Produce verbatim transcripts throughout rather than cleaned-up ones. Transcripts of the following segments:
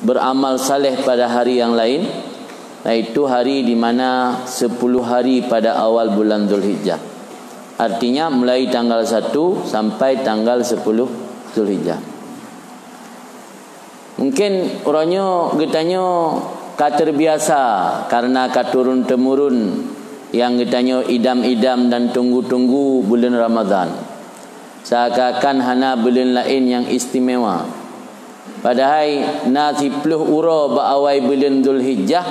beramal saleh pada hari yang lain, yaitu hari di mana sepuluh hari pada awal bulan Zulhijjah. Artinya, mulai tanggal satu sampai tanggal sepuluh Zulhijjah. Mungkin uroe nyoe geutanyoe ka terbiasa karena ka turun-temurun nyang geutanyoe idam-idam dan tunggu-tunggu buleuen Ramadhan. Seakan-akan hana buleuen laén nyang istimewa. Padahai na siploh uroe bak awai buleuen Zulhijjah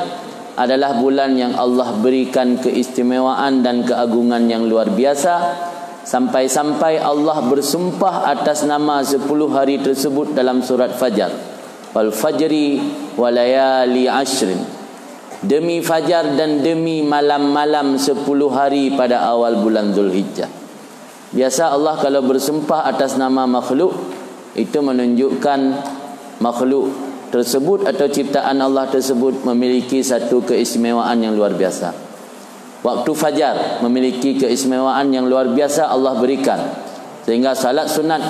adalah bulan nyang Allah berikan keistimewaan dan keagungan nyang luar biasa, sampai-sampai Allah bersumpah atas nama sepuluh hari tersebut dalam surat Fajar, "Wal fajri wa layali asyrin." Demi fajar dan demi malam-malam sepuluh hari pada awal bulan Zulhijjah. Biasa Allah kalau bersumpah atas nama makhluk, itu menunjukkan makhluk tersebut atau ciptaan Allah tersebut memiliki satu keistimewaan yang luar biasa. Waktu fajar memiliki keistimewaan yang luar biasa Allah berikan, sehingga salat sunat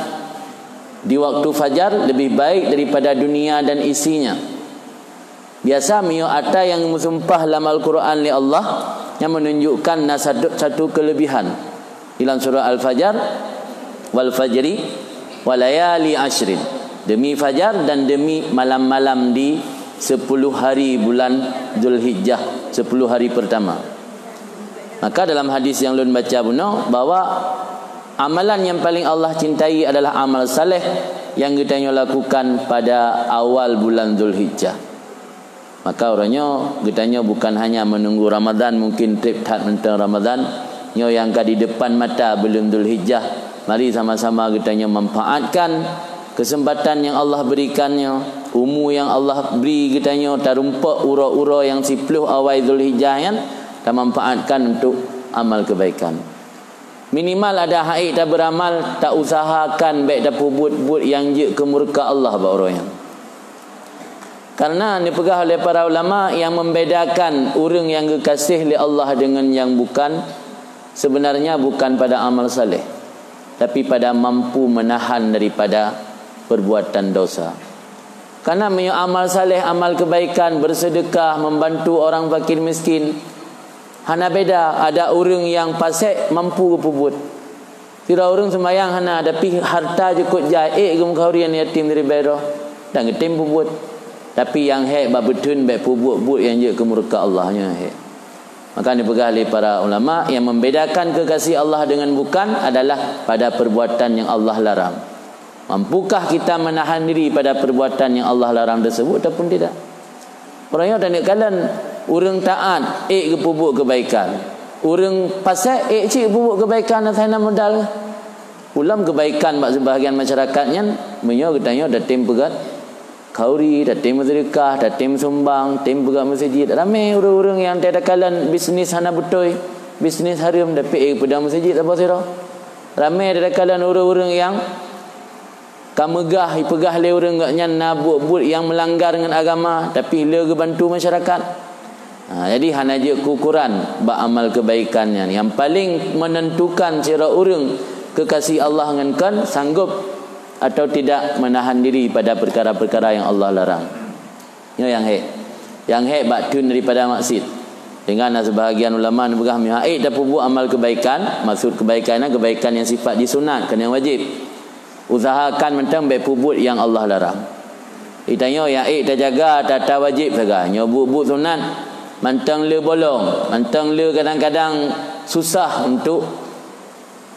di waktu fajar lebih baik daripada dunia dan isinya. Biasa meunyoe ata nyang meusumpah lam Al-Quran lé Allah, nyan menunjukkan na satu, satu kelebihan. Di dalam surah Al-Fajar, "Wal fajri wa layali asyrin." Demi fajar dan demi malam-malam di sepuluh hari bulan Zulhijjah, sepuluh hari pertama. Maka dalam hadis nyang lôn baca bunoe, bahwa amalan nyang paling Allah cintai adalah amal saleh nyang geutanyoe lakukan pada awal bulan Zulhijjah. Maka uroe nyoe geutanyoe bukan hanya menunggu Ramadan, mungkin treb that mantong Ramadan, nyoe nyang ka di depan mata buleuen Zulhijjah. Mari sama-sama geutanyoe manfaatkan kesempatan nyang Allah berikan nyoe, umu nyang Allah bri geutanyoe, tarumpok uroe-uroe nyang siploh awai Zulhijjah nyan, tamanfaatkan untuk amal kebaikan. Minimal adak han ék tabeuramal, tausahakan bék tapeubuet buet nyang jeuet keu murka Allah bak uroe nyan. Karena neupeugah oleh para ulama, nyang membedakan ureuëng nyang geukaséh lé Allah dengan nyang bukan, sebenarnya bukan pada amal saleh, tapi pada mampu menahan daripada perbuatan dosa. Karena meunyoe amal saleh, amal kebaikan, bersedekah, membantu orang fakir miskin, hana beda, adak ureuëng nyang pasék mampu geupeubuet. Sidroe ureuëng seumayang hana, tapi harta jukôt jai, ék geumeukauri aneuk yatim siribèe droe, dan geutem peubuet. Tapi nyang hék bak beuteun bék peubuet buet nyang jeuet keu murka Allah, nyan hék. Maka neupeugah lé para ulama, yang membedakan kekasih Allah dengan bukan adalah pada perbuatan yang Allah larang. Mampukah kita menahan diri pada perbuatan yang Allah larang tersebut ataupun tidak? Uroe nyoe taneuk kalon, ureuëng taát ék geupeubuet keubaikan. Ureuëng pasék ék cit geupeubuet keubaikan asai na modal. Ulam keubaikan bak seubahagian masyarakat nyan, meunyoe geutanyoe tatem peugét khauri, tatem meuseudeukah, tatem sumbang, tem peugét meuseujid. Ramé ureuëng-ureuëng nyang takalon bisnis hana beutôi, bisnis hareuem, tapi ék peudong meuseujid saboh sidroe. Ramé takalon ureuëng-ureuëng nyang ka meugah, ipeugah lé ureuëng gobnyan na buet-buet nyang meulanggar ngon agama, tapi le geubantu masyarakat. Ha, jadi hana jeuet keu ukuran bak amal keubaikan nyan. Nyang paleng menentukan sidroe ureuëng keukasih Allah ngon kon, sanggop atau tidak menahan diri pada perkara-perkara yang Allah larang. Nyoe nyang hék. Nyang hék bak teun daripada maksiet. Sehingga na seubahagian ulama neupeugah, meunyoe han ék tapeubuet amal keubaikan, maksud keubaikan nyan keubaikan nyang sifat jisunat, kon nyang wajéb. Usahakan mantong bék peubuet nyang Allah larang. Geutanyoe nyang ék tajaga, tata wajéb sagai. Nyoe buet-buet sunat, mantong le bolong, mantong le kadang-kadang susah untuk,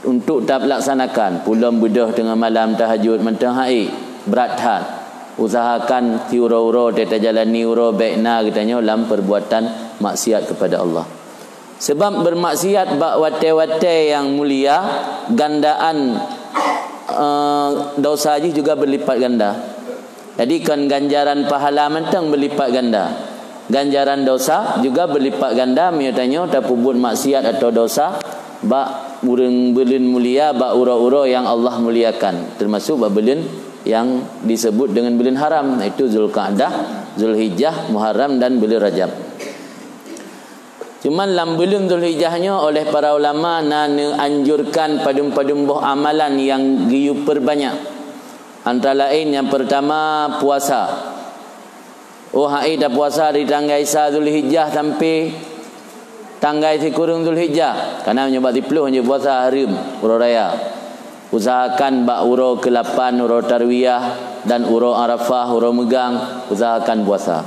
untuk talaksanakan. Pulom beudôh teungoh malam tahajud mantong han ék, brat that. Usahakan siuroe-uroe tajalani uroe bék na geutanyoe lam perbuatan maksiat kepada Allah. Sebab bermaksiat bak watée-watée nyang mulia, gandaan, eh, dosa jih juga berlipat ganda. Jadi, kon ganjaran pahala mantong berlipat ganda. Ganjaran dosa juga berlipat ganda, meunyoe tanyoe tapeubuet maksiat atau dosa bak ureuëng buleuen mulia, bak uroe-uroe nyang Allah muliakan, termasuk bak buleuen nyang disebut dengan buleuen haram, yaitu Zulqa'dah, Zulhijjah, Muharram, dan buleuen Rajab. Cuman lam buleuen Zulhijjah nyoe oleh para ulama na neuanjurkan padum-padum boh amalan nyang geuyue peurbanyak. Antara laén nyang peurtama puasa. Oh hai, tapuasa dari tanggai sa Zulhijjah sampai tanggai sikureueng Zulhijjah. Karena meunyoe bak siplôh jeuet puasa hareuem uroe raya. Usahakan bak uroe keulapan, uroe Tarwiyah, dan uroe Arafah, uroe meugang, usahakan puasa.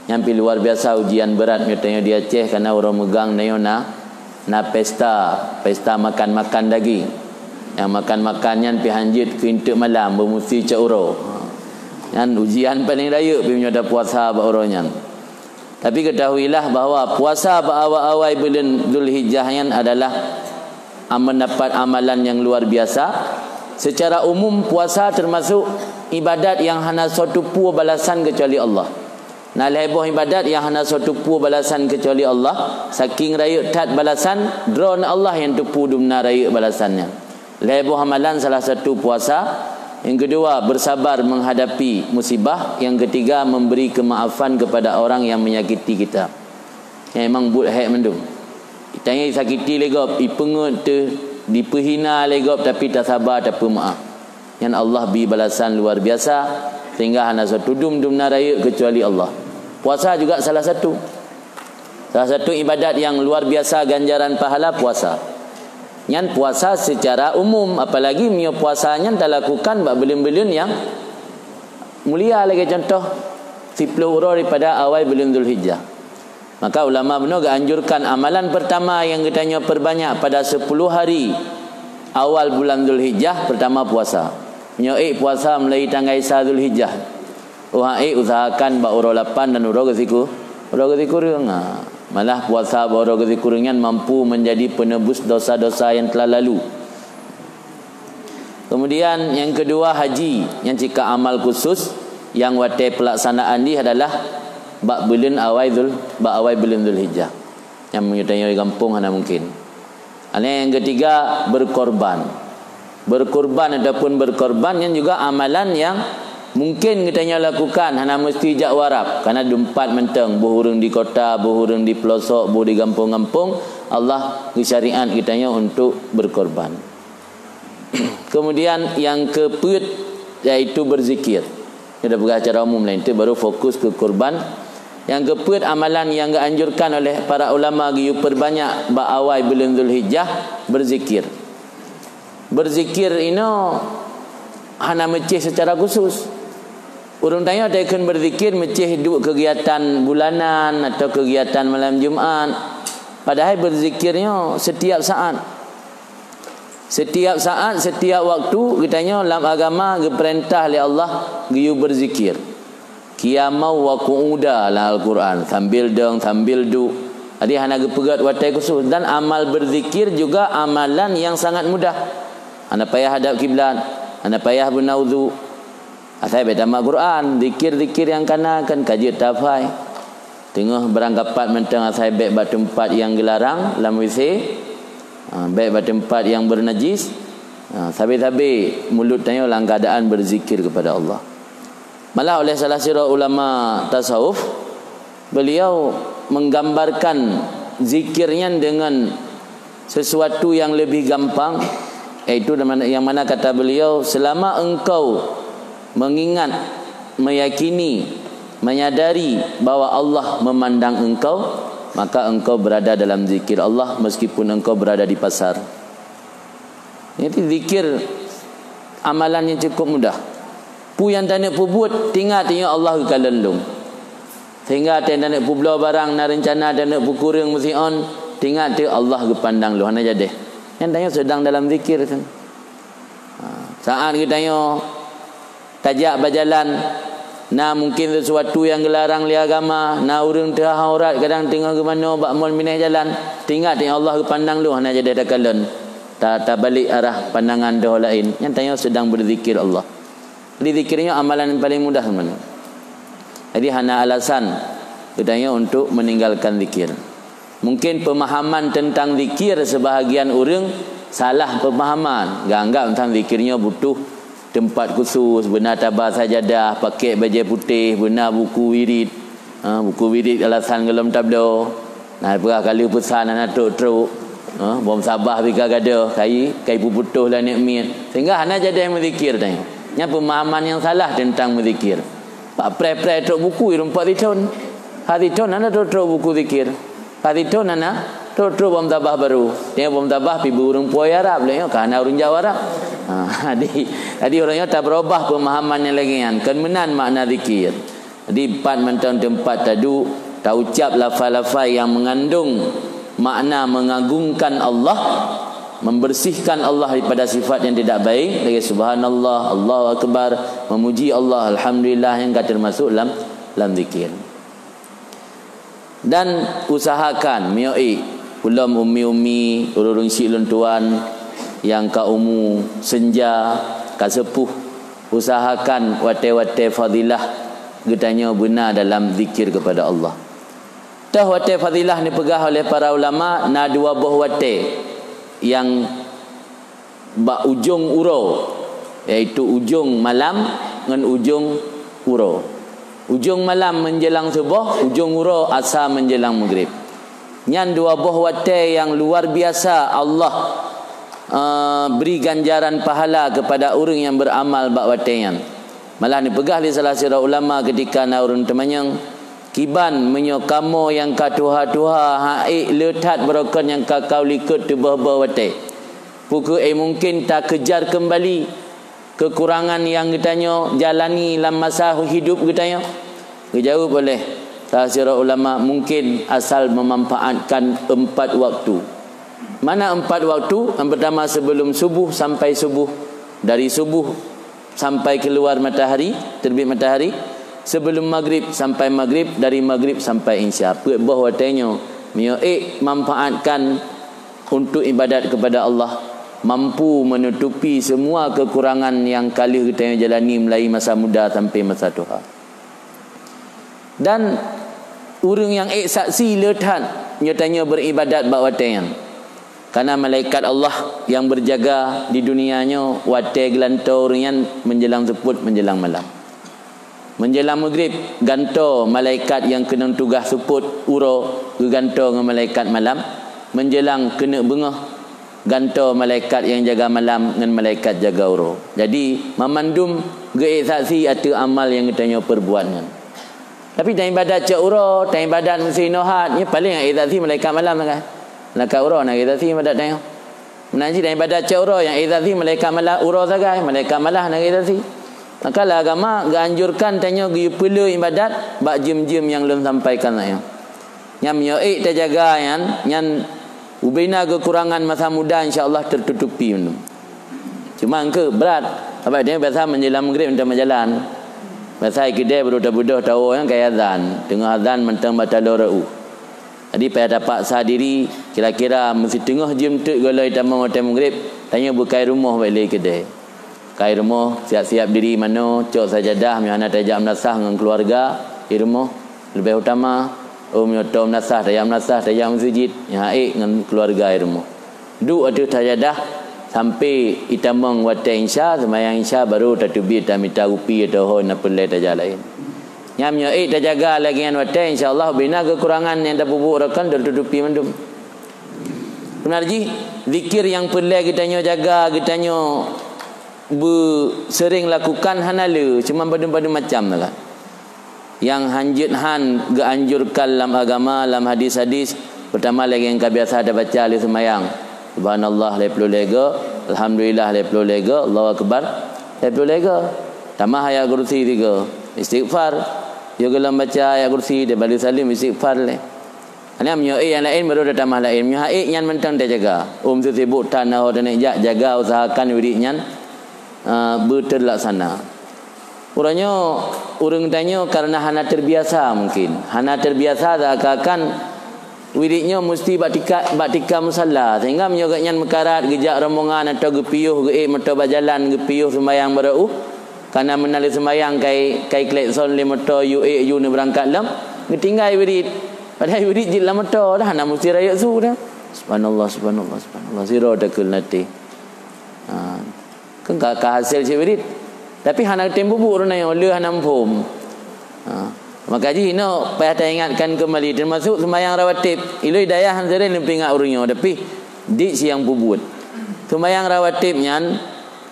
Nyan pih luar biasa ujian berat meunyoe tanyoe di Aceh, karena uroe meugang tanyoe na, na pesta, pesta makan-makan daging. Nyang makan-makan nyan pih hanjeuet keu inteuk malam, beumusti cot uroe. Nyan ujian paling rayeuk pih meunyoe tapuasa bak uroe nyan. Tapi ketahuilah bahwa puasa bak awai-awai buleuen Zulhijjah nyan adalah am-, mendapat amalan yang luar biasa. Secara umum, puasa termasuk ibadat yang hana soe teupeu balasan kecuali Allah. Na lhée boh ibadat nyang hana soe teupeu balasan kecuali Allah, saking rayeuk that balasan, droeneuh Allah nyang teupeu dumna rayeuk balasan nyan. Lhée boh amalan, salah satu puasa, yang kedua bersabar menghadapi musibah, yang ketiga memberi kemaafan kepada orang yang menyakiti kita. Nyang memang buet hék mandum. Tanyoe disakiti lé gob, ipeungeut teuh, dipeuhina lé gob, tapi tasaba, tapeumaaf. Nyan Allah bri balasan luar biasa, sehingga hana soe teupeu dum dumna rayeuk kecuali Allah. Puasa juga salah satu. Salah satu ibadat yang luar biasa ganjaran pahala puasa. Nyan puasa secara umum, apalagi meunyoe puasa nyan talakukan bak buleuen-buleuen nyang mulia, lagée contoh siplôh uroe daripada awai buleuen Zulhijjah. Maka ulama bunoe geuanjurkan amalan pertama nyang geutanyoe perbanyak pada sepuluh hari awal bulan Zulhijjah, pertama puasa. Meunyoe ék puasa mulai tanggai sa Zulhijjah, oh hai, usahakan bak uroe lapan dan uroe geusiku-, uroe geusikureueng. Ha, malah puasa bak uroe geusikureueng nyan mampu menjadi penebus dosa-dosa yang telah lalu. Kemudian nyang kedua, haji, nyang cit ka amal khusus nyang watée pelaksanaan jih adalah bak buleuen awai Zul-, bak awai buleuen Zulhijjah. Nyang meunyoe tanyoe di gampông hana mungkin. Aneh nyang ketiga, berkorban. Berkorban ataupun berkorban nyan juga amalan nyang mungkin geutanyoe lakukan, hana meusti jak u Arab. Karena dumpat mantong, boh ureuëng di kota, boh ureuëng di pelosok, boh di gampông-gampông, Allah geusyariat geutanyoe untuk berkorban. Kemudian nyang keupeuet, yaitu berzikir. Nyoe dah peugah secara umum laén, tu baru fokus ke kurban. Nyang keupeuet amalan nyang geuanjurkan oleh para ulama geuyue perbanyak bak awai buleuen Zulhijjah, berzikir. Berzikir inoe hana meucéh secara khusus. Ureuëng tanyoe takheun berzikir meucéh duek kegiatan bulanan atau kegiatan malam Jumat. Padahai berzikir nyoe setiap saat. Setiap saat, setiap waktu, geutanyoe lam agama geupeurintah lé Allah geuyue beuzikir. Qiyamau wa qu'uda lam Al-Quran, sambil dong, sambil duek. Jadi hana geupeugét watée khusus. Dan amal beuzikir juga amalan nyang sangat mudah. Hana payah hadab kiblat, hana payah beuna udhu. Asai bék tamat Quran, zikir-zikir nyang kana kan ka jeuet tafai. Teungoh beurangkapat mantong asai bék bak teumpat nyang geularang lam W C, ha, bék bak teumpat nyang beunajis, ha, sabe-sabe mulut tanyoe lam keuadaan beuzikir keupada Allah. Malah oleh salah sidroe ulama tasawuf, beliau menggambarkan zikir nyan dengan sesuatu yang lebih gampang, yaitu yang mana kata beliau, selama engkau mengingat, meyakini, menyadari bahwa Allah memandang engkau, maka engkau berada dalam zikir Allah meskipun engkau berada di pasar. Jadi zikir amalan yang cukup mudah. Peue nyang taneuk peubuet, tingat, tingat Allah geukalon lôn. Sehingga taneuk peubloe barang, na reuncana taneuk peukureueng meusiôn, tingat teuh Allah geupandang lôn, hana jadeh. Nyan tanyoe sedang dalam zikir. Ha, saat geutanyoe tajak bajalan, na mungkin sesuatu nyang geularang lé agama, na ureuëng teuhah aurat kadang teungoh geumanoe bak mall mineh jalan, tingat, tingat Allah geupandang lôn, hana jadeh takalon. Ta-, tabalek arah pandangan deuh laén. Nyan tanyoe sedang beuzikir Allah. Jadi zikir nyoe amalan yang paling mudah sebenarnya. Jadi hana alasan geutanyoe untuk meninggalkan zikir. Mungkin pemahaman tentang zikir sebahagian ureuëng salah pemahaman. Geuanggap tentang zikir nyoe butuh teumpat khusus, beuna taba sajadah, pakek bajée putéh, beuna buku wirid. Ha, buku wirid alasan gohlom tabloe. Na peugah ka lheueh peusan hana trok-trok. Ha, bom sabah pih ka gadôh, kai, kai peuputôh lam aneuk miet. Sehingga hana jadeh meuzikir tanyoe. Nyan pemahaman yang salah tentang meuzikir. Bak preh-preh trok buku, i rumpok sithon. Ha sithon hana trok-trok buku zikir. Ha sithon hana trok-trok bom tabah baru. Nyang bom tabah pih beu ureuëng puwoe Arab, lé nyoe ka hana ureuëng Jawa Arab. Ha, jadi, jadi ureuëng nyoe tabeurubah pemahaman nyang lagée nyan. Kon meunan makna zikir. Jadi, pat mantong teumpat taduek, taucab lafai-lafai nyang mengandung makna mengagungkan Allah, membersihkan Allah daripada sifat yang tidak baik, lagée subhanallah, Allahu akbar, memuji Allah, alhamdulillah, nyang ka termasuk lam, lam zikir. Dan usahakan, miyueb, ulôn umi-umi, ureuëng syik lôn tuan, nyang ka umu senja, ka sepuh, usahakan watée-watée fadilah geutanyoe beuna dalam zikir kepada Allah. Toh watée fadilah neupeugah oleh para ulama, na dua boh watée nyang bak ujong uroe, yaitu ujong malam ngon ujong uroe. Ujong malam menjelang suboh, ujong uroe asa menjelang maghrib. Nyan dua boh watée nyang luar biasa Allah, eh, beri ganjaran pahala kepada ureuëng nyang beramal bak watée nyan. Malah neupeugah lé salah sidroe ulama ketika na ureuëng teumanyong, "Kiban meunyoe kamoe nyang ka tuha-tuha han ék le that barokon nyang ka kalikot teuboh-boh watée? Peu kheueh mungken takeujar keumbali keukurangan nyang geutanyoe jalani lam masa hidup geutanyoe?" Geujaweueb oleh salah sidroe ulama, "Mungken asal memanfaatkan empat waktu." Mana empat waktu? Yang pertama, sebelum subuh sampai subuh, dari subuh sampai keluar matahari, terbit matahari, sebelum maghrib sampai maghrib, dari maghrib sampai isya. Peuet boh watée nyoe, miyueb manfaatkan untuk ibadat kepada Allah, mampu menutupi semua kekurangan yang ka lheueh geutanyoe jalani mulai masa muda sampai masa tuha. Dan ureuëng nyang ék saksi le that nyoe tanyoe beuribadat bak watée nyan. Karena malaikat Allah yang berjaga di dunia nyoe watée geulantoe ureuëng nyan menjelang seupôt menjelang malam. Menjelang maghrib, gantoe malaikat nyang keunong tugaih seupôt uroe geugantoe ngon malaikat malam. Menjelang keuneuk beungoh, gantoe malaikat nyang jaga malam ngon malaikat jaga uroe. Jadi, mamandum geuék saksi ateueh amal nyang geutanyoe peubuet nyan. Tapi, taibadat cok uroe, taibadat meusinohat, nyan paleng ék saksi malaikat malam sagai. Malaikat uroe na ék saksi ibadat tanyoe. Meunan cit taibadat cok uroe, nyang ék saksi malaikat malam uroe sagai, malaikat malam na ék saksi. Maka lam agama geuanjurkan tanyoe geupeuleue ibadat bak jeuem-jeuem nyang lôn sampaikan nyoe. Nyan miyueb tajaga nyan, nyan ubena keukurangan masa muda, insya Allah tertutupi. Cuma engke brat, sabab dia biasa menjelang maghrib minta jalan. Biasa kedai baru tabeudôh tawoe nyang kaya azan, teungoh azan mantong batalo reu. Jadi payah tapaksa diri, kira-kira meusiteungoh jeuem teuk gohlom tamong watée maghrib, tanyoe beukai rumoh bak lé kedai. Kai rumoh, siap-siap diri manoe, cok sajadah, meuhana tajak meunasah ngon keuluwarga di rumoh. Leubeh utama, oh, meunyoe toe meunasah, tajak meunasah, tajak meuseujid, nyang ék ngon keuluwarga di rumoh. Duek ateueh sajadah sampai itamong watée insya, seumayang insya, baru tateubiet tamita kupi atau ho na peureulée tajak laén. Nyan miyueb tajaga lagée nyan watée, insya Allah bina keukurangan nyang tapeubuet rakan dan tutupi mandum. Beuna jih, zikir nyang peureulée geutanyoe jaga, geutanyoe beu sering lakukan hana le, cuma padum-padum macam sagai. Nyang hanjeuet han geuanjurkan lam agama, lam hadis-hadis, pertama lagée nyang ka biasa tabaca lé seumayang. Subhanallah lhée ploh lhée go, alhamdulillah lhée ploh lhée go, Allahu akbar lhée ploh lhée go. Tamah ayat kursi tiga, istighfar. Yo golom baca ayat kursi, dan balu salim istighfar lé. Hana meunyoe ék nyang laén baru tatamah laén. Meunyoe han ék nyan mantong tajaga. Ôm seusibok tan na ho taneuk jak, jaga usahakan wirid nyan, eh, beuteulaksana. Uroe nyoe ureuëng tanyoe karena hana terbiasa mungkin. Hana terbiasa seakan-akan wirid nyoe musti bak tika, bak tika musalla. Sehingga meunyoe gobnyan meukarat geujak rombongan atau geupiôh geuék moto bak jalan geupiôh sumbayang barô, kana meunan lé sumbayang kai, kai klekson lé moto yue ék yue neubeurangkat lom, geutinggai wirid. Padahai wirid jeuet lam moto dah, hana musti rayeuk su dah. Subhanallah, subhanallah, subhanallah. Sidroe takheun lam até. Ha. Kan ka, ka hasé cit wirid. Tapi hana tem bubu ureuëng nyoe, le hana muphom. Ha. Maka jih inoe payah taingatkan kembali, termasuk sumbayang rawatib. Iloi dayah han sering lôn peuingat ureuëng nyoe, tapi dik siang pubuet. Sumbayang rawatib nyan,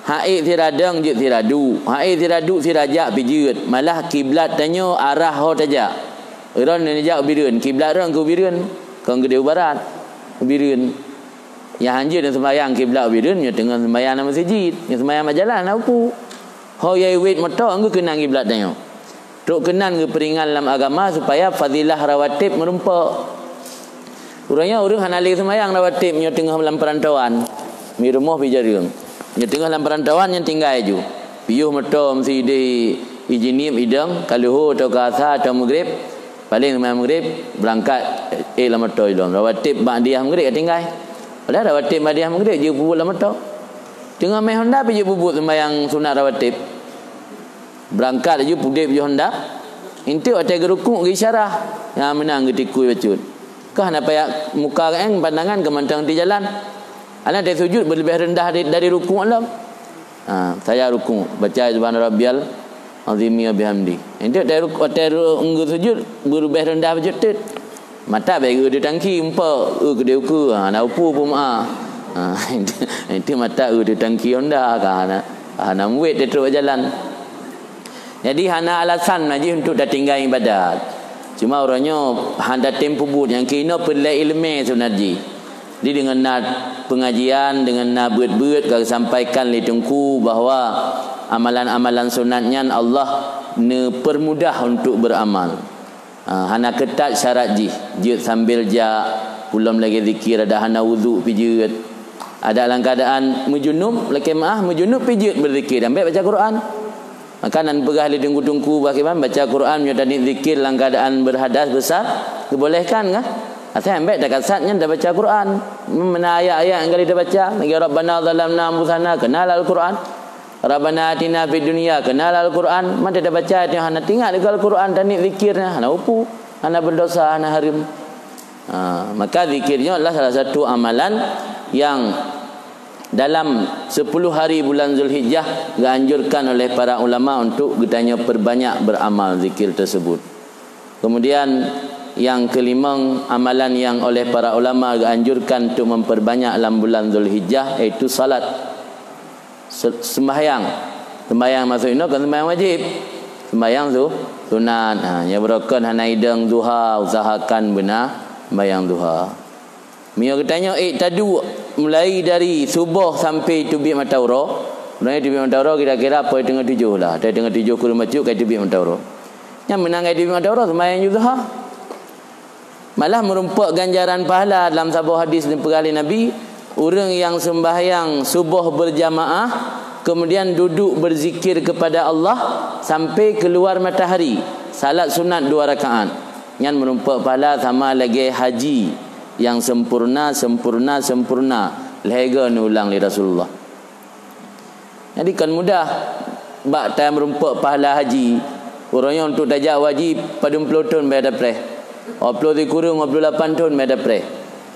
Hak ék sira dong jeuet sira duek, hak ék sira duek sira jak pih jeuet. Malah kiblat tanyoe arah ho tajak. Droeneuh neujak u Bireuen, kiblat droeneuh keu Bireuen, kon keudéh u barat, u Bireuen. Nyang hanjeuet neuseumbahyang kiblat u Bireuen, nyoe teungoh seumbahyang lam meuseujid, nyoe seumbahyang bak jalan, hana peue. Ho yai wét moto, ngon keunan kiblat tanyoe. Trok keunan geupeuringan lam agama supaya fadilah rawatib meurumpok. Uroe nyoe ureuëng hana lé seumayang rawatib nyoe teungoh lam peurantauan. Mi rumoh pih jareueng. Nyoe teungoh lam peurantauan nyan tinggai ju. Piôh moto meusideh i Jeunieb idong, ka leuhô atau ka asa atau meugreb. Paleng seumayang meugreb, beurangkat ék lam moto ilom. Rawatib ba'diyah meugreb ka tinggai. Padahai rawatib ba'diyah meugreb jeuet peubuet lam moto. Teungoh mé honda pih jeuet peubuet seumayang sunat rawatib. Beurangkat laju pudeb ju honda. Enteuk watée geurukuk geuisyarah, nyang meunan geutikui bacut. Kah na payah muka geuéng pandangan keu mantong di jalan. Hana teu sujud beuleubeh reundah dari, dari rukuk lom. Ha, saya rukuk, baca subhana rabbiyal azimi wa bihamdi. Enteuk watée rukuk, watée ru-, geusujud beuleubeh reundah bacut teut. Mata bèk eu teutangki umpok, eu keudeh ukeue, ha, na upu peumaa. Ha, itu mata eu teutangki honda ka hana, hana muet teutrok jalan. Jadi hana alasan najih untuk tatinggai ibadat. Cuma uroe nyoe hana tem peubuet nyang keu inoe peureulée iéleumé sunat jih. Jadi deungon na pengajian, deungon na beuet-beuet ka geusampaikan lé Teungku bahwa amalan-amalan sunat nyan Allah neupeurmudah untuk beuramal. Ha, hana keutat syarat jih, jeuet sambil jak, pulom lagée zikir, adak hana wudhu pih jeuet. Adak lam keuadaan meujunub, lakée meuáh meujunub pih jeuet beuzikir, ambek baca Quran. Maka nan peugah lé teungku-teungku bah kiban, baca Quran meunyoe taniet zikir lam keuadaan berhadas besar, geubolehkan kah? Asai ambek takasat nyan tabaca Quran. Meunan ayat-ayat nyang kali tabaca, lagée Rabbana zalamna anfusana, kenal Al-Quran. Rabbana atina fid dunya, kenal Al-Quran, mantong tabaca, hana teuingat lé Al-Quran, taniet zikir nyan, hana upu, hana berdosa, hana hareuem. Ha, maka zikir nyoe adalah salah satu amalan yang dalam sepuluh hari bulan Zulhijjah geuanjurkan oleh para ulama untuk geutanyoe perbanyak beramal zikir tersebut. Kemudian yang kelimong, amalan yang oleh para ulama geuanjurkan untuk memperbanyak lam bulan Zulhijjah, yaitu salat. Se-, sembahyang. Sembahyang maksud inoe kon sembahyang wajib. Sembahyang su-, sunat. Ha, nyang beurokon hana idong duha, usahakan beuna sembahyang duha. Meunyoe geutanyoe ék taduek mulai dari suboh sampai teubiet mata uroe, mulai teubiet mata uroe kira-kira poh teungoh tujoh lah. Dari teungoh tujoh kureueng bacut ka teubiet mata uroe. Nyan meunan ka teubiet mata uroe sembahyang ju duha. Malah meurumpok ganjaran pahala dalam saboh hadis neupeugah lé Nabi, ureuëng nyang sembahyang suboh berjamaah, kemudian duduk berzikir kepada Allah sampai keluar matahari, salat sunat dua rakaat. Nyan meurumpok pahala sama lagée haji nyang sempurna, sempurna, sempurna. Lhée goe neuulang lé Rasulullah. Jadi kon mudah bak tameurumpok pahala haji. Uroe nyoe untuk tajak haji padum ploh thon bèk tapreh. Dua ploh sikureueng, dua ploh lapan thon bèk tapreh.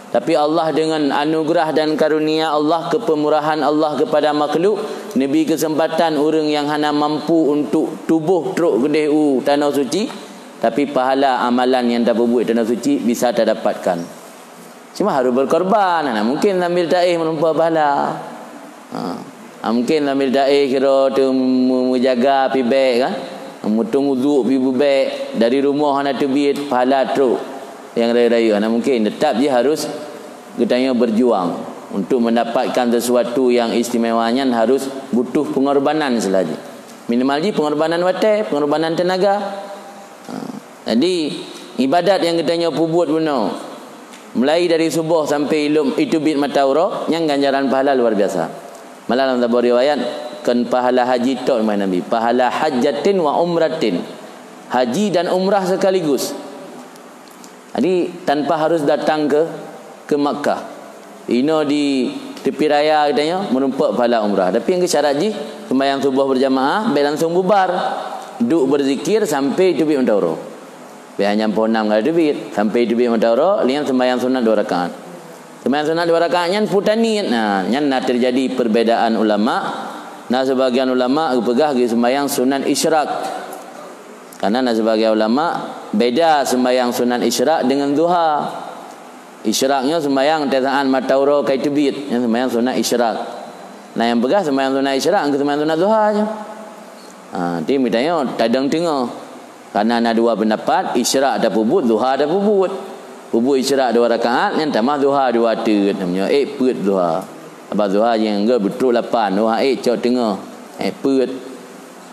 Tapi Allah dengan anugerah dan karunia Allah, kepemurahan Allah kepada makhluk, neubi keuseumpatan ureuëng nyang hana mampu untuk tuboh trok keudeh u Tanoh Suci, tapi pahala amalan nyang tapeubuet Tanoh Suci bisa tadapatkan. Cuma harôh beukorban, hana mungken sambil taéh meurumpok pahala. Ha. Ha, mungken sambil taéh kira tu meu-, meujaga pih bèk kan. Meutueng uduk pih bèk, dari rumoh hana teubiet, pahala trok nyang rayeuk-rayeuk. Hana mungken, teutap jih harôh geutanyoe berjuang. Untuk mendapatkan sesuatu yang istimewa nyan harôh butuh pengorbanan seulaju. Minimal jih pengorbanan watèe, pengorbanan tenaga. Ha. Jadi, ibadat nyang geutanyoe peubuet bunoe, mulai dari suboh sampai ilom iteubiet mata uroe, nyan ganjaran pahala luar biasa. Malah lam saboh riwayat, kon pahala haji tok, meunan Nabi, pahala hajjatin wa umratin. Haji dan umrah sekaligus. Jadi, tanpa harus datang ke, ke Makkah. Inoe di tepi raya geutanyoe meurumpok pahala umrah. Tapi nyang syarat jih, sembahyang suboh berjamaah, bèk langsung bubar. Duek berzikir sampai teubiet mata uroe. Bèk hanya poh nam ka teubiet, sampai teubiet mata uroe, lheuh nyan sembahyang sunat dua rakaat. Sembahyang sunat dua rakaat nyan peue taniet. Nah, nyan na terjadi perbedaan ulama. Na sebagian ulama geupeugah geuh sembahyang sunat isyraq. Karena na sebagian ulama beda sembahyang sunat isyraq dengan duha. Isyraq nyoe sembahyang teusaan mata uroe ka teubiet, nyan sembahyang sunat isyraq. Na nyang peugah seumayang sunat isyraq keu seumayang sunat duha je. Ha, ti meutanyoe tadong teungoh. Karena na dua pendapat, isyraq tapeubuet, duha tapeubuet. Peubuet isyraq dua rakaat, nyan tamah duha dua teut. Namanya ék peuet duha. Abah duha nyang enggak beutôi lapan, duha ék cok teungoh. Ék peuet.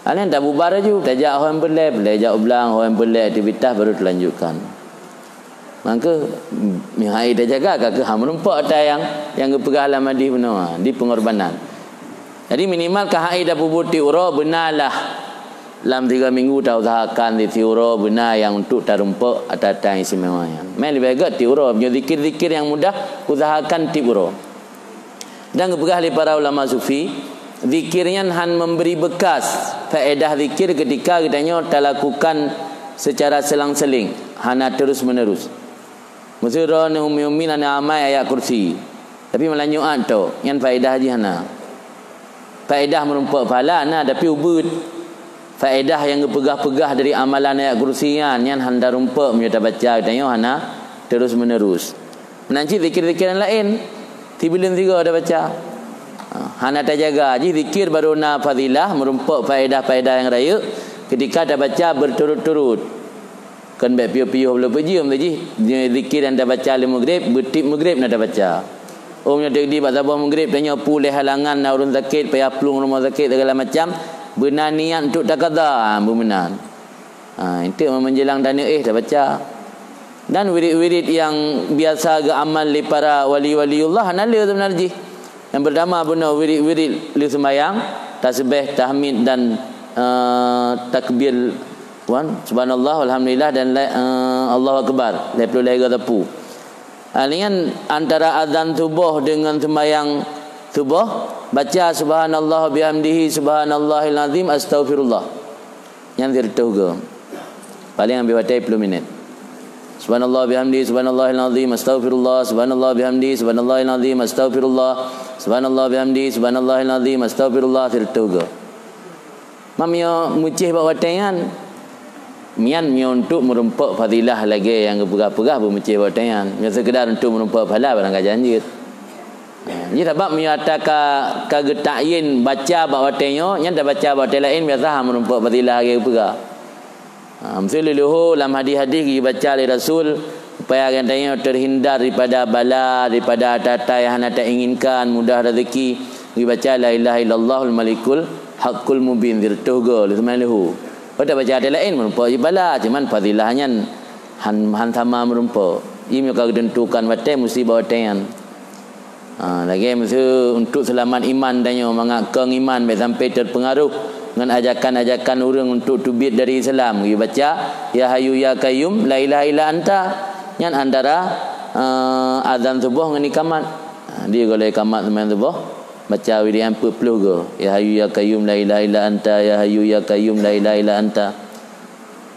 Alèh tabubar laju, tajak ho nyang peureulèe, peureulèe jak u blang, ho nyang peureulèe aktivitas baru talanjutkan. Maka, hai tajaga ka keuh ha meurumpok ata nyang, nyang geupeugah lam hadis bunoe, di pengorbanan. Jadi minimal ka hai tapeubuet tiep uroe, beunalah lam tiga minggu tausahakan di tiep uroe beuna nyang untuk tarumpok ata-ata nyang istimewa nyan. Meuleubeh gèt tiep uroe, meunyoe zikir-zikir nyang mudah usahakan tiep uroe. Dan geupeugah lé para ulama sufi, zikir nyan han memberi bekas faedah zikir ketika geutanyoe talakukan secara selang-seling, hana terus-menerus. Meuseu droeneuh umi-umi na amai ayat kursi, tapi malam Jumat tok, nyan faedah jih hana. Faedah meurumpok pahala na, tapi ubeut. Faedah nyang geupeugah-peugah dari amalan ayat kursi nyan, nyan han tarumpok meunyoe tabaca geutanyoe hana terus-menerus. Meunan cit zikir-zikir nyang laén, sibuleuen sigoe tabaca. Ha, hana tajaga jih zikir baru na fadilah, meurumpok faedah-faedah nyang rayeuk ketika tabaca berturut-turut. Kon bèk piôh-piôh bloe peujeuem teuh jih, zikir nyang tabaca lé Maghrib, beutiep Maghrib na tabaca. Oh, meunyoe teuk di bak saboh Maghrib, tanyoe peue lé halangan, na ureueng sakét, payah plueng rumoh sakét, segala macam, beuna niat untuk takada, ha, beumeunan. Ha, enteuk menjelang taneuk éh tabaca. Dan wirid-wirid nyang biasa geuamal lé para wali-waliullah hana le seubeuna jih. Nyang pertama bunoe wirid-wirid lheueh seumayang, tasbih, tahmid dan, eh, takbir, wan, subhanallah, walhamdulillah dan la-, eh, Allahu akbar, lhèe ploh lhèe sapu. Ha, nyan antara azan suboh dengan seumayang suboh, baca subhanallah bihamdihi, subhanallahil azim, astaghfirullah. Nyan sireutôh goe. Paléng ambil watèe ploh minit. Subhanallah bihamdi, subhanallahil azim, astaghfirullah, subhanallah bihamdi, subhanallahil azim, astaghfirullah, subhanallah bihamdi, subhanallahil azim, astaghfirullah, sireutôh goe. Meunyoe meucéh bak watèe nyan, nyan meunyoe untuk meurumpok fadilah lagèe nyang geupeugah-peugah beumeucéh bak watèe nyan. Meunyoe seukeudar untuk meurumpok pahala, barang ka jeuet. Jadi sabab meunyoe ata ka, ka geutakyin baca bak watèe nyoe, nyan tabaca bak watèe laén biasa ha meurumpok fadilah lagèe geupeugah. Ha, meuseu leuluhô lam hadis-hadis geubaca lé Rasul, supaya geutanyoe terhindar daripada bala, daripada ata-ata nyang hana tainginkan, mudah rezeki, geubaca la ilaha illallahul malikul haqqul mubin, sireutôh goe lheueh seumayang leuluhô. Padahai tabaca watèe laén meurumpok jih bala, cuman fadilah nyan han, han sama meurumpok. Imeue ka geuteuntukan watèe, musibah watèe nyan. Ha, lagèe meuseu untuk seulamat iman tanyoe, mangat kong iman bèk sampai terpengaruh ngon ajakan-ajakan ureueng untuk teubiet dari Islam. Geubaca, "Ya Hayyu Ya Qayyum, la ilaha illa anta." Nyan antara, eh, azan suboh ngon ikamat. Ha, di goh lheueh ikamat seumayang suboh, baca wirid nyan peuet ploh goe. "Ya Hayyu Ya Qayyum, la ilaha illa anta. Ya Hayyu Ya Qayyum, la ilaha illa anta."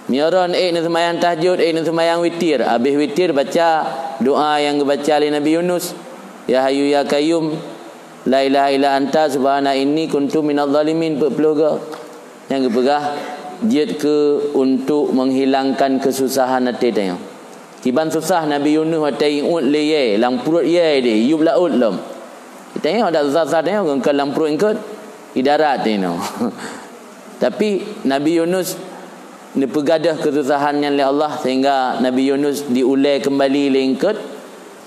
Meunyoe droen ék neuseumayang tahajud, ék neuseumayang witir, abéh witir baca doa nyang geubaca lé Nabi Yunus, "Ya Hayyu Ya Qayyum, la ilaha illa anta subhana inni kuntu minadh dhalimin," peuet ploh goe. Nyang geupeugah jeuet keu untuk menghilangkan keususahan até tanyoe. Kiban susah Nabi Yunus watèe iuet lé yèe, lam pruet yèe deh, yup laôt lom. Tanyoe adak susah-susah tanyoe, kon lam pruet eungkôt, di darat tanyoe. Tapi Nabi Yunus neupeugadôh keususahan nyan lé Allah, sehingga Nabi Yunus diulèe keumbali lé eungkôt,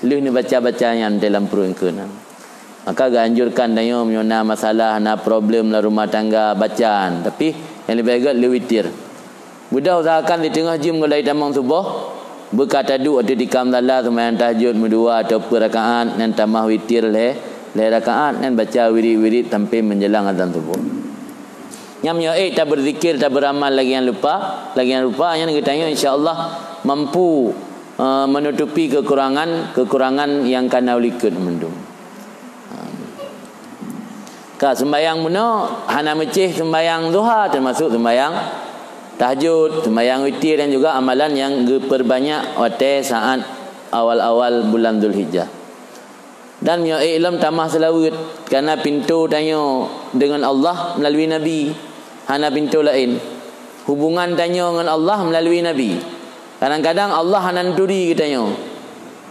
lheueh neubaca-baca nyan dalam pruet eungkôt nyan. Maka geuanjurkan tanyoe meunyoe na masalah, na problem lam rumah tangga, bacaan. Tapi nyang leubeh gèt lheueh witir. Beudôh usahakan di teungoh jeuem gulai tamong suboh, beuka taduek ateueh tikam sala seumayang tahajud meudua atau peuet rakaat, nyan tamah witir lhèe, lhèe rakaat, nyan baca wirid-wirid sampai menjelang azan suboh. Nyan meunyoe ék tabeuzikir, taberamal lagèe nyan rupa, lagèe nyan rupa, nyan geutanyoe insya Allah mampu, eh, menutupi kekurangan, kekurangan nyang ka na u likôt mandum. Ka seumbahyang bunoe hana meucéh seumbahyang duha, teumasok seumbahyang tahajud, seumbahyang witir dan juga amalan nyang geupeurbanyak watèe saat awal-awal bulan Zulhijjah. Dan meunyoe ék lom tamah seulaweuet, karena pintoe tanyoe deungon Allah meulalu Nabi, hana pintoe laén. Hubungan tanyoe ngon Allah meulalu Nabi. Kadang-kadang Allah hana neuturi geutanyoe.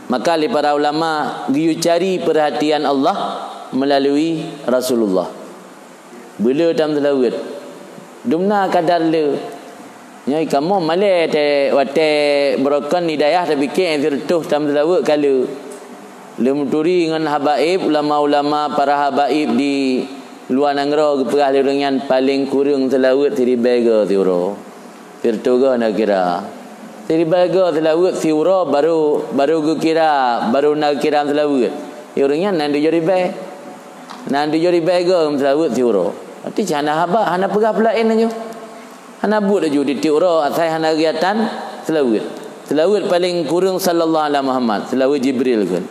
Maka lé para ulama geuyue cari peurhatian Allah Melalui Rasulullah. Beu le tameuseulaweuet. Dumna kadar le. Nyoe kamoe malée teuh watée beurokon hidayah tapike sireutôh tameuseulaweuet ka le. Lheueh meuturi ngon habaib, ulama-ulama, para habaib di luwa nanggroe geupeugah lé ureuëng nyan paleng kureueng seulaweuet siribée goe siuroe. Sireutôh goe na kira. Siribée goe seulaweuet siuroe barô, barô geukira, barô na kira seulaweuet. Ya, ureuëng nyan na tujoh ribée. Na tujoh ribée goe seulaweuet siuroe. Berarti cit hana haba, hana peugah peulaén laju. Hana buet laju tieb-tieb uroe asai hana geuiatan seulaweuet. Seulaweuet paleng kureueng sallallahu ala Muhammad, seulaweuet Jibril kheun.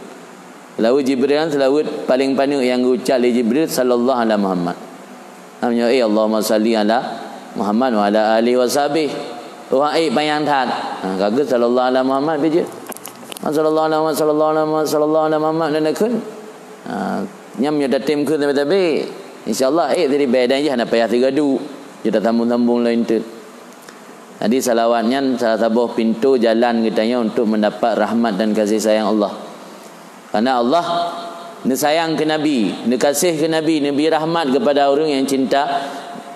Seulaweuet Jibril kan seulaweuet paleng paneuk nyang geucok lé Jibril sallallahu ala Muhammad. Namanya, eh, Allahumma salli ala Muhammad wa ala alihi wa sahbihi. Oh, eh, panyang that. Ha, ka kheun sallallahu ala Muhammad pih jeuet. Ha, sallallahu ala Muhammad, sallallahu ala Muhammad, sallallahu ala Muhammad, dan kheun. Ha, nyan meunyoe tatem kheun sabe-sabe, insya Allah, eh, jadi beda je, hana payah sigoe duek. Jadi sambung-sambung laén teuk. Jadi, salawat nyan salah saboh pintoe jalan geutanyoe untuk mendapat rahmat dan kasih sayang Allah. Karena Allah neusayang keu Nabi, neugaséh keu Nabi, neubri rahmat kepada ureuëng nyang cinta,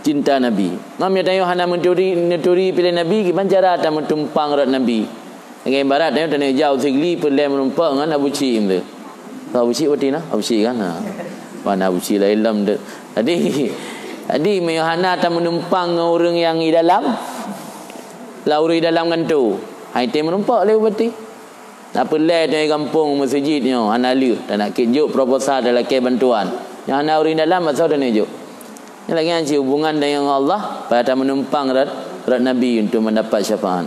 cinta Nabi. Mam ya tanyoe hana meuturi, neuturi piléh Nabi, kiban cara tameutumpang rot Nabi. Lagée ibarat tanyoe taneuk jak u Sigli, peureulée meurumpok ngon Abu Chik tu. Abu Chik berarti na? Abu Chik kan? Ha. Mana Abu Chik laén lom tu. Jadi, jadi meunyoe hana tameunumpang ngon ureuëng nyang di dalam, lam ureuëng di dalam gantoe, hai tém meurumpok lé berarti. Na peureulée tanyoe gampông meuseujid nyoe hana lheueh, tanak keu jok proposal talakée bantuan. Nyang hana ureuëng dalam, masa taneuk jok. Nyan lagée nyan cit hubungan tanyoe ngon Allah, payah tameunumpang rot, rot Nabi untuk mendapat syafaat.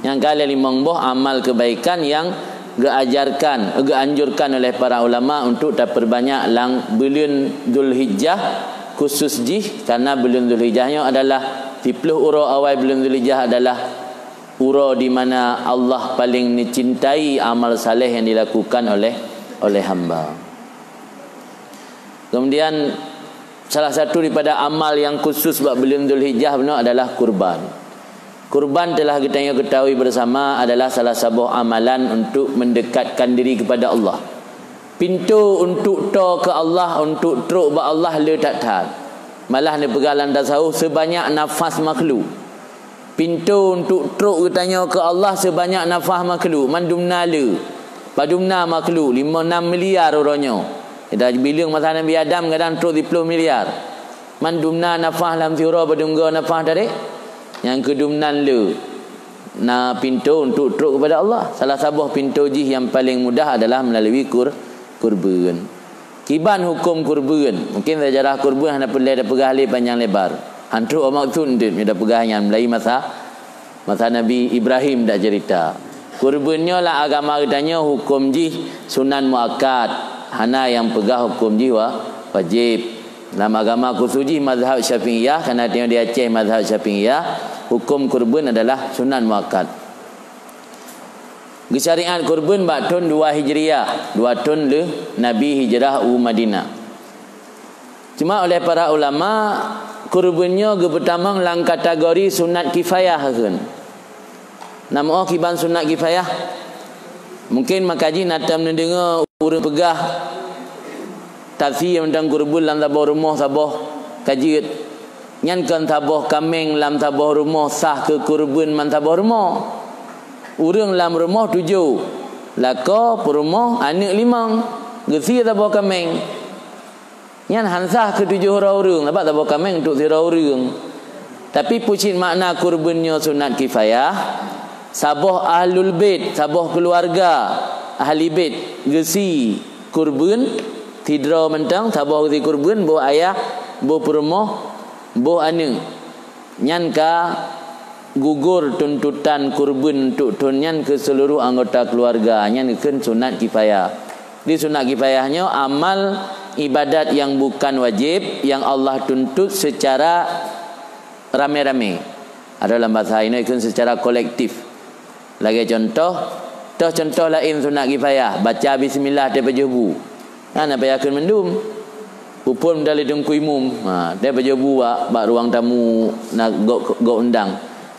Nyang ka lhée limong boh amal kebaikan yang geuajarkan, geuanjurkan oleh para ulama untuk tapeurbanyak lam buleuen Zulhijjah, khusus jih karena buleuen Zulhijjah nyoe adalah siplôh uroe awai buleuen Zulhijjah adalah uroe di mana Allah paling mencintai amal saleh yang dilakukan oleh, oleh hamba. Kemudian, salah satu daripada amal yang khusus bak buleuen Zulhijjah bunoe adalah kurban. Kurban telah geutanyoe ketahui bersama adalah salah saboh amalan untuk mendekatkan diri kepada Allah. Pintoe untuk toe keu Allah, untuk trok bak Allah le that-that. Malah neupeugah lam tasawuf, sebanyak nafas makhluk. Pintoe untuk trok geutanyoe keu Allah sebanyak nafas makhluk, mandum na le. Padum na makhluk, limong nam miliar uroe nyoe. Kita bileung masa Nabi Adam kadang trok siplôh miliar. Mandum na nafas lam siuroe padum goe nafas tarék. Nyang keudum nan le. Na pintoe untuk trok kepada Allah. Salah saboh pintoe jih yang paling mudah adalah melalui kur-, kurban. Kiban huköm kurban? Mungkin sejarah kurban hana peureulée tapeugah lé panjang lebar. Han trok maksud deuh, meunyoe tapeugah nyan mulai masa, masa Nabi Ibrahim dak cerita. Kurban nyoe lam agama geutanyoe huköm jih sunan muakkad, hana nyang peugah huköm jih wa-, wajéb. Lam agama khusus jih mazhab Syafi'iyah, karena tanyoe di Aceh mazhab Syafi'iyah, huköm kurban adalah sunan muakkad. Geusyariat kurban bak thon dua Hijriah, dua thon lheueh Nabi hijrah u Madinah. Cuma oleh para ulama, kurban nyoe geupeutamong lam kategori sunat kifayah kheun. Na meu'oh kiban sunat kifayah? Mungkin maka jih na tom neudeungoe ureuëng peugah, tafsir teuntang kurban lam saboh rumoh saboh ka jeuet. Nyan kon saboh kaméng lam saboh rumoh sah keu kurban ban saboh rumoh. Ureuëng lam rumoh tujoh, lakoe, peurumoh, aneuëk limong, geusie saboh kaméng. Nyan han sah keu tujoh droe ureuëng, sabab saboh kaméng untuk sidroe ureuëng. Tapi peue cit makna kurban nyoe sunat kifayah, saboh ahlul bait, saboh keuluwarga ahli bait geusie kurban, sidroe mantong saboh geusie kurban, boh ayah, boh peurumoh, boh aneuëk. Nyan ka gugur tuntutan kurban untuk thon nyan keu seuluruh anggota keuluwarga, nyan kheun sunat kifayah. Di sunat kifayah nyoe amal ibadat yang bukan wajéb yang Allah tuntut secara ramé-ramé. Atau dalam bahasa Indonesia kheun secara kolektif. Lagée contoh, toh contoh laén sunat kifayah, baca bismillah teuh pajoh bu. Hana payah kheun mandum. Peuphon dari teungku imum. Ha, teuh pajoh bu bak, bak ruang tamu na gok, gok undang.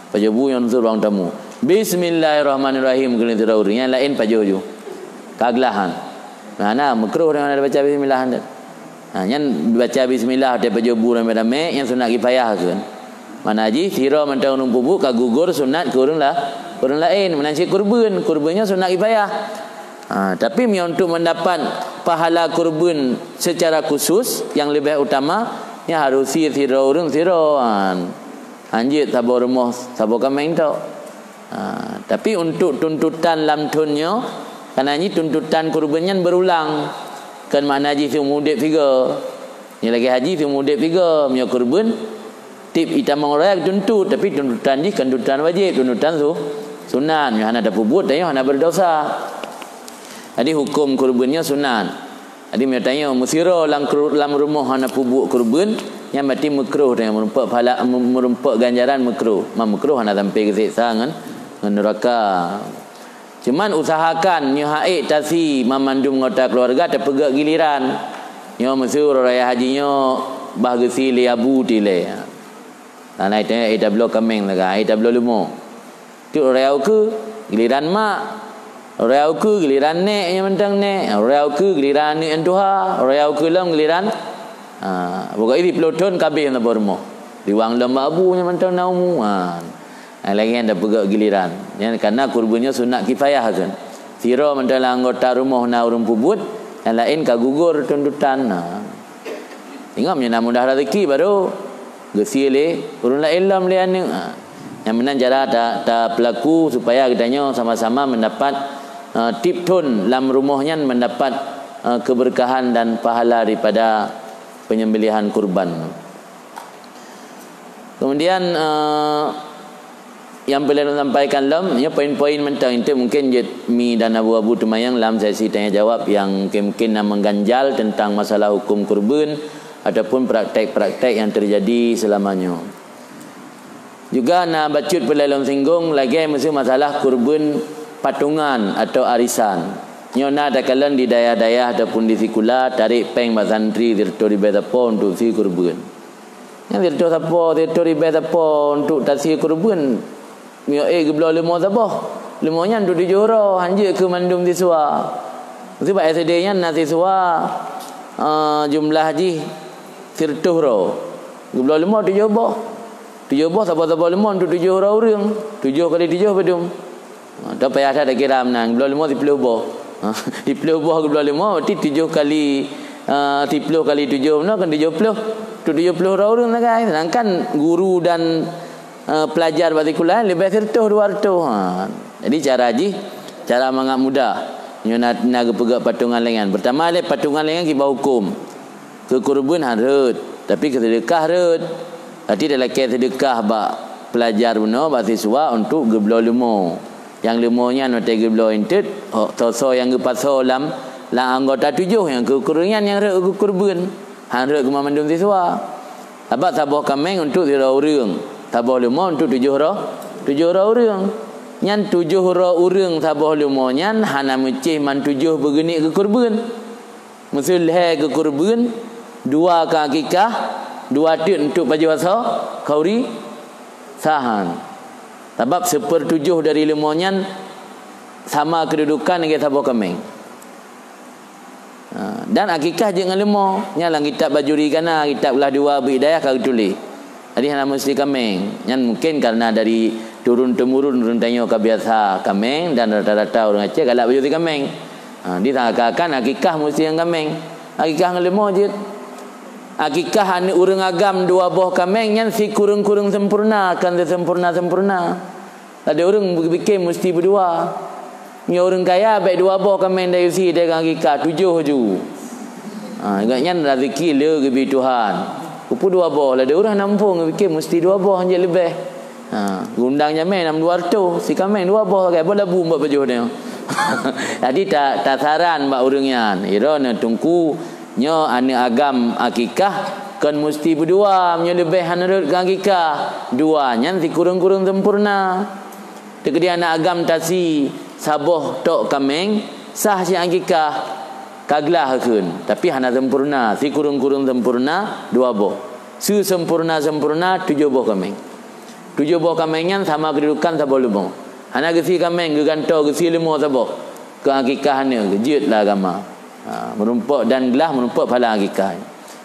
Pajoh bu nyang su ruang tamu. Bismillahirrahmanirrahim, kheun sidroe ureuëng. Nyang laén pajoh ju. Ka glahan. Nah, nah, makruh deungon baca bismillah. Ha, nyan baca bismillah watèe pajoh bu ramé-ramé, nyan sunat kifayah kheun. Makna jih, sidroe mantong ureueng peubuet ka gugur sunat keu ureueng la-, ureueng laén. Meunan cit kurban, kurban nyan sunat kifayah. Ha, tapi meunyoe untuk mendapat pahala kurban secara khusus yang lebih utama, nyan harus sie sidroe ureueng sidroe. Ha, hanjeuet saboh rumoh, saboh kaméng tok. Ha, tapi untuk tuntutan lam thon nyoe, karena nyoe tuntutan kurban nyan berulang. Kan makna jih seumur udép sigoe. Nyoe lagèe haji seumur udép sigoe, meunyoe kurban, tiep itamong raya tuntut, tapi tuntutan jih kan tuntutan wajéb, tuntutan su-, sunat. Meunyoe hana tapeubuet, tanyoe hana berdosa. Jadi huköm kurban nyoe sunat. Jadi meunyoe tanyoe meusidroe lam kru-, lam rumoh hana peubuet kurban, nyan berarti makruh tanyoe, meurumpok pahala, meurumpok ganjaran makruh. Ma makruh hana sampai geuseksa ngon, ngon nuraka. Cuman usahakan nyoe han ék tasie banmandum anggota keluarga tapeugöt giliran. Nyoe meuseu uroe raya haji nyoe bah geusie lé abu tilée. Nah, nah, itu, eh, tabloe kaméng lagèe, eh, tabloe leumo. Tu uroe raya ukeue, giliran mak. Uroe raya ukeue, giliran nèk nyang mantong nèk. Uroe raya ukeue, giliran aneuk nyang tuha. Uroe raya ukeue lom, giliran, ha, pokok jih siplôh thon ka abéh saboh rumoh. Riwang lom bak abu nyang mantong na umu. Ha. Nah, lagèe nyan tapeugöt giliran. Nyan karena kurban nyoe sunat kifayah kan. Sidroe mantong lam anggota rumoh na ureueng peubuet, nyang laén ka gugur tuntutan. Ha. Ingat, meunyoe na mudah rezeki baru geusie lé ureueng laén lom lé aneuk. Ha. Nyang meunan cara ta-, tapeulaku supaya geutanyoe sama-sama mendapat, eh, tiep thon lam rumoh nyan mendapat, eh, keberkahan dan pahala daripada penyembelihan kurban. Kemudian, eh, nyang peureulèe lôn sampaikan lom, nyoe poin-poin mantong, eunteuk mungkin jeuet Mi dan Abu-Abu teumayang lam sesi tanya jawab nyang mungkin-mungkin na mengganjal tentang masalah huköm kurban ataupun praktek-praktek nyang terjadi selama nyoe. Juga na bacut peureulèe lôn singgung, lagèe meuseu masalah kurban patungan atau arisan. Nyoe na takalon di dayah-dayah ataupun di sikula, tarek péng bak santri sireutôh ribèe sapo untuk sie kurban. Nyan sireutôh sapo, sireutôh ribèe sapo untuk tasie kurban. Meunyoe ék geubloe leumo saboh, leumo nyan untuk tujoh uroe, hanjeuet keu mandum siswa. Meuseu bak S D nyan na siswa, eh, jumlah jih sireutôh droe. Geubloe leumo tujoh boh. Tujoh boh, saboh-saboh leumo untuk tujoh droe ureueng. Tujoh kali tujoh padum? Ha, tu payah that takira meunan. Geubloe leumo siplôh boh. Ha, siplôh boh geubloe leumo, berarti tujoh kali, eh, siplôh kali tujoh, meunan kan tujoh plôh. Untuk tujoh plôh droe ureueng sagai. Sedangkan guru dan, eh, pelajar bak sikula leubeh sireutôh, dua reutôh. Ha. Jadi cara jih, cara mangat mudah. Nyoe na, na geupeugah patungan lagèe nyan. Pertama lé patungan lagèe nyan kiban huköm. Keu kurban han rhot, tapi keu seudeukah rhot. Berarti talakèe seudeukah bak pelajar bunoe, bak siswa untuk geubloe leumo. Nyang leumo nyan watèe geubloe eunteuk, ho-, soe-soe nyang geupasoe lam, lam anggota tujoh nyang keu kureueng nyan nyang rhot keu kurban. Han rhot keu mandum siswa. Sabab saboh kaméng untuk sidroe ureueng, saboh leumo untuk tujoh droe, tujoh droe ureueng. Nyan tujoh droe ureueng saboh leumo nyan hana meucéh man tujoh beugeuneuk keu kurban. Meuseu lhèe keu kurban, dua keu akikah, dua teuk untuk pajoh asoe, khauri, sah han. Sabab seupeurtujoh dari leumo nyan sama keududukan lagèe saboh kaméng. Ha, dan akikah jeuet ngon leumo. Nyan lam kitab Bajuri ka na, kitab Glah Dua Beuet Hidayah ka geutuléh. Jadi hana meusti kaméng. Nyan mungkin karena dari turun-temurun ureueng tanyoe ka biasa kaméng dan rata-rata ureueng Aceh galak pajoh sie kaméng. Ha, di seakan-akan akikah meusti nyang kaméng. Akikah ngon leumo jeuet. Akikah aneuk ureueng agam dua boh kaméng nyan sikureueng-kureueng sempurna, kon sisempurna-sempurna. Ladôm ureueng beupike meusti beudua. Nyoe ureueng kaya bèk dua boh kaméng dayeusi dèh keu akikah, tujoh ju. Ha, ingat nyan rezeki le geubri Tuhan. Keupeue dua boh, ladôm ureueng hana muphom, geupike meusti dua boh, hanjeuet leubeh. Ha, geuundang jamèe nam dua reutôh, si kaméng dua boh sagai, boh labu mbak pajoh nyoe. Jadi ta-, tasaran bak ureueng nyan. Droeneuh teungku, nyoe aneuk agam akikah kon meusti beudua, meunyoe leubeh hana rhot keu akikah. Dua nyan sikureueng-kureueng sempurna. Teukeudi aneuk agam tasie saboh tok kaméng, sah cit akikah, ka glah kheun, tapi hana sempurna, sikureueng-kureueng sempurna dua boh. Seusempurna-sempurna tujoh boh kaméng. Tujoh boh kaméng nyan sama keududukan saboh leumo. Hana geusie kaméng, geugantoe geusie leumo saboh. Keu akikah aneuk, jeuet lam agama. Ha, meurumpok dan glah meurumpok pahala akikah.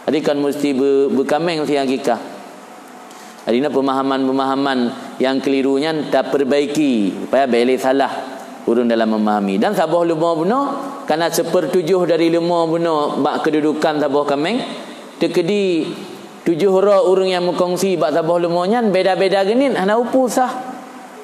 Jadi kan mesti be-, beukaméng si akikah. Jadi na pemahaman-pemahaman yang keliru nyan taperbaiki supaya bék lé salah ureuëng dalam memahami. Dan saboh leumo bunoe, karena sepertujuh dari leumo bunoe bak kedudukan saboh kaméng, teukeudi tujoh droe ureuëng nyang meukongsi bak saboh leumo nyan beda-beda geuniet, hana upu sah.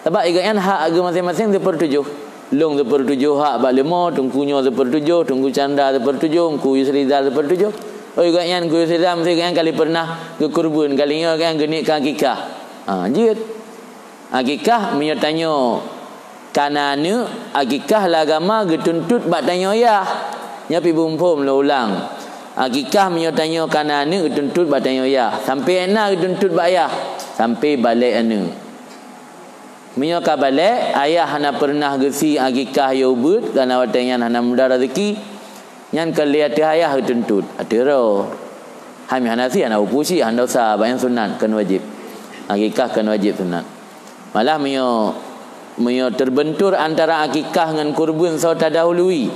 Sabab igat nyan hak geuh maséng-maséng sepertujuh. Lôn sepertujuh hak bak leumo, teungku nyoe sepertujuh, teungku Chandra sepertujuh, teungku Yusrizal sepertujuh. Oh, igat nyan teungku Yusrizal mesti igat nyan kali pernah geukurban, kali nyoe igat nyan geuniet keu akikah. Ha, jeuet. Akikah meunyoe tanyoe kana aneuëk, akikah lam agama geutuntot bak tanyoe yah. Nyoe pih beuphom lôn ulang. Akikah meunyoe tanyoe kana aneuëk geutuntot bak tanyoe yah. Sampoe na geutuntot bak yah, sampoe balek aneuëk. Meunyoe ka balek, ayah hana pernah geusie akikah yôh ubeuet, karena watée nyan hana mudah rezeki, nyan kon lé ateueh ayah geutuntot, ateueh droe. Hai meuhana sie hana upu sie, hana dosa, bak nyan sunat, kon wajéb. Akikah kon wajéb, sunat. Malah meunyoe, meunyoe terbentur antara akikah ngon kurban soe tadahului.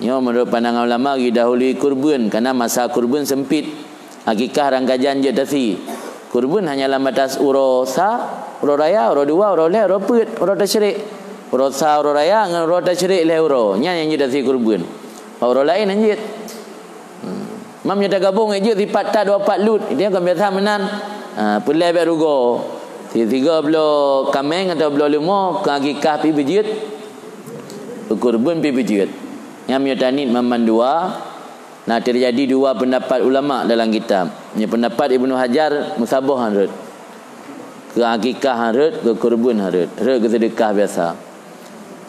Nyoe menurut pandangan ulama geudahului kurban, karena masa kurban sempit. Akikah rangkajan jeuet tasie. Kurban hanya lam batas uroe sa, uroe raya, uroe dua, uroe lhée, uroe peuet, uroe tasyrik. Uroe sa, uroe raya ngon uroe tasyrik lhée uroe. Nyan nyang jeuet tasie kurban. Bak uroe laén hana jeuet. Hmm. Mam nyoe tagabong jeuet sipat tak dua pat lut. Dia kan biasa meunan. Ha, peulai bék rugoe. Si-, sigoe bloe kaméng atau bloe leumo, keu akikah pih beujeuet. Keu kurban pih beujeuet. Nyang meunyoe taniet mamandua, na terjadi dua pendapat ulama dalam kitab. Nyang pendapat Ibnu Hajar meusaboh han rhot. Keu akikah han rhot, keu kurban han rhot. Rhot keu seudeukah biasa.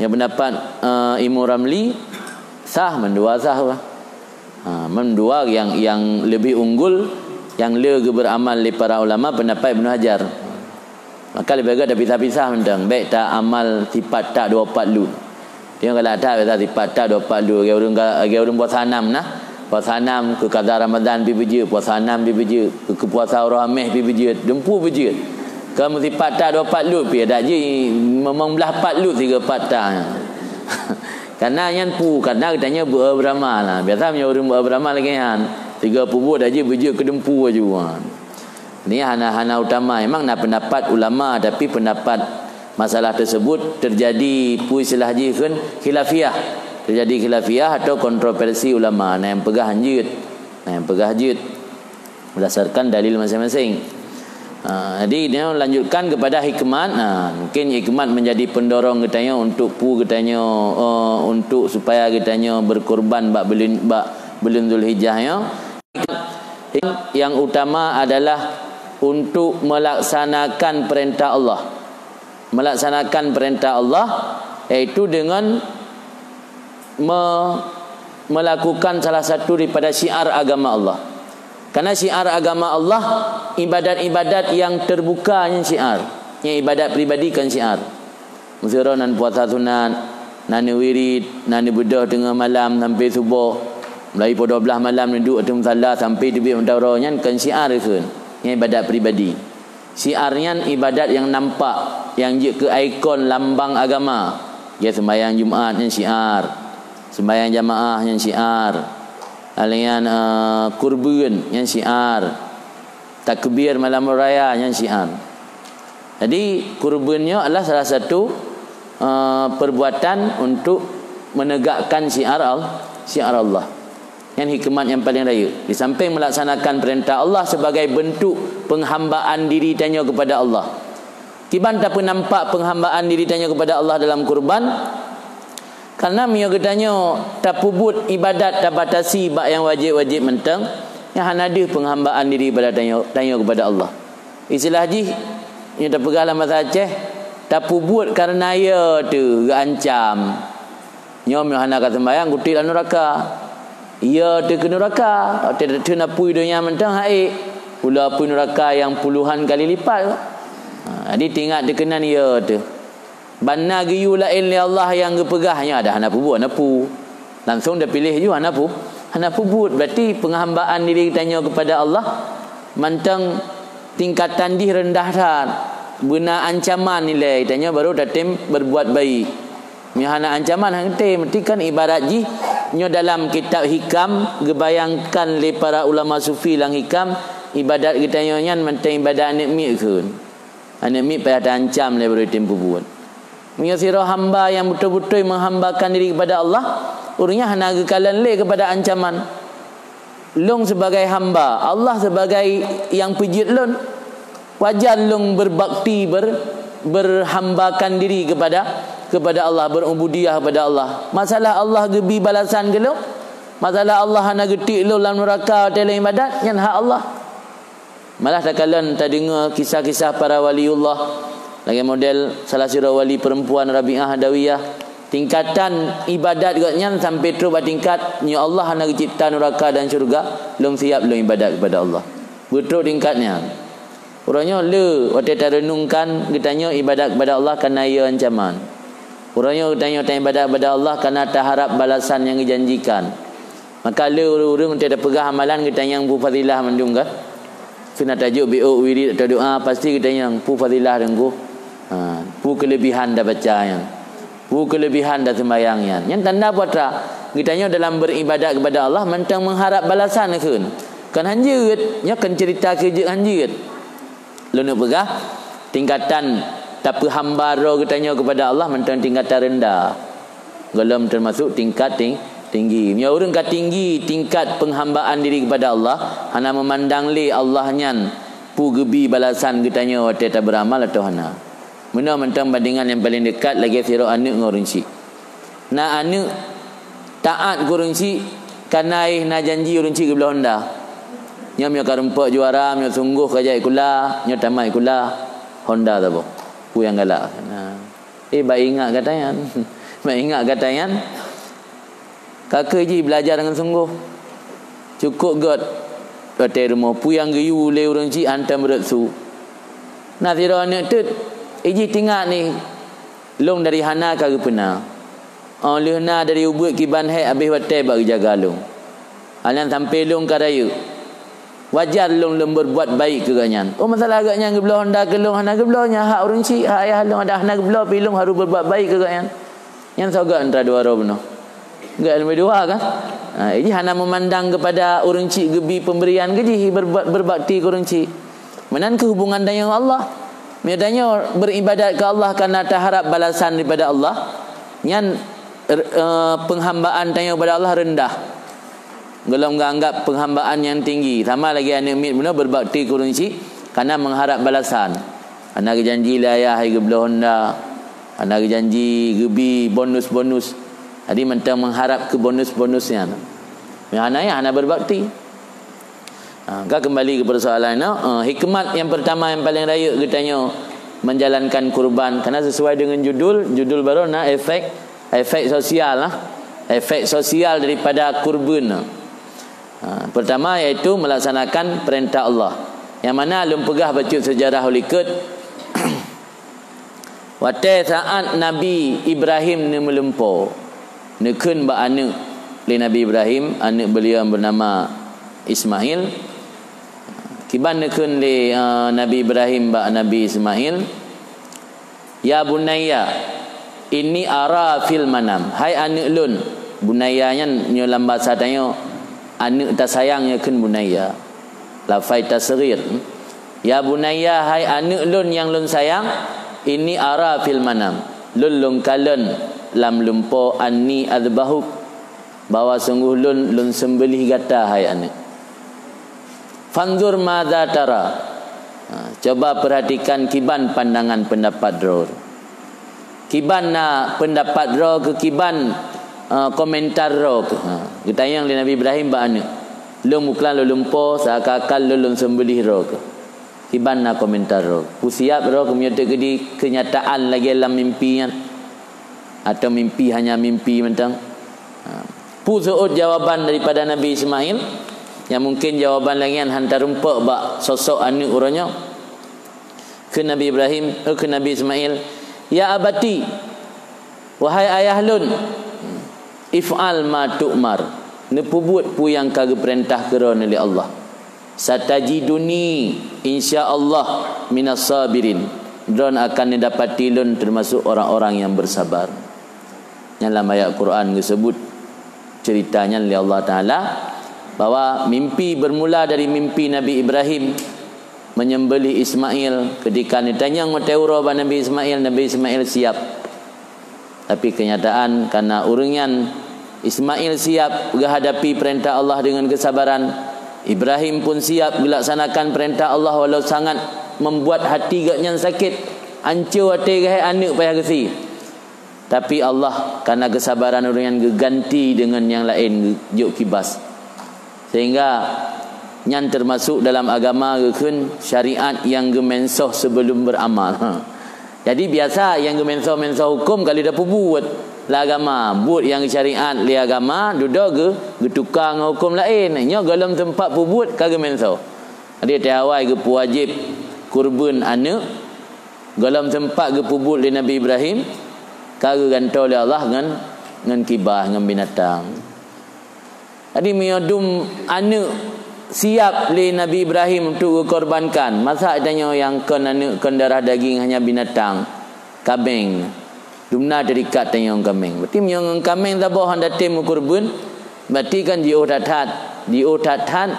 Nyang pendapat, eh, Imam Ramli sah, mandua sah bah. Ha, mandua yang, yang lebih unggul, yang le geuberamal lé para ulama pendapat Ibnu Hajar. Maka leubeh gét tapisah-pisah mantong. Bék ta amal sipat tak dua pat lut. Tengok galak that biasa sipat tak dua pat lut. Lagée ureuëng ga-, lagée ureuëng puasa nam nah. Puasa nam keu kada Ramadan pih beujeuet, puasa nam pih beujeuet, keu, keu puasa uroe Hameh pih beujeuet, dumpu beujeuet. Keu meusipat tak dua pat lut pih adak jih memang blah pat lut sigoe pat tak. Karena nyan pu, karena geutanyoe beu-, beuramal. Biasa meunyoe ureuëng beu-, beuramal lagée nyan, sigoe peubuet aja beujeuet keu dumpu aju. Ni hana, hana utama. Memang na pendapat ulama, tapi pendapat masalah tersebut terjadi, peue istilah jih kheun, khilafiyah. Terjadi khilafiyah atau kontroversi ulama. Na nyang peugah han jeuet, na nyang peugah jeuet. Berdasarkan dalil masing-masing. Ha, jadi, dia lanjutkan kepada hikmat. Ha, mungkin hikmat menjadi pendorong geutanyoe untuk peue geutanyoe, eh, untuk supaya geutanyoe berkorban bak buleuen, bak buleuen Zulhijjah nyoe. Yang utama adalah untuk melaksanakan perintah Allah. Melaksanakan perintah Allah, yaitu dengan me-, melakukan salah satu daripada syiar agama Allah. Karena syiar agama Allah, ibadat-ibadat yang terbuka nyan syiar. Nyang ibadat pribadi kan syiar. Meuseuroe nan puasa sunat, nan neuwirit, nan neubeudôh teungoh malam sampai suboh. Mulai poh dua belas malam neuduek ateueh musalla sampai teubiet mata uroe, nyan kon syiar kheun. Nyan ibadat pribadi. Syiar nyan ibadat nyang nampak, nyang jeuet keu ikon lambang agama. Ya, sembahyang Jumat nyan syiar. Sembahyang jamaah nyan syiar. Lalu nyan, eh, kurban nyan syiar. Takbir malam raya nyan syiar. Jadi, kurban nyoe adalah salah satu, eh, perbuatan untuk menegakkan syiar Al-, syiar Allah. Nyan hikmat nyang paleng rayeuk. Di samping melaksanakan perintah Allah sebagai bentuk penghambaan diri tanyoe kepada Allah. Kiban tapeunampak penghambaan diri tanyoe kepada Allah dalam kurban? Karena meunyoe geutanyoe tapeubuet ibadat tabatasi bak nyang wajéb-wajéb mantong, nyan hana deuh penghambaan diri bak tanyoe, tanyoe kepada Allah. Istilah jih, nyoe tapeugah lam bahasa Aceh, tapeubuet karena ya teuh geuancam. Nyoe meunyoe hana ka seumbahyang, kutiek lam nuraka. Ya teuh keu nuraka, watée teuh na apui donya mantong han ék. Ulah apui nuraka nyang puluhan kali lipat. Ha, jadi teuingat teuh keunan ya teuh. Ban na geuyue laén lé Allah nyang geupeugah nyan, ada hana peubuet, hana pu. Langsung tapiléh ju hana pu, hana peubuet. Berarti penghambaan diri geutanyoe kepada Allah mantong tingkatan jih rendah that. Beuna ancaman nilai, tanyoe baru tatem berbuat baik. Meunyoe hana ancaman, han tem. Berarti kan ibarat jih Nyoe dalam kitab Hikam, geubayangkan lé para ulama sufi lam Hikam, ibadat geutanyoe nyan mantong ibadat aneuk miet kheun. Aneuk miet payah taancam lé baru tem peubuet. Meunyoe sidroe hamba nyang beutôi-beutôi menghambakan diri kepada Allah, ureuëng nyan hana geukalon lé kepada ancaman. Lôn sebagai hamba, Allah sebagai nyang peujeuet lôn. Wajar lôn berbakti, ber-, berhambakan diri kepada, kepada Allah, berubudiyah kepada Allah. Masalah Allah geubi balasan keu lôn, masalah Allah hana geutik lôn lam nuraka watée lôn ibadat, nyan hak Allah. Malah takalon tadeungoe kisah-kisah para waliullah, lagée model salah sidroe wali perempuan Rabi'ah Adawiyah, tingkatan ibadat gobnyan sampai trok bak tingkat, "Ya Allah, hana geucipta nuraka dan syurga, lôn siap lôn ibadat kepada Allah." Beutrok tingkat nyan. Uroe nyoe le watée tareunungkan geutanyoe ibadat kepada Allah kana yö ancaman. Uroe nyoe geutanyoe taibadat kepada Allah kana taharab balasan nyang geujanjikan. Maka le ureuëng-ureuëng teupeugah amalan geutanyoe peue fadilah mandum kan? Keu na tajok B O wirid atau doa, pasti geutanyoe peue fadilah teungku. Ha, peue keulebihan dah baca nyan. Peue keulebihan dah sembahyang nyan. Nyan tanda putra geutanyoe dalam beribadat kepada Allah mantong mengharap balasan kheun. Kan hanjeuet, nyoe kan cerita keu jeuet hanjeuet. Lôn peugah, tingkatan tapeuhamba droe geutanyoe kepada Allah mantong tingkatan rendah. Gohlom termasuk tingkat ting-, tinggi. Meunyoe ureuëng ka tinggi tingkat penghambaan diri kepada Allah, hana memandang lé Allah nyan peue geubi balasan geutanyoe watée taberamal atau hana. Meunoe mantong bandingan nyang paleng dekat lagée sidroe aneuk ngon ureuëng chik. Na aneuk taát keu ureuëng chik, kana éh na janji ureuëng chik geubloe honda. Nyoe meunyoe ka rumpok juara, meunyoe sunggoh ka jai kula, nyoe tamat kula, honda saboh. Peue nyang galak. Nah. Eh, bak ingat gata nyan. Bak ingat gata nyan. Ka keuh jih belajar ngon sunggoh. Cukôp göt watée rumoh peue nyang geuyue lé ureuëng chik hantom rot su. Na sidroe aneuk teut, ijih tingat ni, lôn dari hana ka geupeuna. Oh lheueh na dari ubeuet kiban hék habéh watée bak geujaga lôn. Alan sampai lôn ka rayeuk. Wajar lôn, lôn berbuat baik keu gobnyan. Oh masalah gobnyan geubloe honda keu lôn hana geubloe, nyan hak ureuëng chik, hak ayah lôn ada hana geubloe, pi lôn harôh berbuat baik keu gobnyan. Nyan soe göt antara dua droe bunoe? Göt leubeh dua kan? Ha, jadi hana memandang kepada ureuëng chik geubi pemberian keu jih berbuat berbakti keu ureuëng chik. Meunan keuh hubungan tanyoe ngon Allah. Meunyoe tanyoe beribadat keu Allah karena taharap balasan daripada Allah, nyan, eh, penghambaan tanyoe kepada Allah rendah. Gohlom geuanggap penghambaan nyang tinggi, sama lagée aneuk miet bunoe berbakti keu ureuëng chik karena mengharap balasan. Hana geujanji lé ayah hai geubloe honda, hana geujanji geubi bonus-bonus. Jadi mantong mengharap keu bonus-bonus nyan. Meunyoe hana, ya hana berbakti. Ha, ka kembali ke persoalan nyoe, eh, hikmat yang pertama yang paling rayeuk geutanyoe menjalankan kurban karena sesuai dengan judul, judul baru na efek, efek sosial lah. Efek sosial daripada kurban. Ha, pertama yaitu melaksanakan perintah Allah. Yang mana lôn peugah bacut sejarah ulikot. Watée saat Nabi Ibrahim neumeulumpo, neukheun bak aneuk lé Nabi Ibrahim, aneuk beliau bernama Ismail. Kiban neukheun lé, eh, Nabi Ibrahim bak Nabi Ismail, "Ya bunayya, inni ara fil manam." Hai aneuk lôn, bunayya nyan nyoe lam basa tanyoe, aneuk tasayang nyoe kheun bunayya. Lafai tasghir. "Ya bunayya, hai aneuk lôn nyang lôn sayang, inni ara fil manam." Lôn lôn kalon lam lumpo anni adzbahuk, bahwa sungguh lôn lôn seumbelih gata, hai aneuk. Fanzur madza tara. Ha, coba perhatikan kiban pandangan pendapat droe. Kiban na pendapat droe keu kiban, eh, komentar droe keu. Ha, geutanyong lé Nabi Ibrahim bak aneuk. Lôn muklan lôn lumpo, seakan-akan lôn lôn seumbelih droe keu. Kiban na komentar droe. Pusiap droe keu meunyoe teukeudi keunyataan lagée lam mimpi nyan. Atau mimpi hanya mimpi mantong. Ha. Peue seuôt jawaban daripada Nabi Ismail? Nyang mungkin jawaban lagée nyan han tarumpok bak sosok aneuk uroe nyoe. Kheun Nabi Ibrahim, eh, kheun Nabi Ismail, "Ya abati, wahai ayah lôn, if'al ma tu'mar, neupeubuet peue nyang ka geupeurintah keu droeneuh lé Allah. Satajiduni, insya Allah, minas sabirin. Droeneuh akan neudapati lôn teumasok orang-orang nyang beusabar." Nyan lam ayat Quran geuseubut. cerita nyan lé Allah Taala, bahwa mimpi bermula dari mimpi Nabi Ibrahim menyembelih Ismail. Ketika neutanyong watée uroe bak Nabi Ismail, Nabi Ismail siap. Tapi kenyataan, karena ureuëng nyan, Ismail siap geuhadapi perintah Allah dengan kesabaran, Ibrahim pun siap gelaksanakan perintah Allah walau sangat membuat hati gobnyan sakét, ancô watée geuhée aneuëk payah geusie. Tapi Allah, karena kesabaran ureuëng nyan, geuganti dengan nyang laén, geujok kibas. Sehingga nyan termasuk dalam agama geukheun syariat nyang geumensoh sebelum beramal. Ha. Jadi biasa nyang geumensoh-mensoh huköm ka lheueh tapeubuet lé agama, buet nyang syariat lé agama dudoe geu-, geutuka ngon huköm laén. Nyoe gohlom teumpat peubuet ka geumensoh. Jadi watée awai geupeuwajéb kurban aneuëk, gohlom teumpat geupeubuet lé Nabi Ibrahim, ka geugantoe lé Allah ngon, ngon kibas, ngon binatang. Jadi meunyoe dum aneuëk siap lé Nabi Ibrahim untuk geukorbankan, masa tanyoe nyang kon aneuëk, kon darah daging, hanya binatang, kaméng. Dum na terikat tanyoe ngon kaméng. Berarti meunyoe ngon kaméng saboh hana tem meukurban, berarti kan jiôh that-that, jiôh that-that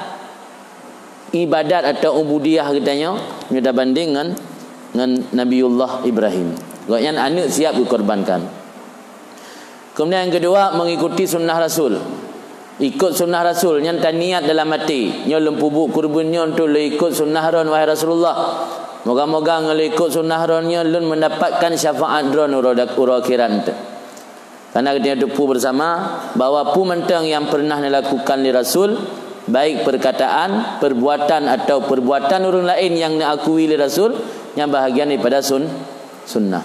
ibadat atau ubudiyah geutanyoe meunyoe tabandeng ngon, ngon Nabiullah Ibrahim. Gobnyan aneuëk siap geukorbankan. Kemudian yang kedua, mengikuti sunnah Rasul. Ikut sunnah Rasul, nyan taniat dalam até. Nyoe lôn peubuet kurban nyoe untuk lôn ikut sunnah droen, wahai Rasulullah. Moga-moga ngon lôn ikut sunnah droen nyoe lôn mendapatkan syafaat droen uroe dak-, uroe akhirat. Karena geutanyoe teupeu bersama bahwa peue mantong nyang pernah dilakukan lé Rasul, baik perkataan, perbuatan atau perbuatan ureuëng laén nyang diakui lé Rasul, nyan bahagian daripada sun-, sunnah.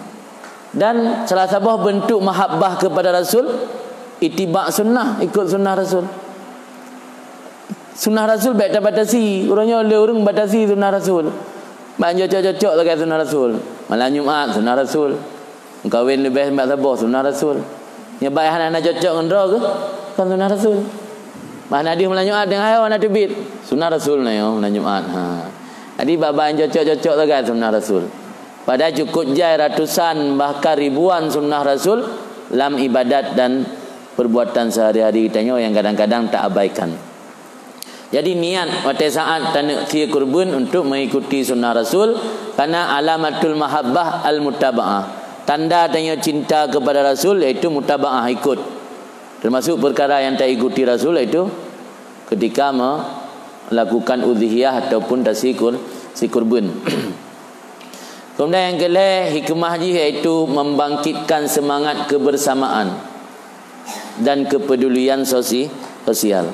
Dan salah saboh bentuk mahabbah kepada Rasul, ittiba' sunnah, ikut sunnah Rasul. Sunnah Rasul bék tabatasi, uroe nyoe lé ureuëng batasi sunnah Rasul. Ban cocok-cocok lagée sunnah Rasul. Malam Jumat sunnah Rasul. Meukawen leubeh bak saboh sunnah Rasul. Nyoe bak hana-hana cocok ngon droe geuh, kon sunnah Rasul. Bah na deuh malam Jumat teungoh hana teubiet, sunnah Rasul na nyoe malam Jumat. Ha. Jadi bak-bak nyang cocok-cocok sagai sunnah Rasul. Padahai cukup jai ratusan bahkan ribuan sunnah Rasul lam ibadat dan perbuatan sehari-hari geutanyoe nyang kadang-kadang taabaikan. Jadi niat watée saát taneuk sie kurban untuk mengikuti sunnah Rasul, karena alamatul mahabbah al-mutaba'ah. Tanda tanyoe cinta kepada Rasul yaitu mutaba'ah, ikut. Termasuk perkara yang taikuti Rasul yaitu ketika melakukan udhiyah ataupun tasikur, sikurban. Kemudian yang kelhée, hikmah jih yaitu membangkitkan semangat kebersamaan dan kepedulian sosi-, sosial.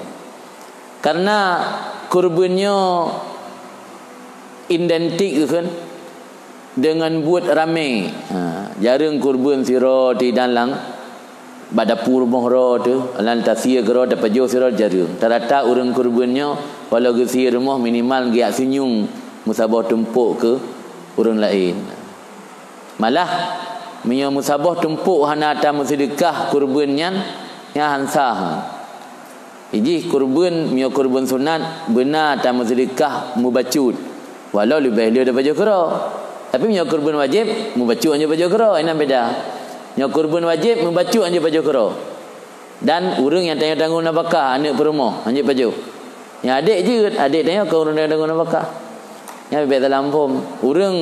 Karena kurban nyoe identik kan dengan buet ramé. Ha, jareueng kurban sidroe di dalam bak dapu rumoh droe teuh, lam tasie keudroe, tapajoh sidroe jareueng. Rata-rata ureuëng kurban nyoe, walau geusie rumoh minimal geujak seunyum meusaboh tumpok keu ureuëng laén. Malah, meunyoe meusaboh tumpok hana tameuseudekah kurban nyan, nyan han sah. Ijih kurban, meunyoe kurban sunat, beuna tameuseudekah meubacut. Walau leubeh le daripada pajoh keudroe. Tapi meunyoe kurban wajéb, meubacut hana pajoh keudroe, inan beda. Nyoe kurban wajéb, meubacut hana pajoh keudroe. Dan ureuëng nyang tanyoe tanggong nafakah, aneuëk peurumoh, hana pajoh. Nyang adék jeuet, adék tanyoe kon ureuëng tanyoe tanggong nafakah. Nyan bèk salah phom. Ureuëng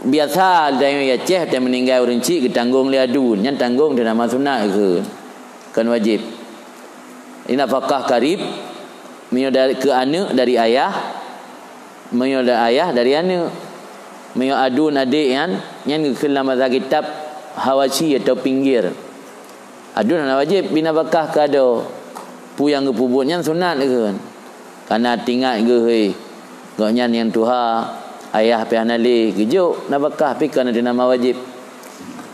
biasa tanyoe di Aceh, watée meuninggai ureuëng chik geutanggong lé aduen, nyan tanggong di nama sunat keu, kon wajéb. Di nafakah karib, meunyoe dari, keu aneuëk dari ayah, meunyoe dari ayah dari aneuëk. Meunyoe aduen adék nyan, nyan geukheun lam basa kitab Hawashi atau pinggir. Aduen hana wajéb bri nafakah keu adoe. Peue nyang geupeubuet nyan sunat kheun. Kana tingat geuh, hei, gobnyan nyang tuha, ayah pih hana lé, geujok nafakah pih kon di nama wajéb.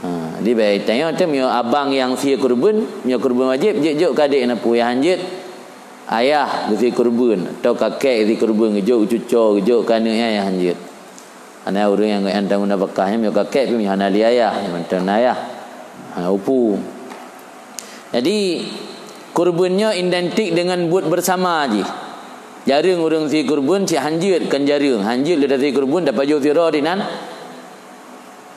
Ha, di bai tanyoe teuh meunyoe abang nyang sie kurban, meunyoe kurban wajéb, jeuet jok keu adék na peue nyang hanjeuet. Ayah geusie kurban, atau kakek geusie kurban, geujok cuco, geujok keu aneuëk nyang hanjeuet. Hana ureuëng nyang, nyang tanggong nafakah nyan, meunyoe kakek pih meunyoe hana lé ayah, mantong na ayah. Hana upu. Jadi, kurban nyoe identik dengan buet bersama jih. Jareueng ureuëng sie kurban cit hanjeuet, kon jareueng. Hanjeuet lé tasie kurban, tapajoh sidroe di nan.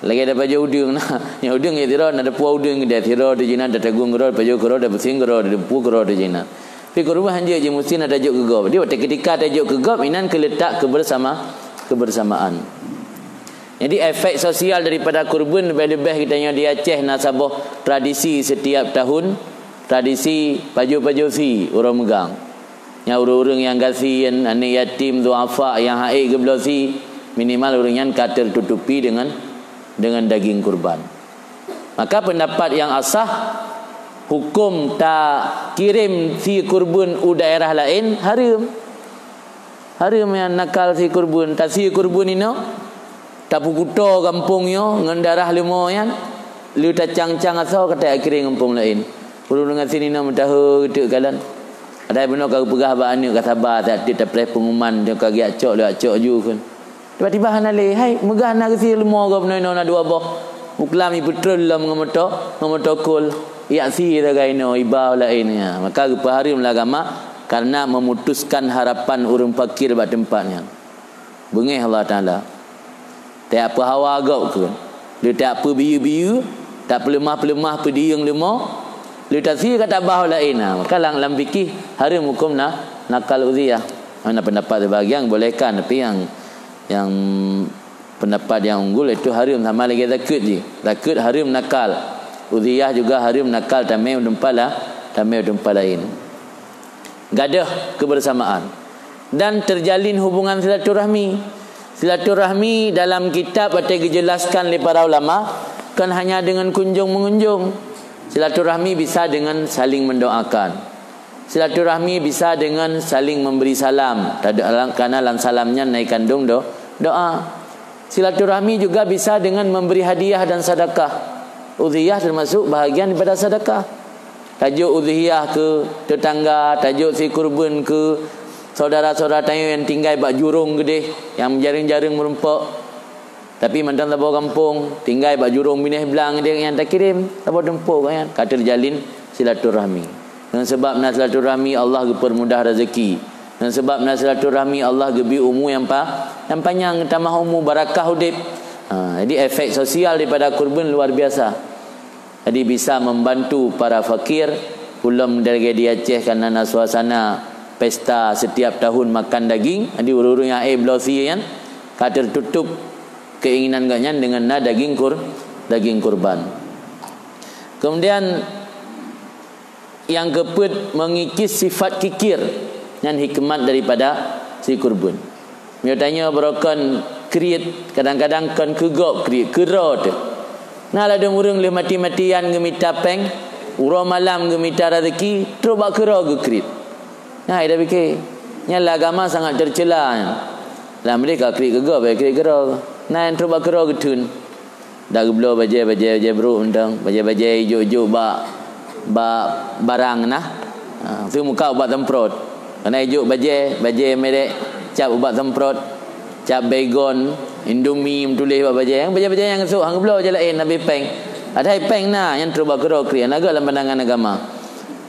Lagèe tapajoh udeueng na. Nyang udeueng jih sidroe, na tapuwoe udeueng keudeh sidroe teuh jinan, tatagung keudroe, tapajoh keudroe, tapeusieng keudroe, tateumpue keudroe teuh jinan. Tapi keureubeuen hanjeuet jih, musti na tajok keu gob. Jadi watèe keutika tajok keu gob, inan keu leutak keubersama-, kebersamaan. Jadi efek sosial daripada keureubeuen, leubeh-leubeh geutanyoe di Aceh na saboh tradisi setiap tahun, tradisi pajoh-pajoh sie uroe meugang. Nyang ureueng-ureueng nyang gasien, aneuk yatim, duafa nyang han ék geubloe sie, minimal ureueng nyan ka teututupi deungon, deungon daging kurban. Maka peundapat nyang asah, huköm takirém sie kurban u daerah laén hareuem. Hareuem nyan nakal sie kurban, tasie kurban inoe, tapeukuto gampông nyoe ngon darah leumo nyan, lheueh tacang-cang asoe ka takirém gampông laén. Ureueng-ureueng gasien inoe meutahö teuk kalon. Padahai bunoe ka geupeugah bak aneuk ka saba, tiep-tiep tapreh peunguman nyoe ka geujak cok lé cok ju kheun. Tiba-tiba hana lé, hai, meugah na geusie leumo gob noe, inoe na dua boh. Buklam ipeutreun lom ngon moto, ngon moto kol. Jak sie sagai inoe, iba laén nyan. Maka geupeuhareuem lé agama karena memutuskan harapan ureueng fakir bak teumpat nyan. Beungéh Allah Taala. Tajak peuhawa gob kheun. Lheueh tajak peubiyeu-biyeu, tapeuleumah-peuleumah peudiyeueng leumo. Lheueh tasie ka tabah laén na. Maka lam, lam fikih hareuem huköm na, nakal udhiyah. Hana peundapat sibagian bolehkan, tapi nyang, nyang peundapat nyang unggul itu hareuem sama lagèe zakeuet jih. Zakeuet hareuem nakal. Udhiyah juga hareuem nakal tamé u teumpat la-, tamé u teumpat laén. Gadoh kebersamaan dan terjalin hubungan silaturahmi. Silaturahmi dalam kitab watèe geujelaskan lé para ulama kon hanya deungon kunjong-meungunjong. Silaturahmi bisa deungon saling mendoakan. Silaturahmi bisa deungon saling memberi salam. Tad-, karena lam salam nyan na ikandong do-, doa. Silaturahmi juga bisa deungon memberi hadiah dan sedekah. Udhiyah termasuk bahagian daripada sedekah. Tajok udhiyah keu tetangga, tajok sie kurban keu saudara-saudara tanyoe nyang tinggai bak jurong keudeh, nyang jareueng-jareueng meurumpok. Tapi mantong saboh gampông, tinggai bak jurong binéh blang deh nyang takirém, saboh teumpok nyan ka teujalin silaturahmi. Ngon sabab na silaturahmi, Allah geupeumudah rezeki. Ngon sabab na silaturahmi, Allah geubri umu nyang pa-, nyang panyang, geutamah umu, barakah udeb. Ha, jadi efek sosial daripada kurban luar biasa. Jadi bisa membantu para fakir. Ulôn dari di Aceh kan na suasana pesta setiap tahun makan daging. Jadi ureuëng-ureuëng nyang ék bloe sie nyan ka tertutup keinginan gobnyan dengan na daging kur-, daging kurban. Kemudian nyang keupeuet mengikis sifat kikir, nyan hikmat daripada sie kurban. Meunyoe tanyoe baroe kon kriet, kadang-kadang kon keu gob kriet, keu droe teuh. Na ladôm ureuëng lheueh mati-matian geumita péng, uroe malam geumita rezeki, trok bak keu droe geukriet. Nah, ida pike, nyan lam agama sangat tercela nyan. Lam deh ka kriet keu gob, ya kriet keu droe. Na nyang trok bak keu droe geutheun. Dak geubloe bajée-bajée, bajée brok mantong, bajée-bajée ijok-ijok bak, bak barang na. Ha, tu muka ubat semprot. Kana ijok bajée, bajée merek cap ubat semprot, cap Baygon, Indomie meutuléh bak bajée. Nyang bajée-bajée nyang geusok han geubloe bajée laén, habéh péng. Padahai péng na, nyan trok bak keu droe kriet, hana göt lam pandangan agama.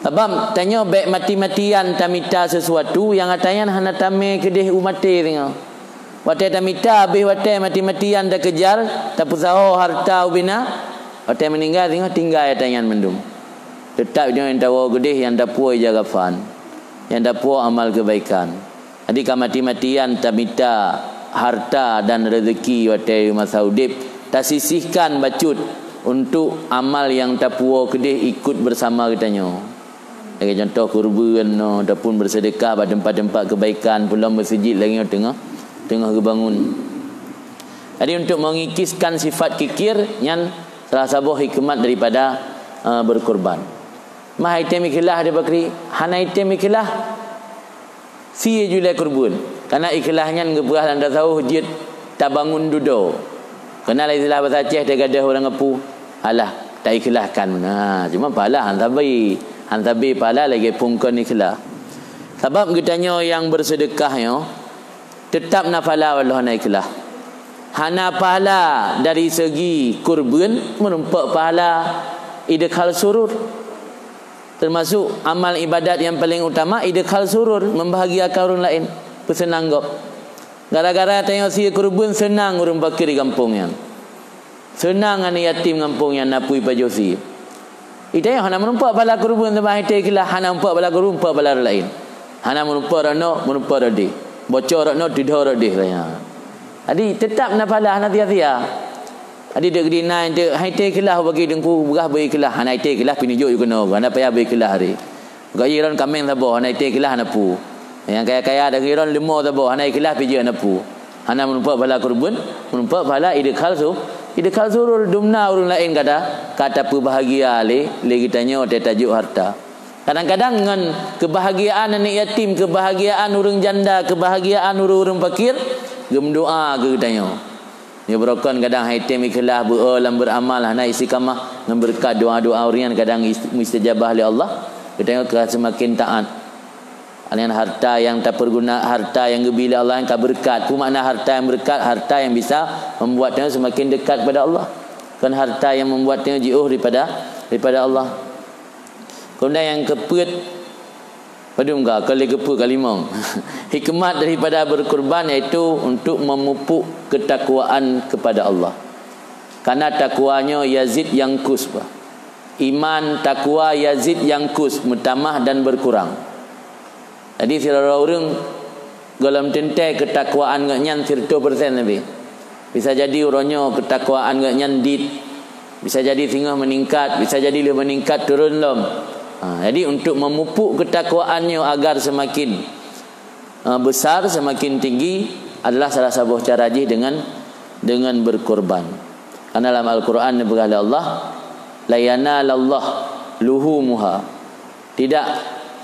Sabab tanyoe bék mati-matian tamita sesuatu nyang ata nyan hana tamé keudeh u maté singoh. Watée tamita, habéh watée mati-matian takeujar, tapeusaho hareuta ubena, watée meuninggai singoh tinggai ata nyan mandum. Teutap nyoe nyang tawoe keudeh nyang tapuwoe ija kafan, nyang tapuwoe amal keubaikan. Jadi ka mati-matian tamita hareuta dan reuzeki watée masa udeb, tasisihkan bacut untuk amal nyang tapuwoe keudeh ikot beusama geutanyoe. Lagée contoh kurban nyoe, ataupun beuseudeukah bak teumpat-teumpat keubaikan, peulom meuseujid lagée nyoe teungoh, teungoh geubangun. Jadi untuk mengikiskan sifat kikir, nyan salah saboh hikmat daripada, eh, berkurban. Mah item ikhlas di bakri, hana item ikhlas. Sie julée kurban. Kana ikhlas nyan geupeugah lam tasawuf jeuet tabangun dudoe. Kana lé istilah basa Aceh teugadôh ureuëng apu, alah, taikhlahkan. Nah, cuma pahala han sabe. Han sabe pahala lagée phon kon ikhlas. Sabab geutanyoe nyang beuseudeukah nyoe teutap na pahala walau hana ikhlas. Hana pahala dari segi kurban, meurumpok pahala idkhal surur. Teumasok amal ibadat nyang paleng utama, idkhal surur, membahagiakan ureuëng laén, peuseunang gob. Gara-gara tanyoe sie kurban seunang ureuëng pakri gampông nyan. Seunang aneuk yatim gampông nyan na pui pajoh sie. Itanyoe hana meurumpok pahala keureubeuen teuma hai teuh ikhlas, hana meurumpok pahala keureubeuen, meurumpok pahala ureueng laén. Hana meurumpok rot noe, meurumpok rot deh. Bocor rot noe, teudhoe rot deh, kaya. Jadi, teutap na pahala, hana sia-sia. Jadi, deuk di na, deuk hai teuh ikhlas bagi teungku, peugah beu ikhlas. Hana hai teuh ikhlas, pih neujok yue keunoe, hana payah beu ikhlas hari. Geuiron kaméng saboh, hana ikhlas hana peue. Nyang kaya-kaya dan iron leumo saboh, hana ikhlas pih jeuet hana peue. Hana meurumpok pahala keureubeuen, meurumpok pahala ideukhal su-, ideukhal surur. Dumna ureueng laén ka ta-, ka tapeubahgia lé, lé geutanyoe watée tajok harta. Kadang-kadang ngon keubahagiaan aneuk yatim, keubahagiaan ureueng janda, keubahagiaan ureueng-ureueng fakir, geumeudoa keu geutanyoe. Nyoe beurokon kadang hai teuh ikhlas beu-, lam beuramal hana istiqamah ngon beureukat doa-doa ureueng nyan kadang ist-, mustajabah lé Allah, geutanyoe ka seumaken taát. Nyan harta nyang tapeuguna, harta nyang geubi lé Allah nyang ka beureukat. Peue makna harta nyang beureukat? Harta nyang bisa membuat tanyoe seumaken dekat kepada Allah. Kon harta nyang membuat tanyoe jiôh daripada, daripada Allah. Kemudian nyang keupeuet, padum ka, kon lé keupeuet, kalimong. Hikmat daripada berkurban yaitu untuk memupuk ketakwaan kepada Allah. Karena takwa nyoe yazid yankus, bah. Iman, takwa, yazid yankus, meutamah dan berkurang. Jadi, sidroe ureueng gohlom teuntée keutakwaan geuh nyan sireutoh persen leubeh. Bisa jadi uroe nyoe keutakwaan geuh nyan dit, bisa jadi singoh meuningkat, bisa jadi lheueh meuningkat turun lom. Ha, jadi untuk memupuk keutakwaan nyoe agar seumaken, ha, besar, seumaken tinggi adalah salah saboh cara jih dengan, dengan berkorban. Karena lam Al-Quran neupeugah lé Allah, "La yanalallah luhumuha." Tidak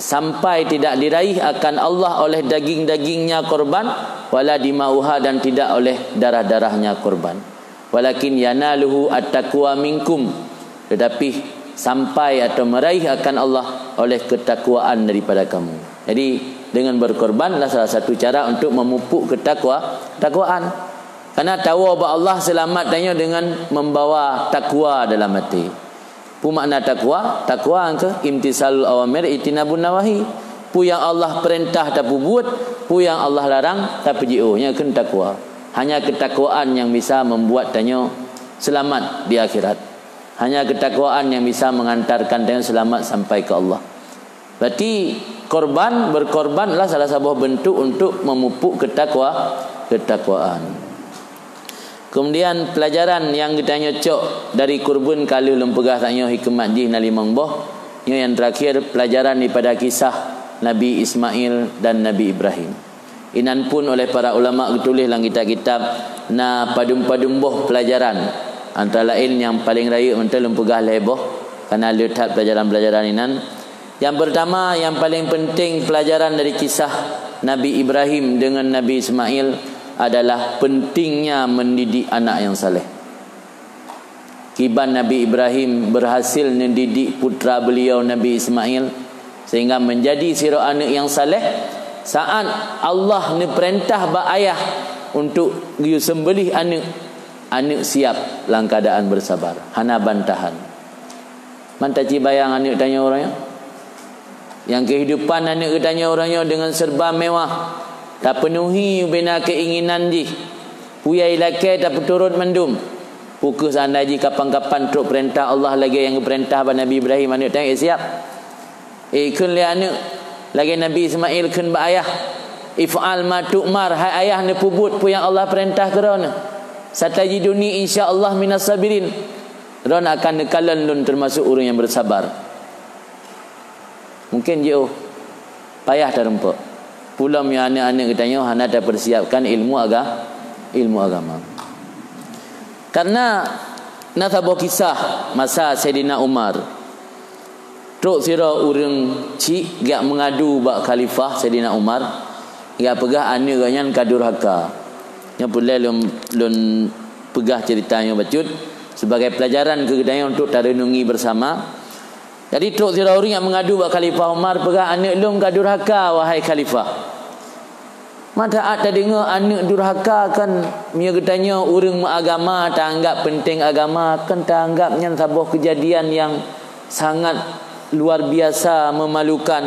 sampai, tidak diraih akan Allah oleh daging-dagingnya korban, wala dima'uha, dan tidak oleh darah-darahnya korban. Walakin yanaluhu at-taqwa minkum, tetapi sampai atau meraih akan Allah oleh ketakwaan daripada kamu. Jadi, dengan berkorban adalah salah satu cara untuk memupuk ketakwa-, ketakwaan. Karena tawoe bak Allah seulamat tanyoe dengan membawa takwa dalam hati. Peue makna takwa? Takwa keuh imtisalul awamir, ijtinabun nawahi. Peue nyang Allah peurintah tapeubuet, peue nyang Allah larang tapeujiôh. Nyan keuh takwa. Hanya ketakwaan nyang bisa membuat tanyoe seulamat di akhirat. Hanya ketakwaan nyang bisa mengantarkan tanyoe seulamat sampai keu Allah. Berarti korban, berkorban adalah salah saboh bentuk untuk memupuk ketakwa-, ketakwaan. Kemudian, pelajaran nyang geutanyoe cok dari kurban ka lheueh lôn peugah tanyoe hikmat jih na limong boh. Nyoe nyang terakhir, pelajaran daripada kisah Nabi Ismail dan Nabi Ibrahim. Inan pun oleh para ulama geutuléh lam kitab-kitab na padum-padum boh pelajaran. Antara laén nyang paleng rayeuk mantong lôn peugah lhée boh, karena le that pelajaran-pelajaran inan. Nyang pertama, nyang paleng penting pelajaran dari kisah Nabi Ibrahim dengan Nabi Ismail adalah pentingnya mendidik anak yang saleh. Kiban Nabi Ibrahim berhasil mendidik putra beliau Nabi Ismail sehingga menjadi sidroe aneuk yang saleh. Saat Allah neupeurintah bak ayah untuk geuyue seumbelih aneuk, aneuk siap lam keadaan bersabar, hana bantahan. Man taci bayang aneuk tanyoe uroe nyoe. Nyang keuhidupan aneuk geutanyoe uroe nyoe deungon serba mewah, tapeunuhi ubena keinginan jih. Peue nyang ilakée tapeuturot mandum. Peu kheueh seandai jih kapan-kapan trok peurintah Allah lagée nyang geupeurintah bak Nabi Ibrahim aneuk tanyoe siap. Ikheun lé aneuk, lagée Nabi Ismail kheun bak ayah, "If'al ma tu'mar, hai ayah neupeubuet peue nyang Allah peurintah keu droeneuh. Satajiduni insya Allah minas sabirin." Droeneuh akan neukalon lôn teumasok ureuëng nyang beusabar. Mungken jiôh payah tarumpok. Peulom nyoe aneuk-aneuk geutanyoe hana tapeusiapkan ilmu aga-, ilmu agama. Karena na saboh kisah masa Saidina Umar. Trok sidroe ureuëng chik geujak meungadu bak Khalifah Saidina Umar, geujak peugah aneuk geuh nyan ka durhaka. Nyoe peureulée lôn, lôn peugah ceurita nyoe bacut sebagai pelajaran keu geutanyoe untuk tareunungi bersama. Jadi, trok sidroe ureuëng nyang meungadu bak Khalifah Umar, peugah, "Aneuk lôn ka durhaka, wahai Khalifah." Manfaat tadeungoe aneuk durhaka kan, meunyoe geutanyoe ureuëng meuagama, taanggap penting agama, kan taanggap nyan saboh keujadian nyang sangat luar biasa, memalukan.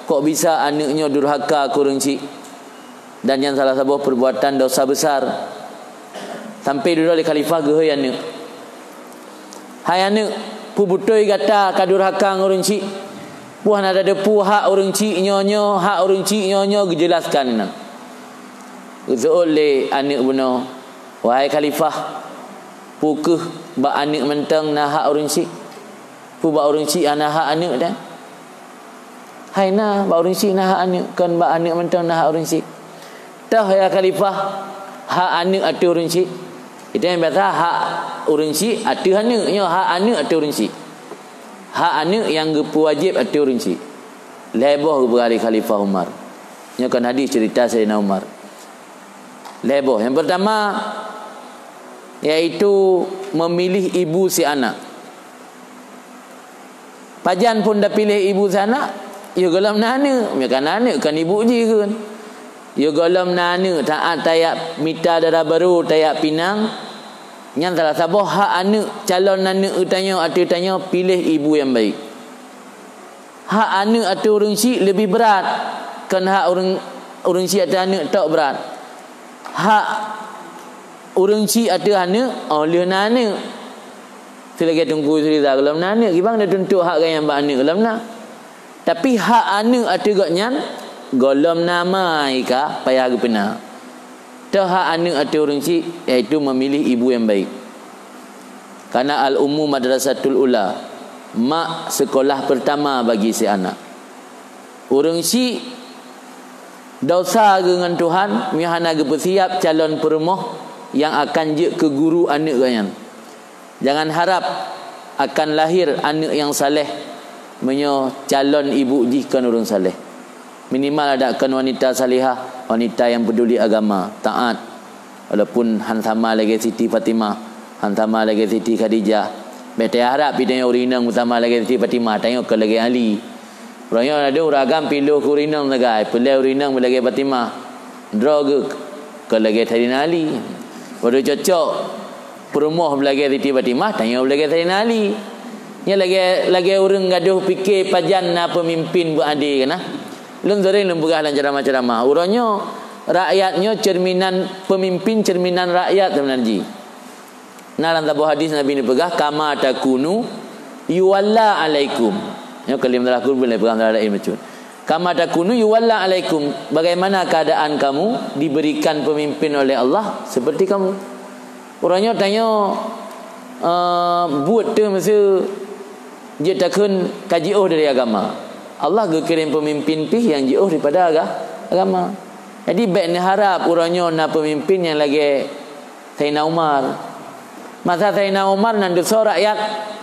Kok bisa aneuk nyoe durhaka keu ureuëng chik? Dan nyan salah saboh perbuatan dosa besar. Sampai dudoe lé khalifah geuhôi aneuk. "Hai aneuëk, peue beutôi gata ka durhaka ngon ureuëng chik? Peue hana tateupeue hak ureuëng chik nyoe-nyoe, hak ureuëng chik nyoe-nyoe?" Geujelaskan inan. Geuseuôt lé aneuëk bunoe, "Wahai khalifah, peu kheueh bak aneuëk mantong na hak ureuëng chik? Peu bak ureuëng chik hana hak aneuëk teuh?" "Hai na, bak ureuëng chik na hak aneuëk, kon bak aneuëk mantong na hak ureuëng chik." "Toh, ya khalifah, hak aneuëk ateueh ureuëng chik?" Itu nyang biasa hak ureuëng chik ateueh aneuëk, nyoe hak aneuëk ateueh ureuëng chik. Hak aneuëk nyang geupeuwajéb ateueh ureuëng chik. Lhée boh geupeugah lé Khalifah Umar. Nyoe kon hadis cerita Saidina Umar. Lhée boh. Yang pertama, yaitu memilih ibu si anak. Pajan phon tapiléh ibu si anak, yoh gohlom na aneuëk, meunyo ka na aneuëk, kon ibu jih kheun. Yoh gohlom na aneuëk, taát tajak mita dara barô, tajak pinang, nyan salah saboh hak aneuëk, calon aneuëk geutanyoe, ateueh tanyoe piléh ibu nyang baik. Hak aneuëk ateueh ureuëng chik leubeh brat, kon hak ureuëng, ureuëng chik ateueh aneuëk tok brat. Hak ureuëng chik ateueh aneuëk, óh lheueh na aneuëk. Seulagée Teungku Yusri Ridha gohlom na aneuëk, kiban neutuntut hak geuh nyang bak aneuëk gohlom na. Tapi hak aneuëk ateueh gobnyan, gohlom na ma ka payah geupeuna. Toh hak aneuëk ateueh ureuëng chik, yaitu memilih ibu yang baik. Karena al-ummu madrasatul ula, mak sekolah pertama bagi si anak. Ureuëng chik dosa geuh ngon Tuhan, meunyo hana geupeusiab calon peurumoh nyang akan jeuet keu guru aneuëk gobnyan. Jangan harap akan lahir aneuëk nyang saleh, meunyo calon ibu jih kon ureuëng saleh. Minimal adak kon wanita salihah, wanita nyang peuduli agama, taát. Walaupun han sama lagée Siti Fatimah, han sama lagée Siti Khadijah. Bék taharap pih tanyoe ureuëng inong beusama lagée Siti Fatimah, tanyoe kon lagée Ali. Uroe nyoe na deuh ureuëng agam piloh keu ureuëng inong sagai, peulée ureuëng inong lagée Fatimah. Droe geuh kon lagée Saidina Ali. Padahai cocok peurumoh beulagée Siti Fatimah, tanyoe beulagée Saidina Ali. Nyan lagée, lagée ureuëng gadôh pike pajan na peumimpin beuadé keunan. Lôn seuréng lôn peugah lam ceramah-ceramah. Uroe nyoe, rakyat nyoe cerminan, peumimpin cerminan rakyat seubeuna jih. Na lam saboh hadis Nabi neupeugah, "Kama takunu yuwalla alaikum." Nyoe keulim salah kurban lé peugah salah laén bacut. "Kama takunu yuwalla alaikum." Bagaimana keadaan kamu diberikan pemimpin oleh Allah, seperti kamu. Uroe nyoe tanyoe, eh, buet teuh meuseu jeuet takheun ka jiôh dari agama. Allah geukirém peumimpin pih nyang jiôh daripada aga-, agama. Jadi, bék neuharab uroe nyoe na peumimpin nyang lagée Saidina Umar. Masa Saidina Umar nan dusoe rakyat.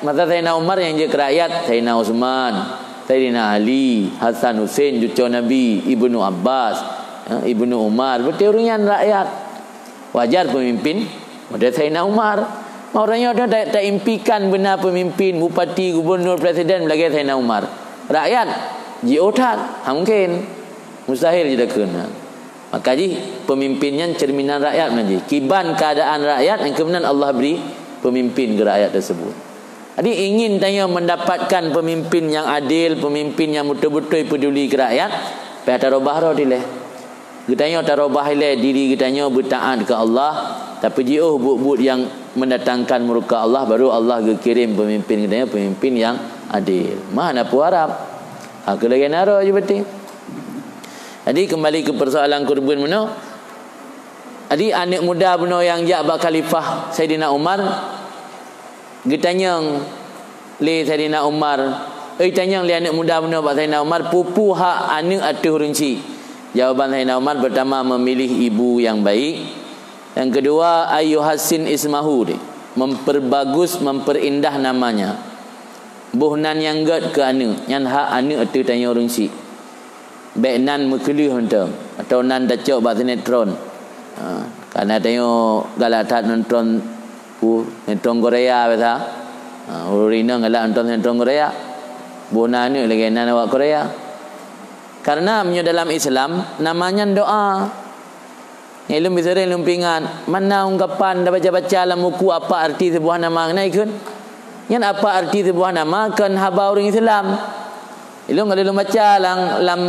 Masa Saidina Umar nyang jeuet keu rakyat, Saidina Utsman, Saidina Ali, Hasan Husein, cucoe Nabi, Ibnu Abbas, eh, Ibnu Umar, beutôi ureuëng nyan rakyat. Wajar peumimpin model Saidina Umar. Maka uroe nyoe ta-, taimpikan beuna peumimpin, bupati, gubunur, presiden lagée Saidina Umar. Rakyat jiôh that, hana mungkin. Mustahil jidakheun. Maka jih, peumimpin nyan cerminan rakyat meunan jih. Kiban keadaan rakyat, nyang keunan Allah bri peumimpin keu rakyat tersebut. Jadi, ingin tanyoe mendapatkan pemimpin yang adil, pemimpin yang beutôi-beutôi peduli keu rakyat, payah tarobah droe dilée. Geutanyoe tarobah ilée diri geutanyoe beutaát keu Allah, tapi jiôh buet-buet nyang mendatangkan murka Allah, baru Allah geukirém pemimpin geutanyoe, pemimpin yang adil. Meuhana peuharab. Ha, keu lagée naro je berarti. Jadi, kembali ke persoalan kurban bunoe. Jadi, aneuëk muda bunoe nyang jak bak Khalifah Saidina Umar, geutanyong lé Saidina Umar, eh, tanyong lé aneuëk muda bunoe bak Saidina Umar, peue-peue hak aneuëk ateueh ureuëng chik? Jawaban Saidina Umar, pertama, memilih ibu yang baik. Yang kedua, ayyuhassin ismahu, memperbagus, memperindah namanya. Boh nan nyang gét keu aneuëk, nyan hak aneuëk ateueh tanyoe ureuëng chik. Bék nan meukeuleuh mantong, atau nan tacok bak sinetron. Ha, karena tanyoe galak that nonton, uh, sinetron Korea biasa. Ha, ureuëng inong galak nonton sinetron Korea. Boh nan aneuëk lagée nan awak Korea. Karena meunyoe dalam Islam, nama nyan doa. Nyan lôn bicara lôn peuingat, mana ungkapan tabaca-baca lam buku apa arti sebuah nama keunan ikheun? Nyan apa arti sebuah nama kon haba ureuëng Islam. Ilôn ka lôn baca lam, lam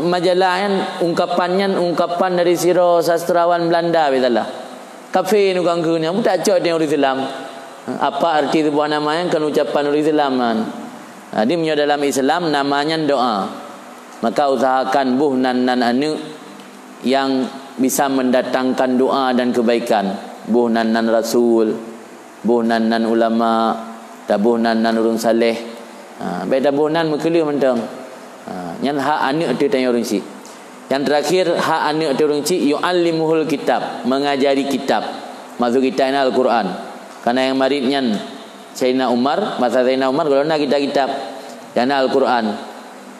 majalah nyan, ungkapan nyan ungkapan dari sidroe sastrawan Belanda biasalah. Kafé nukang kheun nyan, pun tacok di ureuëng Islam. Apa arti sebuah nama nyan? Kan ucapan ureuëng Islam nyan. Jadi meunyoe dalam Islam nama nyan doa, maka usahakan boh nan-nan aneuëk nyang bisa mendatangkan doa dan kebaikan. Boh nan-nan rasul, boh nan-nan ulama, taboh nan-nan ureuëng saleh. Ha, bék taboh nan meukeuleuh mantong. Ha, nyan hak aneuëk teuh tanyoe ureuëng chik. Yang terakhir, hak aneuëk teuh ureuëng chik, yu'allimuhul kitab, mengajari kitab. Maksud kitab nyan Al-Quran. Karena nyang marit nyan Saidina Umar, masa Saidina Umar gohlom na kitab-kitab. Nyang na Al-Quran.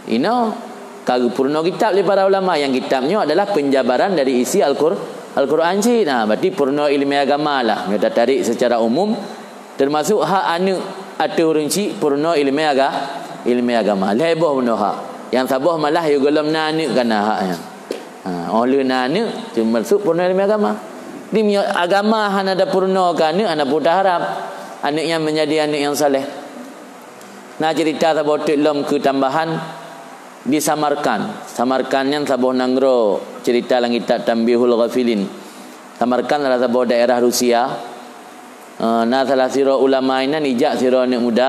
Inoe ka geupeurunoe kitab lé para ulama. Nyang kitab nyoe adalah penjabaran dari isi Al-Qur-, Al-Quran cit. Nah, berarti peurunoe ileumèe agama lah. Nyoe tatarék secara umum, termasuk hak aneuëk ateueh ureuëng chik peurunoe ileumèe aga-, ileumèe agama. Lhèe boh bunoe hak. Nyang saboh malah yôh gohlom na aneuëk ka na hak nyan. Ha, óh lheueh na aneuëk, termasuk peurunoe ileumèe agama. Di meunyoe agama hana tapeurunoe keu aneuëk, hana peue taharap aneuëk nyan menjadi aneuëk nyang saleh. Na cerita saboh teuk lom keu tambahan di Samarkand. Samarkand nyan saboh nanggroe, cerita lam kitab Tanbihul Ghafilin. Samarkand adalah saboh daerah Rusia. Eh, na salah sidroe ulama inan ijak sidroe aneuëk muda.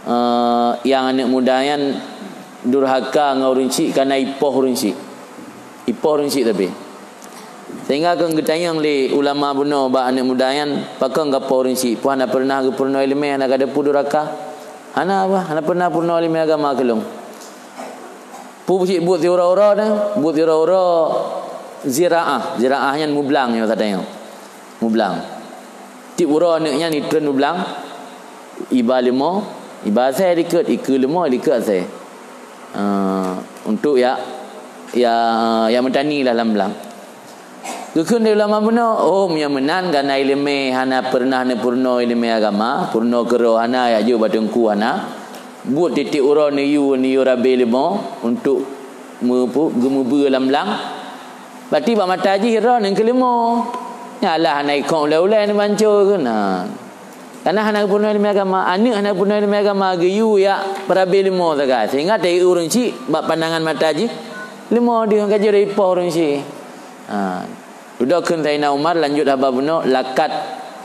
Eh, nyang aneuëk muda nyan durhaka ngon ureuëng chik karena ipoh ureuëng chik. Ipoh ureuëng chik tapi. Sehingga keu geutanyong lé ulama bunoe bak aneuëk muda nyan, "Pakon kapoh ureuëng chik? Peue hana peureunah geupeurunoe ileumèe, hana ka teupeu durhaka?" "Hana, bah, hana peureunah peurunoe ileumèe agama keu lôn." Peue cit buet siuroe-uroe nyan, buet siuroe-uroe ziraah. Ziraah nyan mublang nyoe satanyoe. Mublang. Tiep uroe aneuëk nyan itreun mublang, iba leumo, iba asèe dikeue, ikeue leumo, dikeue asèe. Ah, untuk ya, ya, ya meutani lah lam blang. Geukheun lé ulama bunoe, "Oh, meunyoe meunan, kana ileumèe hana peureunah neupeurunoe ileumèe agama, peurunoe keudroe hana, jak jok bak teungku hana, buet tiep-tiep uroe neuyue, neuyue rabé leumo untuk meupu-, geumeubeue lam blang, berarti bak mata jih droeneuh keu leumo. Nyan lah hana ikong ulèe-ulèe neubanco keunan." Kana hana geupeurunoe ileumèe agama, aneuëk hana geupeurunoe ileumèe agama, geuyue jak peurabé leumo sagai, sehingga tayue ureuëng chik bak pandangan mata jih leumo deuh ka jeuet ipoh ureuëng chik. Ha. Dudoe kheun Saidina Umar lanjut haba bunoe, "Laqad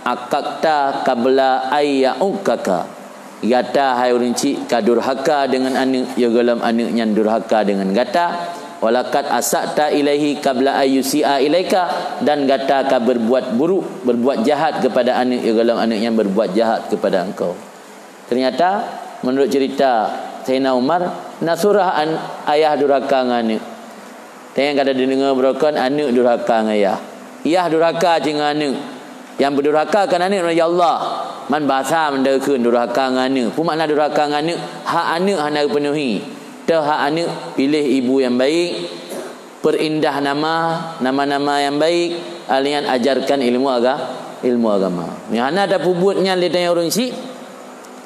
aqaqta qabla ay ya'uqqaka." Gata, hai ureuëng chik, ka durhaka deungon aneuëk, yoh gohlom aneuëk nyan durhaka deungon gata. "Walaqad asa'ta ilaihi qabla ay yusi'a ilaika," dan gata ka berbuat buruk, berbuat jahat kepada aneuëk, yoh gohlom aneuëk nyan berbuat jahat kepada engkau. Ternyata, menurut cerita Saidina Umar, na surah an-, ayah durhaka ngon aneuëk. Teuka ka tadeungoe beurokon aneuëk durhaka ngon yah. Yah durhaka cit ngon aneuëk. Nyang beudurhaka kon aneuëk, ya Allah. Man basa meudakheun durhaka ngon aneuëk. Peue makna durhaka ngon aneuëk? Hak aneuëk hana geupeunuhi. Teuh hak aneuëk piléh ibu nyang baik, peurindah nama, nama-nama nyang baik, alèh nyan ajarkan ilmu aga-, ilmu agama. Nyang hana tapeubuet nyan lé tanyoe ureuëng chik,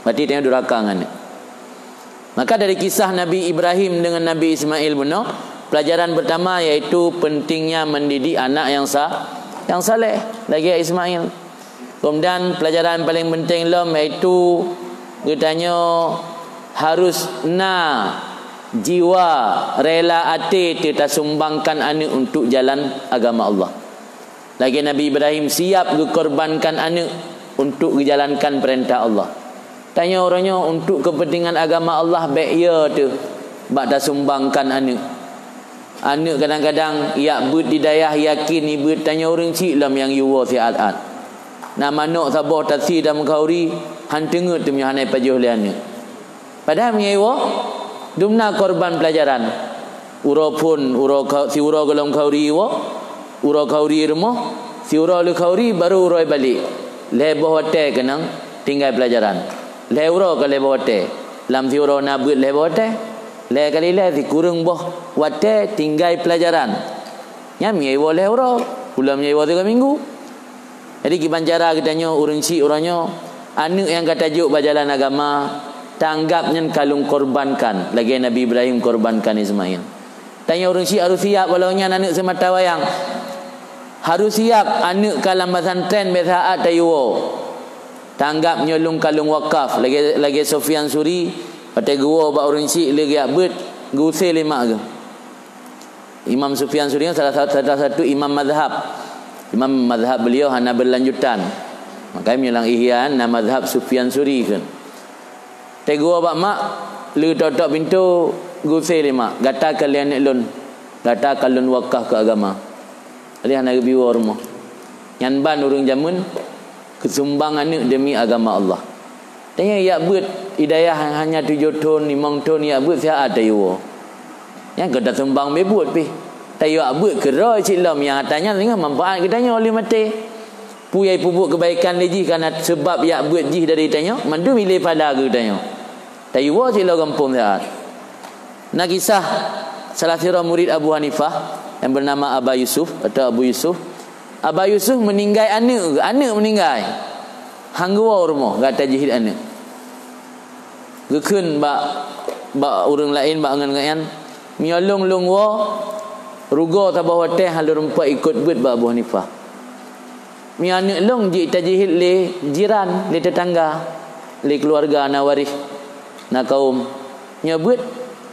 berarti tanyoe durhaka ngon aneuëk. Maka dari kisah Nabi Ibrahim dengan Nabi Ismail bunoe, pelajaran pertama yaitu pentingnya mendidik anak yang sa-, yang saleh, lagèe Ismail. Kemudian pelajaran paling penting lom yaitu geutanyoe harus na jiwa rela até teu tasumbangkan aneuëk untuk jalan agama Allah. Lagèe Nabi Ibrahim siap geukorbankan aneuëk untuk geujalankan peurintah Allah. Tanyoe uroe nyoe untuk keupeuntengan agama Allah bèk yo teuh bak tasumbangkan aneuëk. Aneuëk kadang-kadang jak beuet di dayah yakin jibeuet, tanyoe ureuëng chik lom nyang jiwoe siat-at. Na manok saboh tasi lam khauri, han teungeut teuh meunyoe hana jipajoh lé aneuëk. Padahai meunyoe jiwoe, dumna korban peulajaran. Uroe phon, uroe kha-, siuroe gohlom khauri jiwoe, uroe khauri rumoh, siuroe lé khauri baru uroe balek. Lhèe boh watèe keunong tinggai peulajaran. Lhèe uroe ka lhèe boh watèe. Lam siuroe na beuet lhèe boh watèe. Lhèe kali lhèe sikureueng boh watèe tinggai peulajaran. Nyan meunyoe jiwoe lhèe uroe, ulôn meunyoe jiwoe tiga minggu. Jadi, kiban cara geutanyoe ureuëng chik uroe nyoe, aneuëk nyang ka tajok bak jalan agama, tanggab nyan ka lôn korbankan, lagèe Nabi Ibrahim korbankan Ismail. Tanyoe ureuëng chik harôh siap, walau nyan aneuëk seumata wayang. Harôh siap aneuëk ka lam pesantren, bèk saat tayue woe. Tanggab nyoe lôn ka lôn wakaf, lagèe, lagèe Sufyan Suri, watèe geuwoe bak ureuëng chik lé geujak beuet, geuusé lé mak geuh. Imam Sufyan Suri salah sa-, salah satu imam mazhab. Imam mazhab beliau hana berlanjutan. Makanya meunyoe lam Ihya na mazhab Sufyan Suri kheun. Teugeuwoe bak mak, lé tok-tok pintoe, geusé lé mak, "Gata ka lé aneuk lôn, gata ka lôn wakaf keu agama." Jadi hana geubri woe rumoh. Nyan ban ureuëng jameun keusumbang aneuk deumi agama Allah. Tanyoe jak beuet, hidayah hanya tujoh thon, limong thon jak beuet, siat tayue woe. Nyan kon tasumbang beuet pih. Tayue jak beuet keudroe cit lom, nyang ata nyan singoh manfaat geutanyoe lheueh maté. Peue nyang peubuet keubaikan lé jih kana seubab jak beuet jih dari tanyoe, mandum ilée pahala keu tanyoe. Tayue woe cit lom gampông siat. Na kisah salah sidroe murit Abu Hanifah nyang beunama Aba Yusuf atau Abu Yusuf. Aba Yusuf meuninggai aneuk, aneuk meuninggai. Han geuwoe rumoh, gata jihit aneuk. Geukheun bak, bak ureuëng laén, bak ngon-ngon nyan, "Meunyoe lôn, lôn woe, rugoe saboh watée han lôn rumpok ikot beuet bak Abu Hanifah. Meunyoe aneuk lôn jeuet tajihit lé jiran, lé teutangga, lé keuluwarga, na waréh, na kawöm. Nyoe beuet,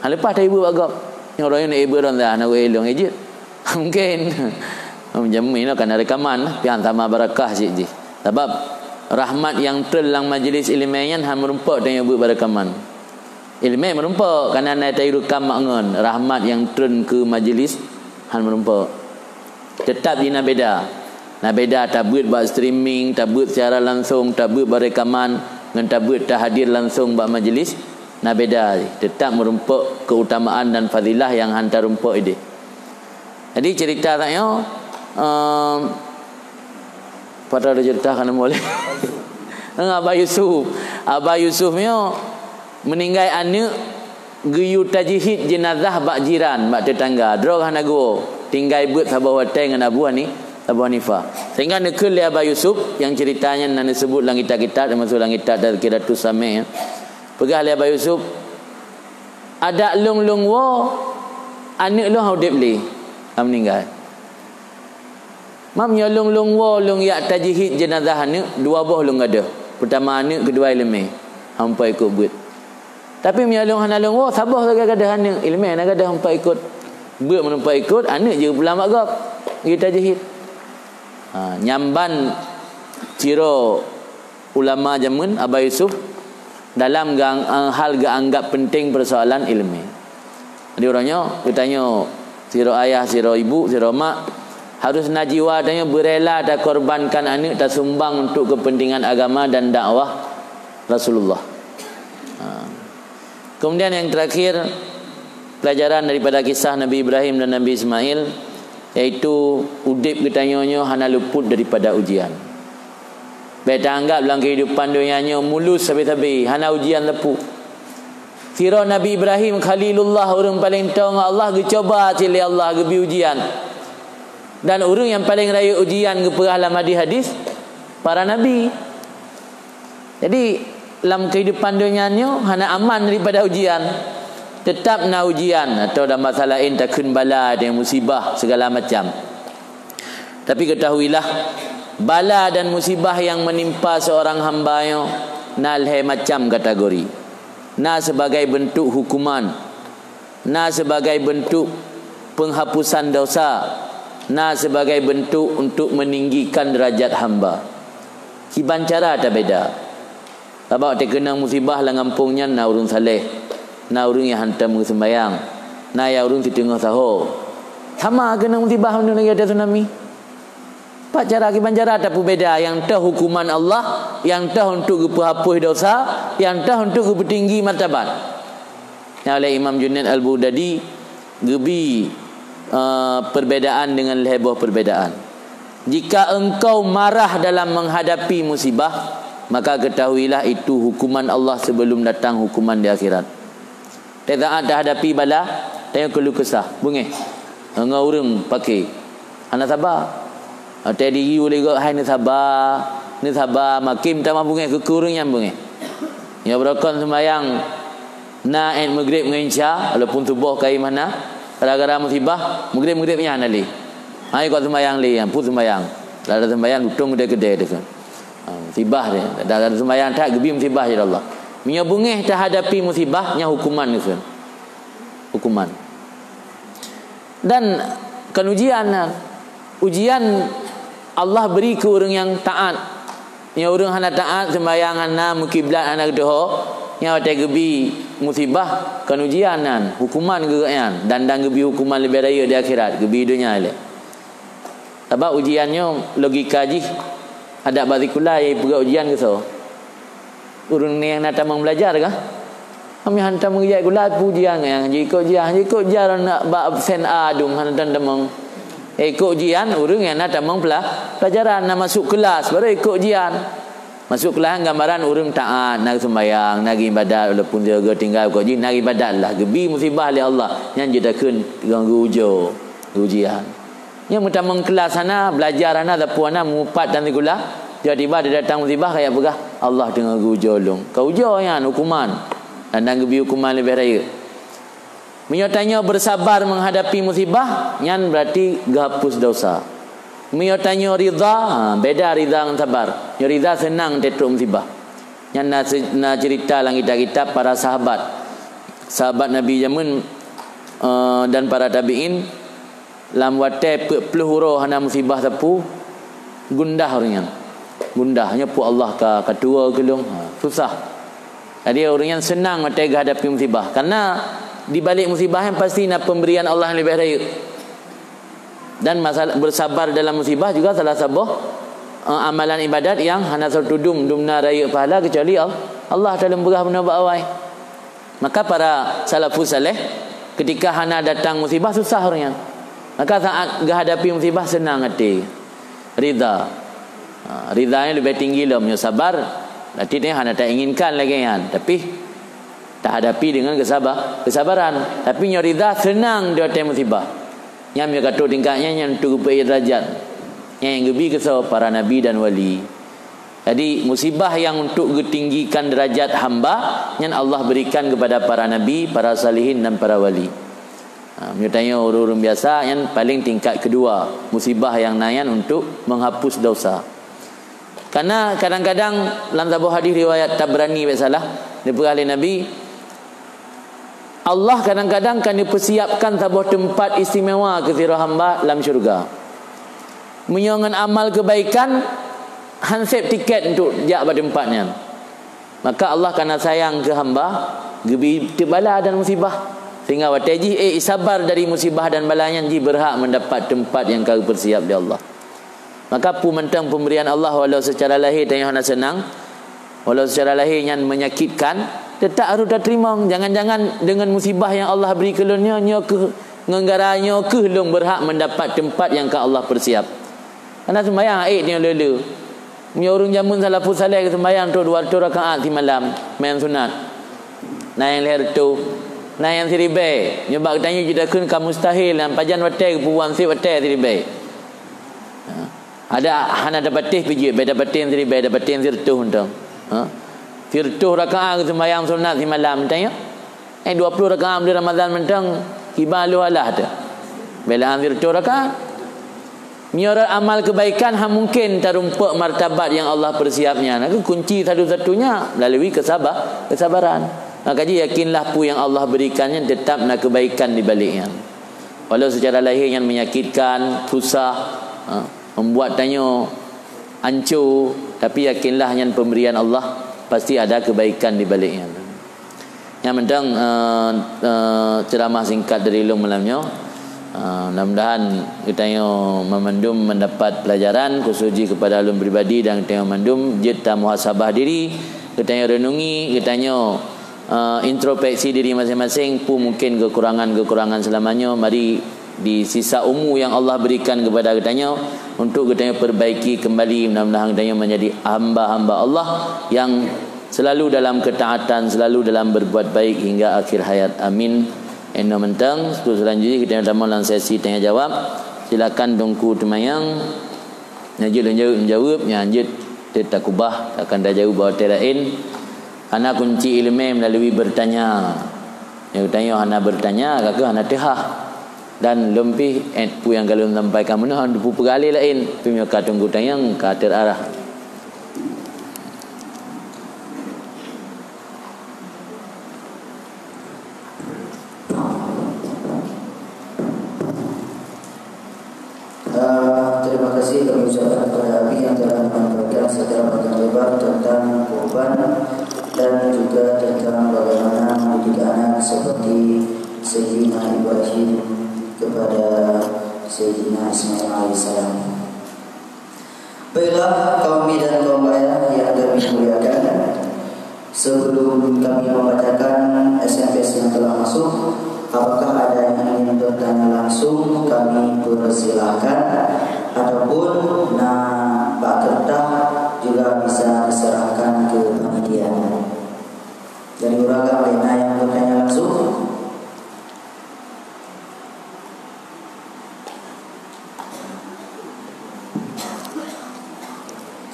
han leupah tajibeuet bak gob. Nyoe uroe nyoe na beuet ron dah, na wée lôn jeuet." Mungken. Jameun nyoe kana reukaman, pian sama barakah cit jih. Sabab rahmat nyang treun lam majlis ileumé nyan han meurumpok tanyoe beuet bak reukaman. Ileumé meurumpok, kana na tayue reukam mak ngon, rahmat nyang treun keu majlis han meurumpok. Teutap jih na beda. Na beda tabeuet bak streaming, tabeuet siaran langsong, tabeuet bak reukaman, ngon tabeuet tahadir langsong bak majlis, na beda. Teutap meurumpok keutamaan dan fadilah nyang han tarumpok ideh. Jadi cerita tanyoe, em, pada ada cerita kan boleh. Aba Yusuf. Aba Yusuf nyoe meuninggai aneuk geuyue tajihit jeunazah bak jiran, bak teutangga. Droe hana geuwoe, tinggai beuet saboh watée ngon Abu Hani-, Abu Hanifah. Sehingga neukheun lé Aba Yusuf, nyang cerita nyan na neuseubut lam kitab-kitab, teumasuk lam kitab Tazkiratus Sami', ya. Peugah lé Aba Yusuf, "Adak lôn, lôn woe, aneuk lôn han udeb lé, ka meuninggai. Mam nyoe lôn, lôn woe, lôn jak tajihit jeunazah aneuk, dua boh lôn gadôh. Peutama aneuk, keudua ileumé, han mupat ikot beuet. Tapi meunyoe lôn hana lôn woe, saboh sagai gadôh aneuk, ileumé hana gadôh mupat ikot beuet. Meunyoe mupat ikot, aneuk jeuet pulang bak gob, geutajihit." Ha, nyan ban sidroe ulama jameun Aba Yusuf dalam ga-, hal geuanggap penting persoalan ileumé. Jadi uroe nyoe geutanyoe sidroe ayah, sidroe ibu, sidroe mak, harus na jiwa tanyoe beurela takorbankan aneuk tasumbang untuk kepentingan agama dan dakwah Rasulullah. Ha. Kemudian yang terakhir, pelajaran daripada kisah Nabi Ibrahim dan Nabi Ismail, yaitu udeb geutanyoe nyoe hana luput daripada ujian. Bék taanggab lam keuhidupan donya nyoe mulus sabe-sabe, hana ujian sapeue. Sidroe Nabi Ibrahim Khalilullah, ureuëng paleng toe ngon Allah, geucoba cit lé Allah, geubri ujian. Dan ureuëng nyang paleng rayeuk ujian geupeugah lam hadis-hadis para nabi. Jadi, lam keuhidupan donya nyoe hana aman daripada ujian. Teutap na ujian, atau dalam bahasa laén takheun bala dan musibah segala macam. Tapi ketahuilah, bala dan musibah yang menimpa seorang hamba nyoe na lhée macam kategori. Na sebagai bentuk hukuman, na sebagai bentuk penghapusan dosa, na sebagai bentuk untuk meninggikan derajat hamba. Kiban cara tabeda. Sabab teukeunong musibah lam gampông nyan na ureuëng saleh, na ureuëng nyang hantom geuseumbayang, na ya ureuëng siteungoh saho. Sama keunong musibah meunurot lagée tsunami. Pat cara kiban cara tapeubeda, nyang toh hukuman Allah, nyang toh untuk geupeuhapus dosa, nyang toh untuk geupeutinggi martabat. Nyang oleh Imam Junaid Al-Baghdadi geubi, eh, perbedaan dengan lhée boh perbedaan. Jika engkau marah dalam menghadapi musibah, maka ketahuilah itu hukuman Allah sebelum datang hukuman di akhirat. Teusaat tahadapi bala, tanyoe keuluh keusah, beungéh. Ngon ureuëng paké, hana saba. Watée diyue lé gob hai neusaba, neusaba, makin tamah beungéh keu ureuëng nyan beungéh. Nyoe beurokon seumayang na ét meugreb ngon isya, walaupun tuboh kayém hana, gara-gara musibah, meugreb-meugreb nyan hana lé. Hai kok seumayang lé, nyan pun seumayang. Lada seumayang lutông keudée-keudée teuh. Ha, musibah dia. Dah ada seumayang that geubi musibah ya Allah. Meunyoe beungéh tahadapi musibah, nyan hukuman geukheun. Hukuman. Dan kon ujian, ujian Allah beri keu ureuëng nyang taat. Nyoe ureuëng hana taát, seumbahyang hana, meukiblat hana geutuho, nyan watée geubi musibah, kon ujian nyan, hukuman geuh nyan, dan, dan geubi hukuman leubeh rayeuk di akhirat, geubi donya ilée. Sabab ujian nyoe logika jih, adak bak sikula, ya, peugah ujian keu soe? Ureuëng nyang na tamong belajar kah? Kami hana tamong jak sikula, peue ujian nyang jikok ujian, jikok ujian bak absen A dum hana tamong. Ikok ujian ureuëng nyang na tamong pela-, pelajaran, na masuk kelas, baru ikok ujian. Masuk kelas gambaran ureuëng taát, na seumbahyang, na ibadat, walaupun dia tinggai kok jih, na ibadat lah, geubi musibah lé Allah, nyan jeuet takheun geuujoe, ujian. Nyang meutamong kelas hana, belajar hana, sapeue hana, mupat dan sikula, tiba-tiba ada datang musibah, kayak peugah, "Allah teungoh geuujoe lôn." Ka ujoe nyan hukuman, dan, dan geubi hukuman leubeh rayeuk. Meunyoe tanyoe bersabar menghadapi musibah, nyan berarti geuhapus dosa. Meunyoe tanyoe ridha, ha, beda ridha ngon sabar. Nyoe ridha seunang tetrok musibah. Nyan na se-, na cerita lam kitab-kitab para sahabat. Sahabat Nabi jameun, eh, dan para tabi'in, lam watée peuet ploh uroe hana musibah sapeue, gundah ureuëng nyan. Gundah, nyoe peue Allah ka, ka tuwoe keu lôn. Ha, susah. Jadi, ureuëng nyan seunang watée geuhadapi musibah. Karena di balik musibah nyan pasti na pemberian Allah nyang leubeh rayeuk. Dan masalah bersabar dalam musibah juga salah saboh, eh, amalan ibadat nyang hana seutu dum, dum na rayeuk pahala keucuali Al-, Allah Taala peugah bunoe bak awai. Maka para salafus saleh, ketika hana datang musibah, susah ureuëng nyan. Maka saat geuhadapi musibah, seunang até, ridha. Ha, ridha nyan leubeh tinggi lom nyoe sabar. Berarti nyan hana tainginkan lagée nyan, tapi tahadapi dengan kesaba-, kesabaran. Tapi nyoe ridha seunang di watée musibah. Nyan meunyoe ka trok tingkat nyan, nyan untuk geupeuék derajat. Nyan nyang geubi keu soe? Para nabi dan wali. Jadi, musibah yang untuk geutinggikan derajat hamba, nyan Allah berikan kepada para nabi, para salihin, dan para wali. Ha, meunyoe tanyoe ureuëng-ureuëng biasa, nyan paling tingkat kedua. Musibah nyang na nyan untuk menghapus dosa. Karena kadang-kadang lam saboh hadis riwayat Tabrani, bèk salah, dipeugah lé Nabi, Allah kadang-kadang ka neupeusiapkan saboh teumpat istimewa keu sidroe hamba lam syeuruga. Meunyoe ngon amal keubaikan, han sép tiket untuk jak bak teumpat nyan, maka Allah ka na sayang keu hamba, geubri teuk bala dan musibah, sehingga watèe jih ék sabar dari musibah dan bala nyan, jih beurhak meudapat teumpat nyang ka geupeusiap lé Allah. Maka peue mantong peumbrian Allah, walau seucara lahé tanyoe hana seunang, walau seucara lahé nyan menyakitkan, teutap harôh tateurimong. Jangan-jangan deungon musibah nyang Allah bri keu lôn nyoe, nyoe kheueh ngon gara nyoe kheueh lôn beurhak meudapat teumpat nyang ka Allah peusiap. Hana seumbayang, ék tanyoe le-le. Meunyoe ureuëng jameun salafus saleh geuseumbayang trok dua reutôh rakaat simalam, meunan sunat. Na nyang lhèe reutôh, na nyang siribèe. Nyoe bak geutanyoe jeuet takheun ka mustahil, nyan pajan watèe geupeubuet sép watèe siribèe. Ha. Adak hana tapatéh pih jeuet, bèk tapatéh siribèe, tapatéh sireutôh mantong. Ha? Sireutôh rakaat geuseumbayang sunat simalam, tanyoe. Eh, dua puluh rakaat buleuen Ramadhan mantong, kiban lheueh alah teuh. Bèk lé sireutôh rakaat. Meunyoe rot amal keubaikan, han mungken tarumpok martabat nyang Allah peusiap nyan. Nah, kunci satu-satunya melalui keusaba-, keusabaran. Maka jih yakinlah peue nyang Allah berikan nyan teutap na keubaikan di balek nyan. Walau seucara lahé nyan menyakitkan, susah, ha, membuat tanyoe anco, tapi yakinlah nyan pemberian Allah, pasti ada keubaikan di balek nyan. Nyan mantong, eh, eh, ceramah singkat dari ulôn malam nyoe. Eh, mudah-mudahan geutanyoe meumandum mendapat pelajaran, khusus jih kepada ulôn pribadi dan geutanyoe mandum, jeuet tamuhasabah diri, geutanyoe renungi, geutanyoe eh, introspeksi diri masing-masing, peue mungken keukurangan-keukurangan seulama nyoe, mari di sisa umu nyang Allah berikan kepada geutanyoe untuk geutanyoe perbaiki kembali, mudah-mudahan geutanyoe menjadi hamba-hamba Allah yang selalu dalam ketaatan, selalu dalam berbuat baik hingga akhir hayat. Amin. Inoe mantong, seterusnya geutanyoe tamong lam sesi tanya jawab. Silakan Teungku Teumayang. Nyan jeuet lôn jaweueb, nyan jeuet teuk takubah, akan tajaweueb bak watèe laén. Hana kunci ileumèe meulalu beurtanya. Nyang geutanyoe hana beurtanya, ka kheueh hana teuhah. Dan lôn pih, eh, peue nyang ka lôn sampaikan meunoe, hana teupeugah lé laén. Tapi meunyoe ka Teungku Teumayang, ka teuarah. Eh, terima kasih kami ucapkan kepada Abi yang telah menyampaikan secara panjang lebar. dan juga tentang bagaimana mendidik anak seperti Sayyidina Ibrahim kepada Sayyidina Ismail alaihissalam. Baiklah, kaum mi dan kaum ayah yang kami muliakan, sebelum kami membacakan S M S yang telah masuk, apakah ada yang ingin bertanya langsung? Kami persilahkan. Ataupun na bak kertas juga bisa diserahkan ke panitia. Jadi, ureueng agam lé na nyang bertanya langsung?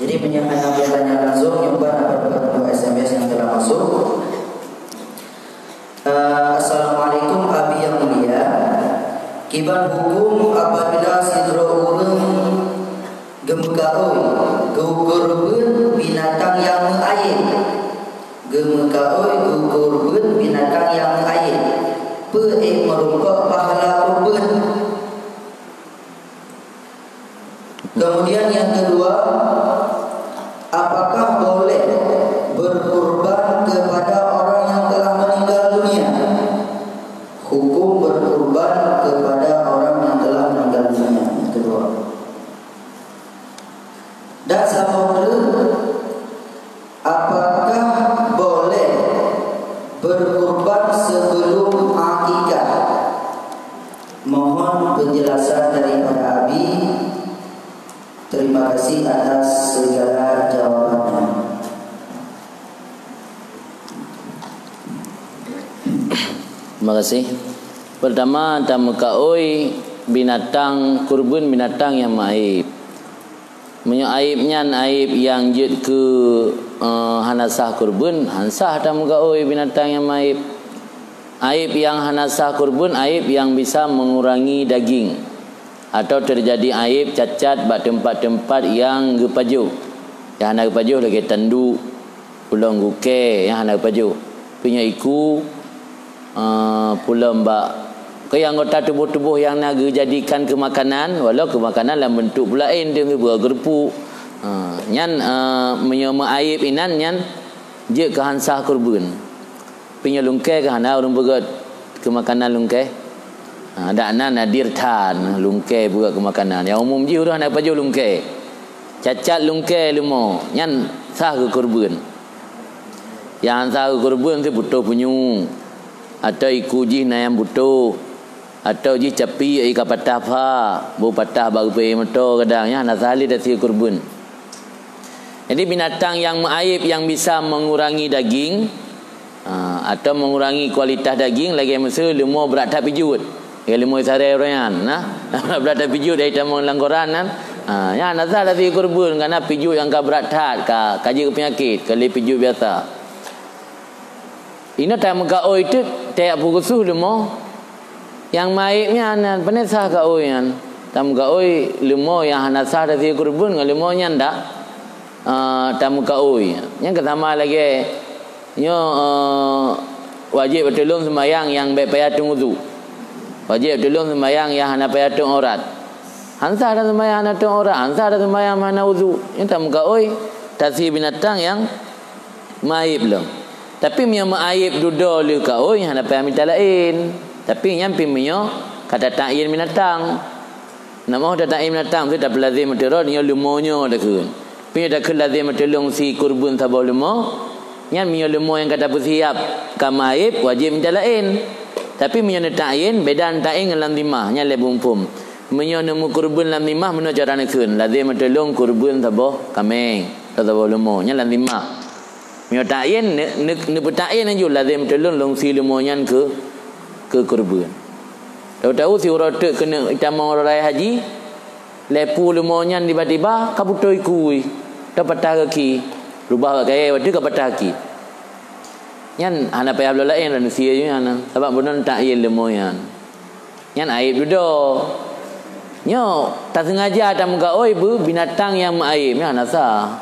Jadi, meunyoe hana bertanya langsung, nyoe ban apa dapat dua S M S yang telah masuk. Eh, Assalamualaikum, Abi yang mulia. Kiban hukum apabila sidroe ureueng geumeukaôi, geukeureubeuen binatang nyang meuaéb? Geumeukaôi, geukeureubeuen binatang nyang meuaéb, peue ék meurumpok pahala keureubeuen? Kemudian yang kedua, apakah boleh berkurban kepada orang yang telah meninggal dunia? Hukum berkurban kepada orang yang telah meninggal dunia. Yang kedua. Dan saboh treuk, apakah boleh berkurban sebelum akikah? Mohon penjelasan daripada Abi. Terima kasih atas segala jawabannya. Terima kasih. Pertama, tameukaôi binatang, kurban binatang nyang meuaéb. Meunyoe aéb nyan aéb nyang jeuet keu, eh, hana sah kurban, han sah tameukaôi binatang nyang meuaéb. Aéb nyang hana sah kurban, aéb nyang bisa mengurangi daging, atau terjadi aéb cacat bak teumpat-teumpat nyang geupajoh. Nyang hana geupajoh lagée tanduk, pulo lungkée, nyang hana geupajoh. Pih nyoe iku, eh, pulo bak, keu anggota tuboh-tuboh nyang na geujadikan keu makanan, walau keu makanan lam beuntuk peulaén, teuh geubeue geureupuk. Eh, nyan, eh, meunyoe meuaéb inan nyan jeuet keu han sah kurban. Pih nyoe lungkée keu hana ureuëng peugét keu makanan lungkée. Ha, dak na nadir that lungkée peugét keu makanan. Nyang umum jih ureuëng hana pajoh lungkée. Cacat lungkée leumo, nyan sah keu kurban. Nyang sah keu kurban teuh butôh punyueng, atau iku jih na nyang butôh, atau jih capi ka patah pha, boh patah bak geupeuék moto kadang, nyan hana sah lé tasi keu kurban. Jadi, binatang nyang meuaéb nyang bisa mengurangi daging, ha, atau mengurangi kualitas daging, lagée miseue leumo brat that pijuet. Lagée leumo saré uroe nyan, nah. Brat that pijuet dari tamong lam koran nyan. Ha, nyan hana sah tasi keu kurban, karena pijuet nyang ka brat that, ka, ka jeuet keu peunyakét, ka lé pijuet biasa. Inoe tameukaôi teuk, tajak peugeusoh leumo. Nyang meuaéb nyan, nyan, pane sah kaôi nyan. Tameukaôi leumo nyang hana sah tasi keu kurban ngon leumo nyan dak, eh, tameukaôi. Nyan ka sama lagée nyoe, eh, wajéb ateueh lôn seumayang nyang bék payah teueng udhu. Wajéb ateueh lôn seumayang nyang hana payah teueng aurat. Han sah taseumayang hana teueng aurat, han sah taseumayang hana udhu. Nyan tameukaôi tasi binatang nyang meuaéb lom. Tapi meunyoe meuaéb dudoe lé kaôi, hana payah mita laén. Tapi nyan pih meunyoe ka tata'yin binatang. Namoh tata'yin binatang tu tapeulazém ateueh droe, nyoe leumo nyoe takheun. Pih nyoe takheun lazém ateueh lôn si kurban saboh leumo, nyan meunyoe leumo nyang ka tapeusiab ka meuaéb, wajéb mita laén. Tapi meunyoe neuta'yin, beda neuta'yin ngon lam zimah, nyan lé buphom. Meunyoe neumeukurban lam zimah, meunoe cara neukheun, lazém ateueh lôn kurban saboh kaméng, saboh leumo, nyan lam zimah. Meunyoe ta'yin, ne-, ne-, neupeuta'yin laju lazém ateueh lôn, lôn si leumo nyan keu, keu kurban. Tahu-tahu siuroe teuk keuneuk jitamong uroe raya haji, lhée pue leumo nyan tiba-tiba ka putôh iku, ka patah gaki, rubah bak kayée watée ka patah gaki. Nyan hana payah bloe laén, droeneuh sie nyan, sabab bunoe ta'yin leumo nyan. Nyan aéb dudoe. Nyoe taseungaja tameukaôi beu binatang nyang meuaéb, nyan hana sah.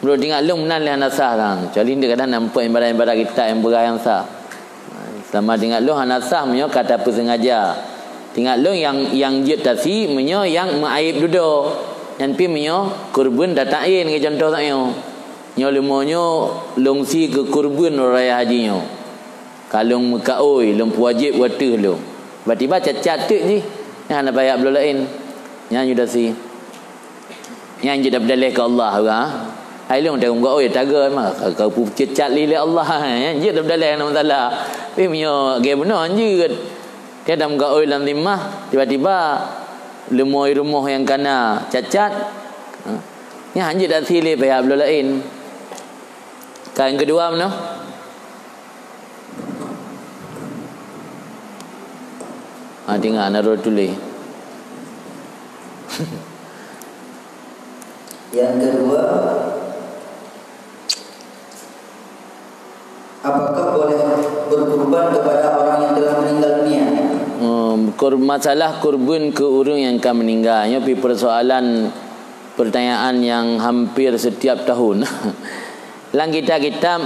Meunurot ingat lôn meunan lé hana sah kan. Kecuali kadang nampak ibarat-ibarat kitab nyang peugah nyang sah. Seulama ingat lôn hana sah meunyoe ka tapeuseungaja. Ingat lôn nyang, nyang jeuet tasi meunyoe nyang meuaéb dudoe. Nyan pih meunyoe kurban tata'yin, lagée contoh tanyoe. Nyoe leumo nyoe lôn sie keu keureubeuen uroe raya haji nyoe. Ka lôn meukaôi, lôn peuwajéb u ateueh lôn. Tiba-tiba cacat teuk jih, nyan hana payah bloe laén. Nyan jeuet sie. Nyan jeuet dapeudaleh keu Allah, ha. Hai lôn teuka meukaôi taga mah, ka, ka peucacat lé lé Allah. Nyan jeuet dapeudaleh, hana masalah. Tapi meunyoe lagèe bunoe jeuet. Ka tameukaôi lam dimah, tiba-tiba leumo rumoh nyang kana cacat. Ha. Nyan jeuet sie lé, payah bloe laén. Ka nyang keudua meunoe. Ha, tinggai na droe tuléh. Yang kedua, apakah boleh berkurban kepada orang yang telah meninggal dunia? Hmm, kur-, masalah kurban keu ureueng nyang ka meuninggai, nyoe pi persoalan, pertanyaan nyang hampir setiap tahun. Lam kitab-kitab,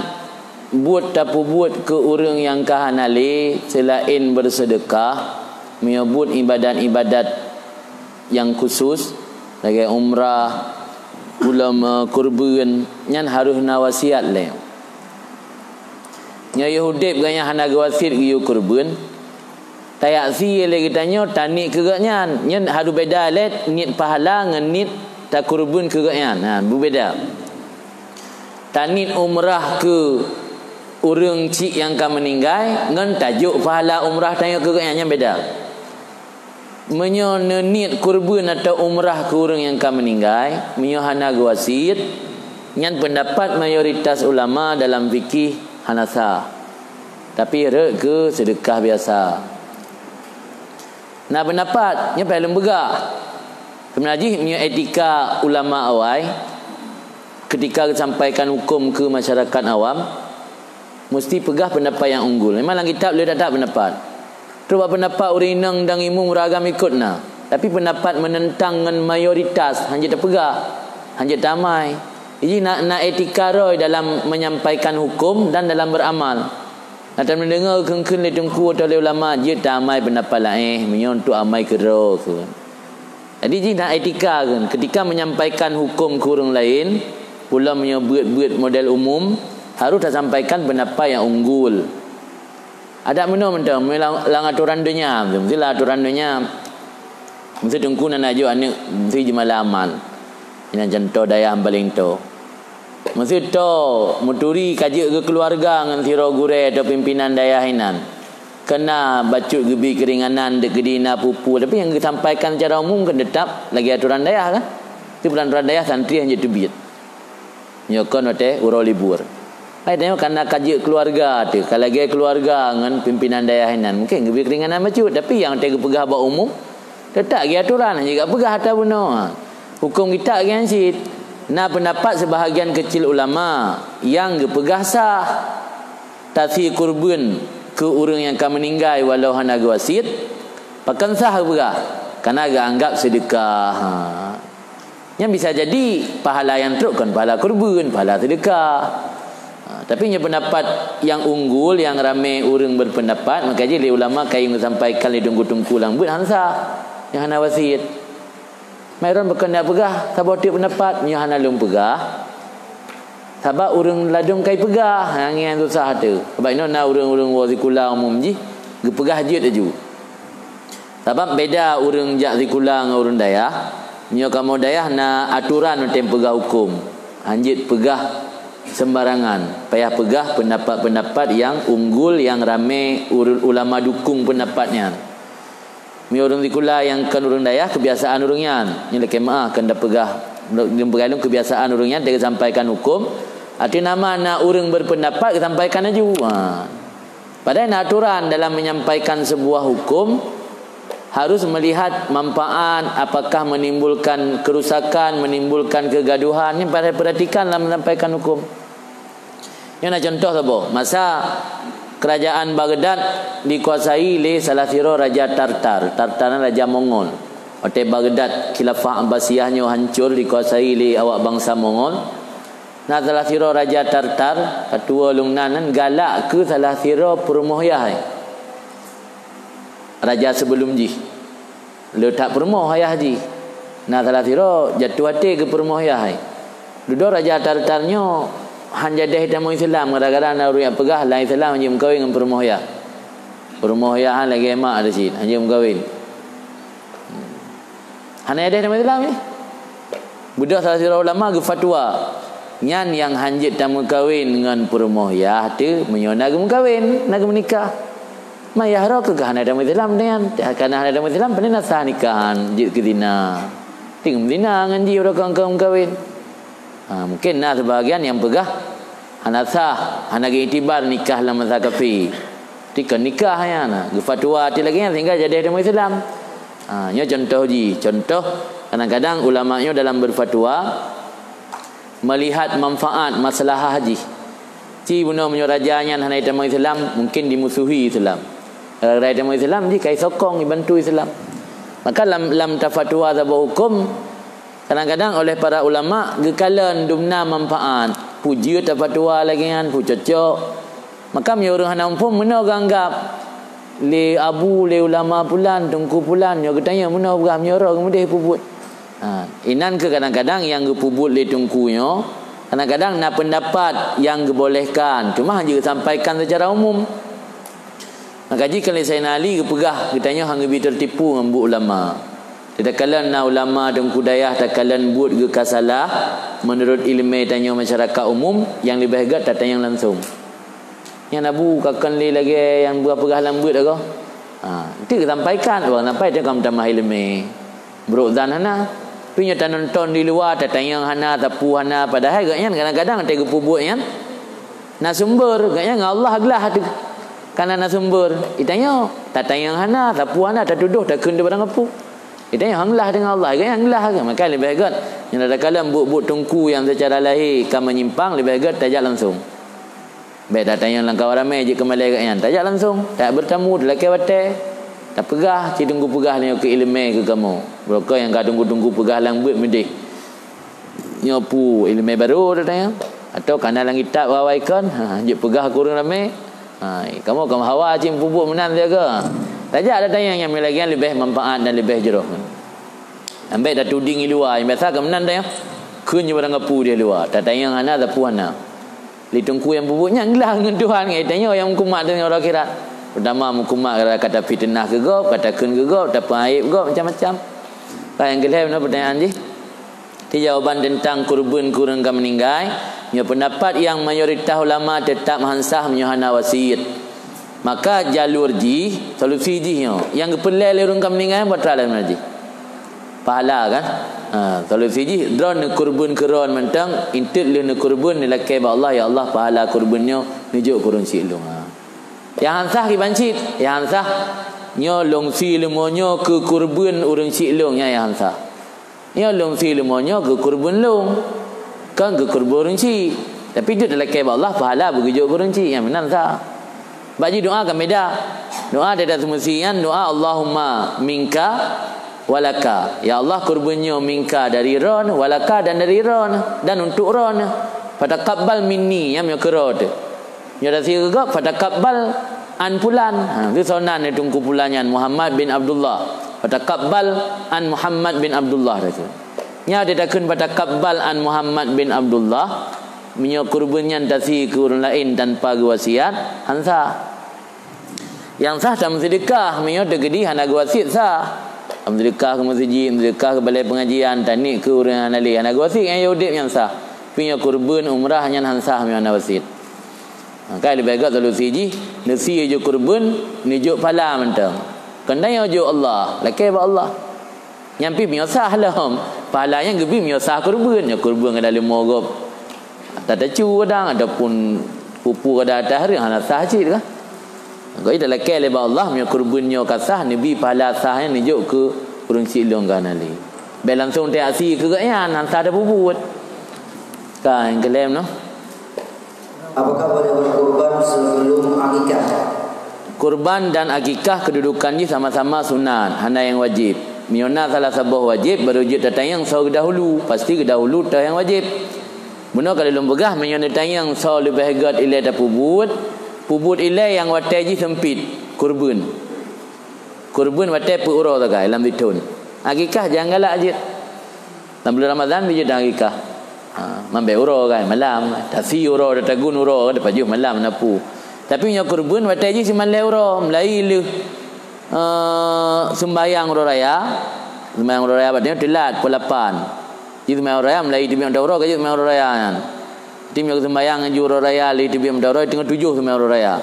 buet tapeubuet keu ureueng nyang ka hana lé seulaén beuseudeukah, meunyoe buet ibadat-ibadat nyang khusus, lagèe umrah, ulama, kurban, nyan harôh na wasiat lé. Nyoe yôh udép geuh nyan hana geuwasiat geuyue kurban, tajak sie lé geutanyoe taniet keu gobnyan. Nyan harôh beda lé niet pahala ngon niet takurban keu gobnyan. Ha, beubeda. Taniet umrah keu ureueng chik nyang ka meuninggai ngon tajok pahala umrah tanyoe keu gobnyan, nyan beda. Meunyoe neuniet kurban atau umrah keu ureueng nyang ka meuninggai, meunyoe hana geuwasiet, nyan peundapat mayoritas ulama dalam fikih hana sah. Tapi rhot keu seudeukah biasa. Na peundapat, nyoe payah lôn peugah. Keunan jih meunyoe etika ulama awai, keutika geusampaikan huköm keu masyarakat awam, Musti peugah peundapat nyang unggul. Memang lam kitab le that-that peundapat. Trok bak peundapat ureueng inong dan imum ureueng agam ikot na. Tapi peundapat meunentang ngon mayoritas, hanjeuet tapeugah, hanjeuet tamai. Jadi na, na etika roh dalam menyampaikan huköm dan dalam beramal. Na tameudeungoe kheun-kheun lé teungku atau lé ulama, jeuet tamai peundapat laén, meunyoe untuk amai keudroe kheun. Jadi jih na etika kan, keutika menyampaikan huköm keu ureueng laén, ulôn meunyoe beuet-beuet model umum, harôh tasampaikan peundapat nyang unggul. Adak meunoe mantong, meunyoe lam, lam atoran donya, meusti lam atoran donya. Meusti teungku na najok aneuk, meusti jeumala amal. Inan contoh dayah paleng toe. Meusti toe, meuturi ka jeuet keu keuluwarga ngon sidroe gurée atau pimpinan dayah inan. Keu na bacut geubri keuringanan deuk keudina peue-peue, tapi nyang geusampaikan secara umum kan teutap lagée atoran dayah kan. Di atoran dayah santri hana jiteubiet. Nyoe kon watée uroe libur. Hai tanyoe kana ka jeuet keuluwarga teuh, ka lagée keuluwarga ngon pimpinan dayah inan. Mungken geubri keuringanan bacut, tapi nyang watée geupeugah bak umum, teutap lagée atoran, hana jipeugah atra bunoe. Huköm kitab lagée nyan cit. Na peundapat seubahagian keucil ulama nyang geupeugah sah. Tasie kurban keu ureuëng nyang ka meuninggai walau hana geuwasiet, pakon sah geupeugah, kana geuanggab seudeukah. Ha. Nyan bisa jadi pahala nyang trok kon pahala kurban, pahala seudeukah. Ha, tapi nyoe peundapat nyang unggul, nyang ramé ureuëng berpendapat, maka jih lé ulama kayém geusampaikan lé teungku-teungku lam beuet han sah, nyang hana wasiet. Mai droen bukon jak peugah saboh teuk peundapat, nyoe hana lôn peugah. Sabab ureuëng ladôm kai peugah, nyang ngieng susah teuh. Sabab inoe na ureuëng-ureuëng woe sikula umum jih, geupeugah jeuet laju. Sabab beda ureuëng jak sikula ngon ureuëng dayah. Nyoe kamoe dayah na atoran watée peugah huköm. Hanjeuet peugah sembarangan. Payah peugah peundapat-peundapat nyang unggul, nyang ramé ureuëng ulama dukung peundapat nyan. Meunyoe ureuëng sikula nyang kon ureuëng dayah, keubiasaan ureuëng nyan. Nyoe lakée meuáh keu tapeugah, lôn peugah lôn keubiasaan ureuëng nyan, watée geusampaikan huköm, ateueh nama na ureuëng berpendapat geusampaikan laju. Ha. Padahai na atoran dalam menyampaikan sebuah huköm, harus melihat manfaat, apakah menimbulkan kerusakan, menimbulkan kegaduhan, nyan padahai perhatikan dalam menyampaikan huköm. Nyoe na contoh saboh, masa kerajaan Baghdad dikuasai lé salah sidroe raja Tartar, Tartar nyan raja Mongol. Watée Baghdad Khilafah Abbasiyah nyoe hancor dikuasai lé awak bansa Mongol, na salah sidroe raja Tartar, ka tuwoe lôn nan, nan galak keu salah sidroe peurumoh yah, raja sebelum jih. Le that peurumoh ayah jih. Na salah sidroe jatuh até keu peurumoh yah hai. Dudoe raja Tartar nyoe han jadeh tamong Islam, gara-gara na ureuëng nyang peugah lam Islam hanjeuet meukawen ngon peurumoh yah. Peurumoh yah han lagée mak di cit, hanjeuet meukawen. Hana jadeh tamong Islam nyoe. Beudôh salah sidroe ulama geufatwa, nyan nyang hanjeuet tameukawen ngon peurumoh yah teuh meunyoe na geumeukawen, na geumeunikah. Ma yah roh keuh hana tamong Islam nyan, kana hana tamong Islam, pane na sah nikahan, jeuet keu zina. Ting zina ngon jih uroe kong-kong meukawen. Ha, mungkin na seubahagian nyang peugah hana sah, hana geuiktibar nikah lam masa kafé. Tikon nikah nyan, geufatwa ti lagée nyan sehingga jadeh tamong Islam. Ha, nyoe contoh jih, contoh kadang-kadang ulama nyoe dalam berfatwa melihat manfaat maslahah jih. Ci bunoe meunyoe raja nyan hana tamong Islam, mungkin dimusuhi Islam. Gara-gara tamong Islam jih ka isokong, ibantu Islam. Maka lam, lam tafatwa saboh huköm, kadang-kadang oleh para ulama geukalon dumna manfaat. Peue jeuet tafatwa lagée nyan, peue cocok. Maka meunyoe ureuëng hana muphom, meunoe geuanggab lé abu, lé ulama pulan, teungku pulan, nyoe geutanyoe meunoe peugah meunyoe roh geumudeh peubuet. Ha, inan keuh kadang-kadang nyang geupeubuet lé teungku nyoe, kadang-kadang na peundapat nyang geubolehkan, cuma hana geusampaikan seucara umum. Maka jih kan lé Saidina Ali geupeugah, geutanyoe han geubi teutipu ngon buet ulama. Takalon na ulama teungku dayah takalon buet geuh ka salah, meunurot iéleumé tanyoe masyarakat umum, nyang leubeh gét tatanyong langsong. Nyan abu ka kon lé lagée nyang buah peugah lam beuet agoe. Ha, enti geusampaikan, ureuëng sampai teuka meutamah iéleumé. Brok zan hana. Tapi nyoe tanonton di luwa, tatanyong hana, tapu hana, padahai gobnyan kadang-kadang watée geupeubuet nyan na sumber, gobnyan ngon Allah glah teuh. Kana na sumber, itanyoe, tatanyong hana, tapu hana, tatudoh, takheun di barang apu. Itanyoe han glah deungon Allah, gobnyan glah ke? Maka leubeh gét. Nyan ada kala buet-buet teungku nyang seucara lahé ka menyimpang, leubeh gét tajak langsong. Bék tatanyong lam kawan ramé jeuet keu malée gobnyan. Tajak langsong, tajak beurtamu, talakée watée. Tapeugah, ci teungku peugah nyoe keu iéleumé keu kamoe. Beurokon nyang ka teungku-teungku peugah lam beuet meudeh. Nyoe peue iéleumé barô tatanyong? Atawa kana lam kitab awai kon? Ha, jeuet peugah keu ureuëng ramé. Ha, kamoe ka meuhawa ci meupubuet meunan siaga. Tajak tatanyong nyang lagée nyan leubeh manfaat dan leubeh jroh. Ambek tatuding i luwa, nyang biasa ka meunan tanyong. Kheun nyoe barang apu di luwa. Tatanyong hana, tapu hana. Lé teungku nyang peubuet nyan glah ngon Tuhan, ngon tanyoe nyang meukumat donya uroe akhirat. Peurtama meukumat gara-gara ka tafiteunah keu gob, ka takheun keu gob, tapeuaéb gob, macam-macam. Ka nyang keulhèe na peutanyaan jih. Ti jawaban teuntang kurban keu ureuëng ka meuninggai, nyoe peundapat nyang mayoritas ulama teutab han sah meunyoe hana wasiet. Maka jalur jih, solusi jih nyoe, nyang geupeureulée lé ureuëng ka meuninggai, peue teuma lom jih? Pahala kan? Ha, solusi jih, droeneuh kurban keu droeneuh mantong, eunteuk lheueh neukurban, neulakée bak Allah, "Ya Allah, pahala kurban nyoe neujok keu ureuëng syiek lôn." Ha. Nyang han sah kiban cit, nyang han sah, nyoe lôn sie leumo nyoe keu kurban ureuëng syiek lôn, nyan nyang han sah. Nyoe lôn sie leumo nyoe keu kurban lôn, kon keu kurban ureuëng syiek. Tapi jeuet talakée bak Allah, pahala beugeujok keu ureuëng syiek, nyan meunan sah. Bak jih doa kan beda. Doa di atas meusi nyan, doa Allahumma minka walaka. Ya Allah, kurban nyoe minka dari droeneuh, walaka dan dari droeneuh, dan untuk droeneuh. Fataqabbal minni, nyan meunyoe keu droe teuh. Nyoe tasie keu gob, fataqabbal an fulan. Ha, teuh soe nan teungku fulan nyan, Muhammad bin Abdullah. Fataqabbal an Muhammad bin Abdullah, tasie. Nyan di takheun fataqabbal an Muhammad bin Abdullah, meunyoe kurban nyan tasie keu ureuëng laén tanpa geuwasiat, han sah. Nyang sah tameuseudeukah, meunyoe teukeudi hana geuwasiet sah. Tameuseudeukah keu meuseujid, meuseudeukah keu balée peungajian, taniet keu ureuëng hana lé, hana geuwasiet nyang udeb nyan sah. Tapi nyoe kurban umrah nyan han sah meunyoe hana wasiet. Maka leubeh gét solusi jih, neusie jok kurban, neujok pahala mantong. Kon tanyoe jok Allah, lakée bak Allah. Nyan pih meunyoe sah lom. Pahala nyan geubri meunyoe sah kurban. Nyoe kurban kadang leumo gob. Tatacu kadang ataupun pupu kadang atas reueng hana sah cit kan. Maka talakée lé bak Allah meunyoe kurban nyoe ka sah, neubri pahala sah nyan neujok keu ureuëng syiek lôn ka hana lé. Bék langsong teuaksi keu gobnyan, han sah tapeubuet. Ka nyang keulhèe noh. Apakah boleh berkurban sebelum akikah? Kurban dan akikah kedudukan jih sama-sama sunat, hana nyang wajéb. Meunyoe na salah saboh wajéb, barô jeuet tatanyong soe geudahulu, pasti geudahulu toh nyang wajéb. Bunoe ka lôn peugah, meunyoe neutanyong soe leubeh gét ilée tapeubuet, peubuet ilée nyang watée jih seumpit, kurban. Kurban watée peuet uroe sagai lam sithon. Akikah jangan galak jeuet. Lam buleuen Ramadhan bijéh dan akikah. Ha, mambée uroe kan, malam. Tasi uroe, tatagun uroe, tapajoh malam na peue. Tapi nyoe kurban watée jih simalée uroe, mulai lheueh, eh, sembahyang uroe raya. Sembahyang uroe raya batée teulat, pukul lapan. Jih sembahyang uroe raya, mulai teubiet mata uroe, ka jeuet sembahyang uroe raya nyan. Tim nyang sembahyang ju uroe raya, lheueh teubiet mata uroe, teungoh tujoh sembahyang uroe raya.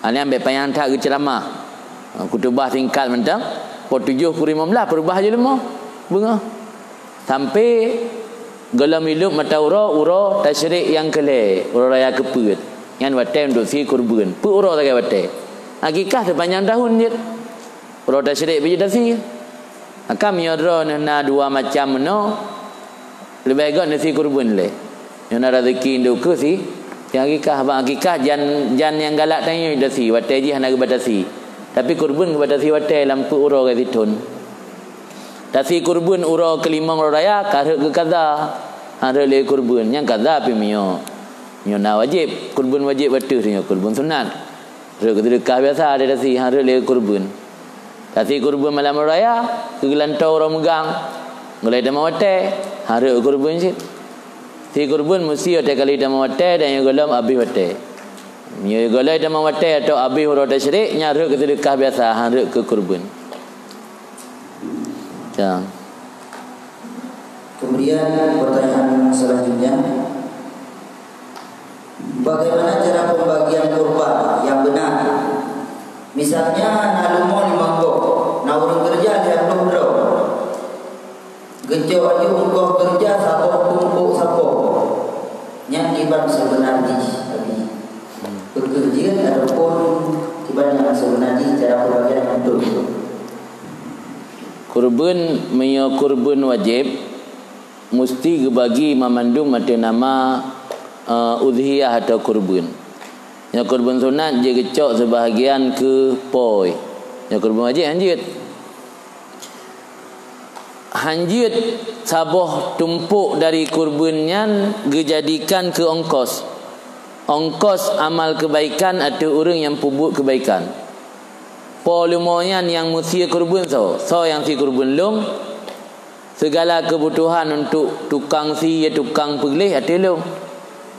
Ha, nyan bék panyang that geuceuramah. Ha, khutubah singkat mantong, pukul tujoh kureueng lima belas, pukul dua belas jeuet leumo. Beungoh. Sampai gohlom ilop mata uroe, uroe tasyrik nyang keu lhée, uroe raya keupeuet. Nyan watée untuk sie kurban. Peuet uroe sagai watée. Akikah sepanjang tahun jeuet. Uroe tasyrik pih jeuet tasie. Maka meunyoe droeneuh na dua macam meunoe, leubeh gét neusie kurban lé. Nyoe na rezeki ndoe keu sie, nyang akikah, bak akikah jan, jan nyang galak tanyoe tasie, watée jih hana geuba tasie. Tapi kurban geuba tasie watée lam peuet uroe gét sithon. Tasie kurban uroe keulimong uroe raya, ka rhot keu kaza. Han rhot lé kurban, nyang kaza pih meunyoe. Nyoe na wajéb, kurban wajéb ateueh nyoe, kurban sunat. Rhot keu seudeukah biasa, ada tasie, han rhot lé kurban. Tasie kurban malam uroe raya, keu geulantoe uroe meugang. Gohlom tamah watée, han rhot kurban cit. Sie kurban musti watée kali tamah watée dan nyang gohlom abéh watée. Nyoe gohlom tamah watée atau abéh uroe tasyrik, nyan rhot keu seudeukah biasa, han rhot keu kurban. Ya. Kemudian pertanyaan selanjutnya, bagaimana cara pembagian kurban yang benar? Misalnya na leumo limong gob, na ureuëng keureuja lhée ploh droe. Geucok aju ungkoh keureuja saboh tumpôk sapoe. Nyan kiban seubeuna jih, Abi. Peu kheueh jeuet ataupun kiban nyang seubeuna jih cara peubagian mantong? Kurban, meunyoe kurban wajéb, musti geubagi mamandum ateueh nama, eh, udhiyah atau kurban. Nyoe kurban sunat jeuet geucok seubahagian keu poe. Nyoe kurban wajéb han jeuet. Han jeuet saboh tumpôk dari kurban nyan geujadikan keu ongkos. Ongkos amal keubaikan ateueh ureuëng nyang peubuet keubaikan. Po leumo nyan nyang meusie kurban soe? Soe nyang sie kurban? Lôn. Seugala keubutuhan untuk tukang sie, tukang peugleh ateueh lôn.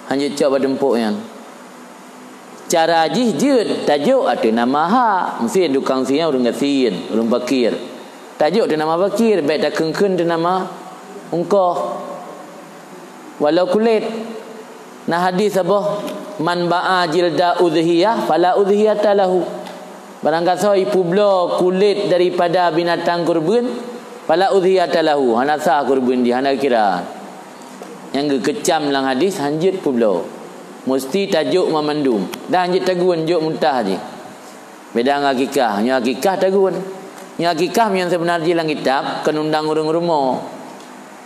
Han jeuet cok bak tumpôk nyan. Cara jih jeuet, tajok ateueh nama hak. Meusti tukang sie ureuëng gasien, ureuëng pakir. Tajok ateueh nama pakir, bék takheun-kheun ateueh nama ungkoh. Walau kulét. Na hadis saboh, "Man ba'a jilda udhiyah, fala udhiyata lahu." Barang gasoe ipeubloe kulét daripada binatang kurban, fala udhiyata lahu, hana sah kurban jih, hana kira. Nyang geukeucam lam hadis, han jeuet peubloe. Musti tajok mamandum. Dan han jeuet tagun, jok muntah jih. Beda ngon akikah. Nyoe akikah tagun. Nyoe akikah meunyoe seubeuna jih lam kitab, kon undang ureuëng rumoh.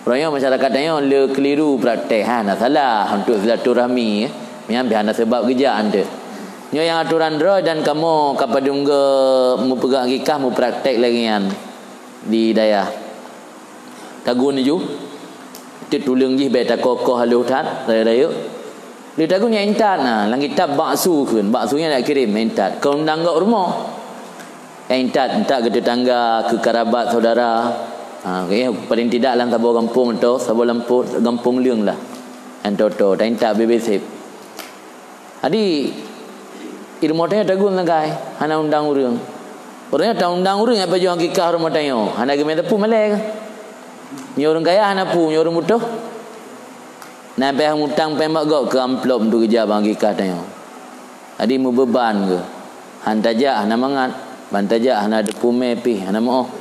Uroe nyoe masyarakat tanyoe le keliru praktek, ha, na salah untuk silaturahmi, eh. Nyan pih hana sabab geujak ante. Nyoe nyang atoran droe dan kamoe ka padum geu meupeugah akikah mupraktek lagée nyan di dayah. Tagun laju, teuk tuleueng jih bék takoh-koh halôh that, rayeuk-rayeuk. Lheueh tagun nyang intat na, lam kitab baksu kheun, baksu nyan dak kirém nyang intat. Kon undang gob rumoh. Nyang intat, intat keu tetangga, keu karabat saudara. Ha, eh, paling tidak lam saboh gampông atau saboh lampôh gampông leueng lah. Nyang toto, ta intat bebe sép. Jadi, di rumoh tanyoe tagun sagai, hana undang ureuëng. Ureuëng nyoe ta undang ureuëng nyang pajoh akikah rumoh tanyoe, hana geumé teupeu malée. Nyoe ureuëng kaya hana peue, nyoe ureuëng butoh. Na payah mutang payah mak gob keu amplop untuk geujak bak akikah tanyoe. Jadi, meubeuban keu. Han tajak hana mangat, ban tajak hana teupeu mé pih, hana meuoh.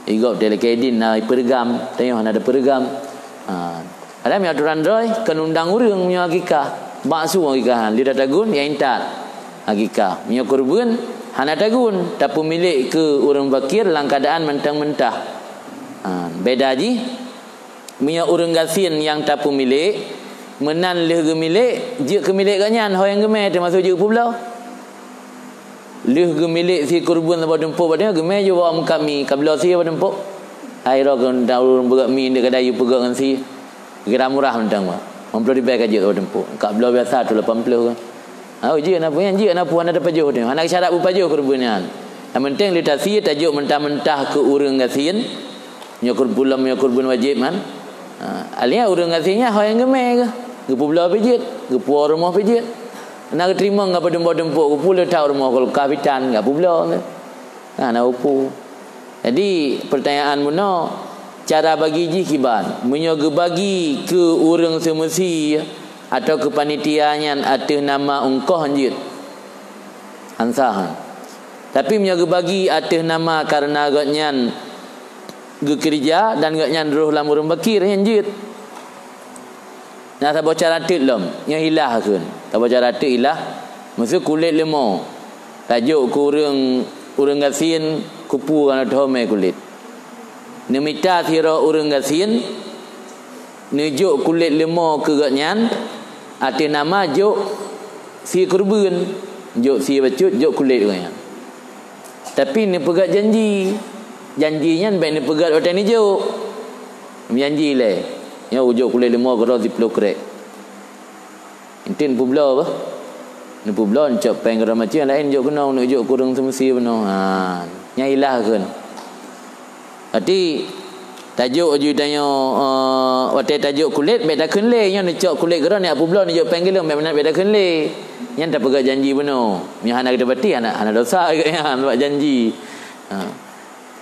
Igob teuh lakée idin na ipeureugam, tanyoe hana teupeureugam. Ha. Padahai meunyoe atoran droe, kon undang ureuëng meunyoe akikah. Baksu akikah, lheueh tagun, nyang intat akikah. Meunyoe kurban, hana tagun, tapeumilék keu ureuëng fakir lam keuadaan mantong meutah. Ha, beda jih, meunyoe ureuëng gasien nyang tapeumilék, meunan lheueh geumilék, jeuet keu milék gobnyan, ho nyang geumé teumasok jeuet peubloe. Lheueh geumilék sie kurban saboh tumpôk bak tanyoe, geumé jeuet bak meukat mi, ka bloe sie bak tumpôk. Hai roh keu ureuëng beugöt mi, ndeuk kadai yue peugöt ngon sie. Kira murah mantong, Mak. Limong ploh ribèe ka jeuet saboh tumpôk. Ka bloe biasa tu lapan ploh kan. Ha, jeuet na peue nyan, jeuet na peue hana tapajoh tu. Hana syarat beupajoh kurban nyan. Yang penting lheueh tasie tajok mentah-mentah keu ureuëng gasien. Nyoe kurban, nyoe kurban wajéb kan. Ha, alia ureuëng gasien nyan ho nyang geumé geuh. Geupeubloe pih jeuet, geupuwoe rumoh pih jeuet. Na geuteurimong geupeudeumpok-deumpok, geupuléh that rumoh kulkas pih tan, geupeubloe geuh. Hana upu. Jadi, peurtanyaan bunoe, cara bagi jih kiban? Meunyoe geubagi keu ureuëng seumeusi atau keu panitia nyan ateueh nama ongkoh, jeuet. Ansah. Tapi meunyoe geubagi ateueh nama kareuna gobnyan geukeurija dan gobnyan rhoh lam ureuëng fakir, nyan jeuet. Na saboh cara teuk lom, nyoe ilah kheun. Saboh cara teuk ilah, meuseu kulét leumo. Tajok keu ureuëng, ureuëng gasien kupu kana thomé kulét. Neumita sidroe ureuëng gasien, neujok kulét leumo keu gobnyan, ateueh nama jok sie keureubeuen, jok sie bacut, jok kulét gobnyan. Tapi neupeugét janji. Janji nyan bék neupeugét watée neujok. Meujanji lé, nyoe ujok kulét leumo keudroe siploh krek. Enteuk neupeubloe bah. Neupeubloe neucok péng keudroe macam laén jok keunoe, neujok keu ureuëng seumeusi bunoe. Ha, nyan ilah kheun. Berarti tajok aju tanyoe, eh, watée tajok kulét bék takheun lé, nyoe neucok kulét keudroe, neupeubloe neujok péng keu lôn, bék meunan bék takheun lé. Nyan tapeugét janji bunoe. Meunyoe hana geuteupati, hana, hana dosa geuh nyan bak janji. Ha.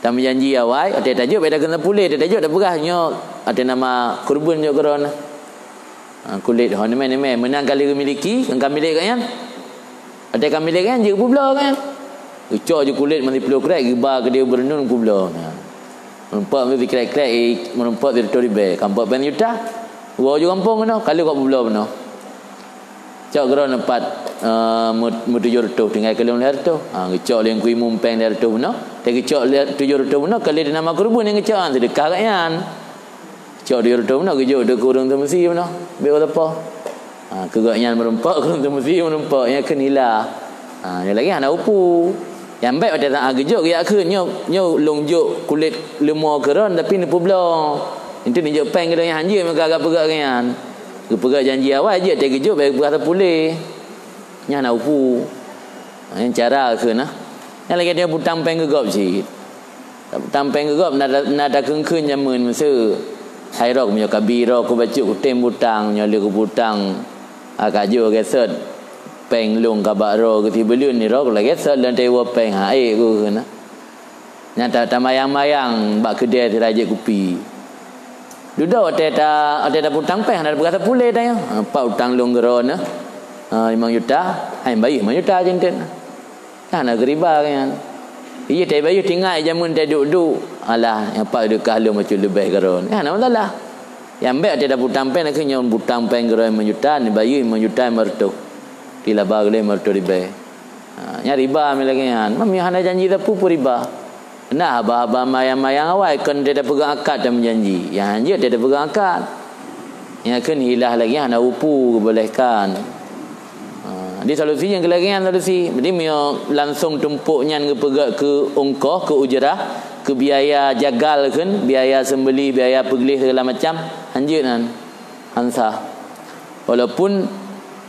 Tameujanji awai, watée tajok bék takheun sapeue lé, watée tajok tapeugah nyoe ateueh nama keureubeuen jok keudroe. Ha, kulét ho neumé-neumé, meunan ka lheueh geumiliki, kan ka milék gobnyan. Watée ka milék gobnyan, jeuet peubloe gobnyan. Geucok ju kulét meusiploh krek, geuba keudéh u Beureunon peubloe. Ha. Meurumpok sikrek-krek, eh, meurumpok sireutôh ribée, ka meurumpok péng juta. Woe ju gampông keunoe, ka lheueh kok peubloe bunoe. Cok keudroe neupat, eh, meu-, meutujoh reutôh, tinggai keu lôn lhée reutôh. Ha, geucok lé Teungku Imum péng lhée reutôh bunoe. Watée geucok lé tujoh reutôh bunoe, ka lé di nama keureubeuen nyang geucok, ha, seudeukah gobnyan. Cok tujoh reutôh bunoe, geujok deuh keu ureuëng seumeusi bunoe. Bék sapeue. Ha, keu gobnyan meurumpok, keu ureuëng seumeusi meurumpok, nyan kheun ilah. Ha, nyan lagée hana upu. Nyang bék watée saát geujok, geujak kheun nyoe, nyoe lôn jok kulét leumo keudroe, tapi neupeubloe. Enteuk neujok péng keudroe nyan hanjeuet meuka geupeugah gobnyan. Geupeugah janji awai jeuet, watée geujok bék geupeugah sapeue lé. Nyan hana upu. Nyan cara kheun, nah. Nyan lagée tanyoe butang péng keu gob cit. Butang péng keu gob na, na takheun-kheun jameun meuseu. Hai droe meunyoe ka bi droe keu bacut kutem butang, nyoe lé keu butang, ha, ka jeuet gesot. Péng lôn ka bak droe keu sibuleuen, ni droe lagée sot lôn teuwoe péng, ha, ék keu kheun, nah. Nyang ta-, tamayang-mayang bak keudée sira jép kupi. Dudoe watée ta-, watée tabutang péng hana tapeugah sapeue lé tanyoe. Ha, pat utang lôn keudroe nyoe? Ha, limong juta. Hai bayeue limong juta cit enteuk. Hana geuriba nyan. Iya, tai bayeue teuingat jameun tai duek-duek. Alah, nyan pat seudeukah lôn bacut leubeh keudroe. Hana masalah. Nyang bék watée tabutang péng, na keuh nyoe butang péng keudroe limong juta, neubayeue limong juta limong reutôh. Dilaba keudeh limong reutôh ribée. Ha, nyan riba mi lagée nyan. Meunyoe hana janji sapeue-peue riba. Nah, haba-haba mayang-mayang awai kon teupeugah akad dan meujanji. Nyang hanjeuet teupeugah akad. Nyang kheun hilah lagée nyan hana upu geubolehkan. Ha, di solusi nyang keu lagée nyan solusi. Jadi meunyoe langsung tumpok nyan geupeugah keu ongkoh, keu ujrah, keu biaya jagal kheun, biaya seumbeli, biaya peugleh segala macam, hanjeuet nyan. Ansah. Walaupun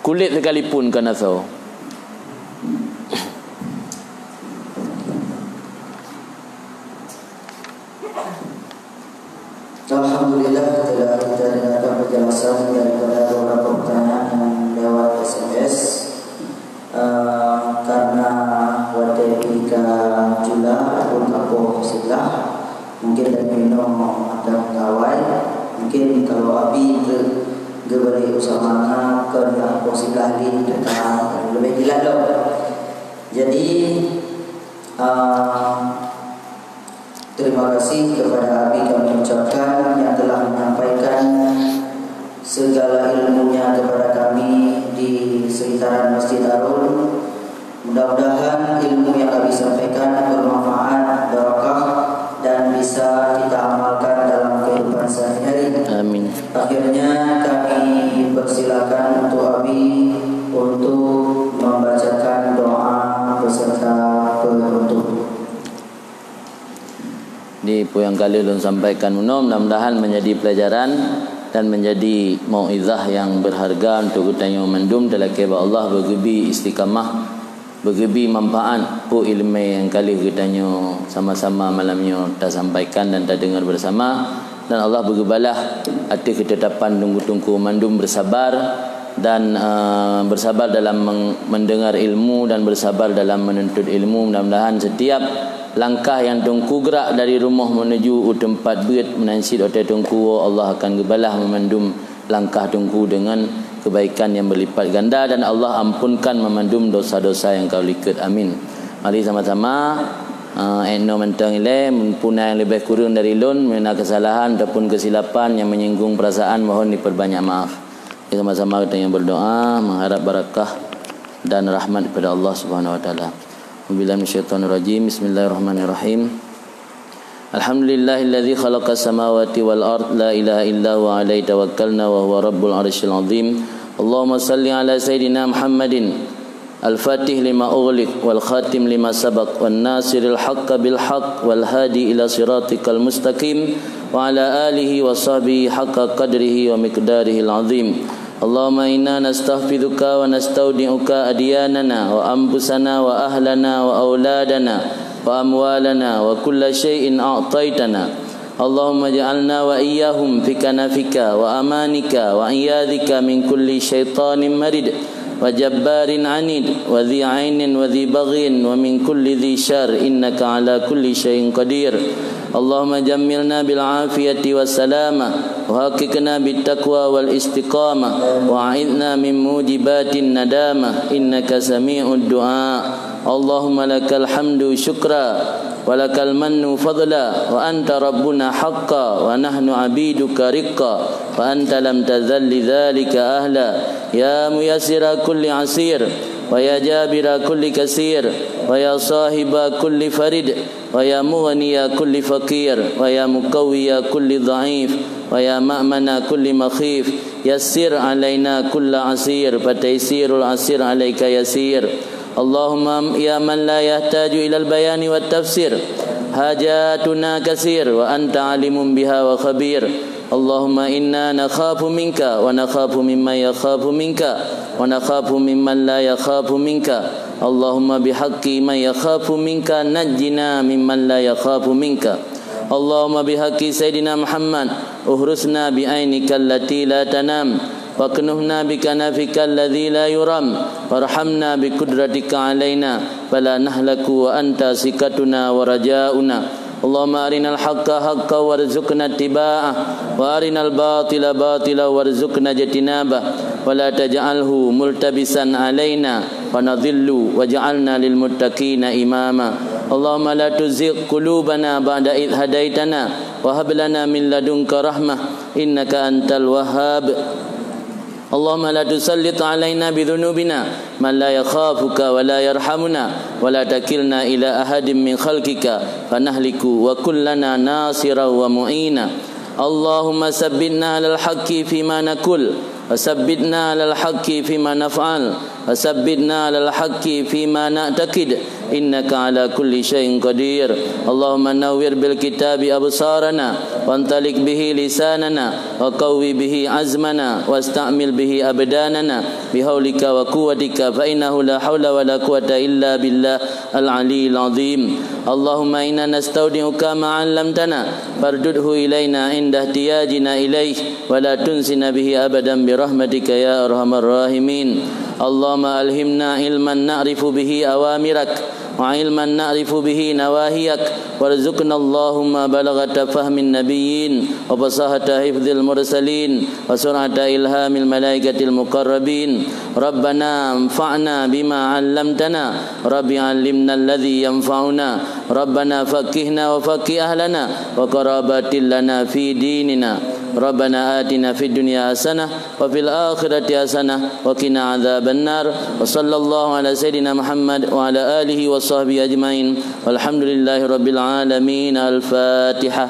kulét sekalipun kon asoe. Alhamdulillah, telah kita dengarkan penjelasan daripada beberapa pertanyaan yang lewat S M S. Eh, karena watée pih ka jula ataupun ka poh siblah, mungkin dari minoe akan gawai. Mungkin kalau Abi ke geubri usama na kon dah poh siblah lagi, ka leubeh jeulaih lom. Jadi, eh, terima kasih kepada Abi kami ucapkan yang telah menyampaikan segala ilmunya kepada kami di sekitaran Masjid Darul. Mudah-mudahan ilmu yang Abi sampaikan bermanfaat, barakah, dan bisa kita amalkan dalam kehidupan sehari-hari. Amin. Akhirnya kami persilakan untuk Abi untuk membacakan doa beserta penutup. Di peue nyang ka lheueh lôn sampaikan bunoe, mudah-mudahan menjadi pelajaran dan menjadi mauizah yang berharga untuk geutanyoe mandum. Talakée bak Allah beugeubi istiqamah, beugeubi manfaat peue iéleumé nyang ka lheueh geutanyoe sama-sama malam nyoe tasampaikan dan tadeungoe bersama. Dan Allah beugeubalaih ateueh keutetapan teungku-teungku mandum beusabar dan, eh, beusabar dalam meng-, mendengar ilmu dan beusabar dalam menuntut ilmu. Mudah-mudahan setiap langkah nyang teungku grak dari rumoh menuju u teumpat beuet meunan cit watée teungku woe, Allah akan geubalaih meumandum langkah teungku dengan kebaikan yang berlipat ganda dan Allah ampunkan meumandum dosa-dosa nyang ka likot. Amin. Mari sama-sama, eh, ék noe mantong ilée, meunpuna nyang leubeh kureueng dari lôn, meuna kesalahan ataupun kesilapan yang menyinggung perasaan, mohon diperbanyak maaf. Mari sama-sama kita yang berdoa, mengharap barakah dan rahmat daripada Allah Subhanahu wa Taala. A'udzubillahi minasyaitonirrajim. Bismillahirrahmanirrahim. Alhamdulillahilladzi khalaqas samawati wal ard, la ilaha illa huwa alaihi tawakkalna wa huwa rabbul arsyil azim. Allahumma salli ala sayyidina Muhammadin al-fatih lima ughliq wal khatim lima sabaq wan nasiril haqqa bil haqq wal hadi ila siratikal mustaqim wa ala alihi wa sahbihi haqqa qadrihi wa miqdarihil azim. Allahumma inna nastahfizuka wa nastaudi'uka adyanana wa anfusana wa ahlana wa auladana wa amwalana wa kulla syai'in a'taitana. Allahumma ij'alna wa iyyahum fi kanafika wa amanika wa iyadzika min kulli syaitanin marid wa jabbarin anid wa dzi ainin wa dzi baghyin wa min kulli dzi syarr innaka ala kulli syai'in qadir. Allahumma jammilna bil afiyati was salamah wa haqiqna bit taqwa wal istiqamah wa a'idna min mujibatin nadamah innaka sami'ud du'a. Allahumma lakal hamdu syukra wa lakal mannu fadla wa anta rabbuna haqqa wa nahnu abiduka riqqa wa anta lam tazal lidzalika ahla. Ya muyassira kulli asir wa ya jabira kulli kasir wa ya sahiba kulli farid wa ya mughniya kulli faqir wa ya muqawwiya kulli dhaif wa ya ma'mana kulli makhif, yassir alaina kulla asir, fa taysirul asir alaika yasir. Allahumma ya man la yahtaju ilal bayani wat tafsir, hajatuna kasir wa anta alimun biha wa khabir. Allahumma inna nakhafu minka wa nakhafu mimman yakhafu minka wa nakhafu mimman la yakhafu minka. Allahumma bihaqqi man yakhafu minka najjina mimman la yakhafu minka. Allahumma bihaqqi Sayyidina Muhammad, uhrusna bi'ainika allati la tanam, waknuhna bikanafika alladzi la yuram, warhamna biqudratika alaina, fala nahlaku wa anta siqatuna wa raja'una. Allahumma arinal haqqa haqqan warzuqna ittiba'ah, wa arinal batila batila warzuqna ijtinabah, wa la taj'alhu multabisan alaina fa nadhillu waj'alna lil muttaqina imama. Allahumma la tuzigh qulubana ba'da idh hadaitana wa hab lana min ladunka rahmah innaka antal wahhab. Allahumma la tusallit alaina bi dzunubina man la yakhafuka wa la yarhamuna wa la takilna ila ahadin min khalqika fa nahliku wa kun lana nasiran wa mu'ina. Allahumma sabbitna alal haqqi fima naqul wa sabbitna alal haqqi fima naf'al wa sabbitna alal haqqi fima na'taqid innaka ala kulli syai'in qadir. Allahumma nawwir bil kitabi absarana wantaliq bihi lisanana wa qawwi bihi azmana wasta'mil bihi abdanana bihaulika wa quwwatika fa innahu la haula wa la quwwata illa billah al-'aliyyil 'azhim. Allahumma inna nastaudi'uka ma 'allamtana fardudhu ilaina 'inda ihtiyajina ilaih wa la tunsina bihi abadan bi rahmatika ya arhamar rahimin. Allahumma alhimna ilman na'rifu bihi awamirak wa ilman na'rifu bihi nawahiyak warzuqna Allahumma balaghata fahmin nabiyyin wa fasahata hifdzil mursalin wa sur'ata ilhamil malaikatil muqarrabin. Rabbana anfa'na bima 'allamtana, Rabbi 'allimna alladzi yanfa'una, Rabbana faqqihna wa faqqih ahlana wa qarabatil lana fi dinina. Rabbana atina fid dunya hasanah wa fil akhirati hasanah wa qina adzabannar. Wa sallallahu ala sayyidina Muhammad wa ala alihi wa sahbihi ajmain. Walhamdulillahi rabbil alamin. Al-Fatihah.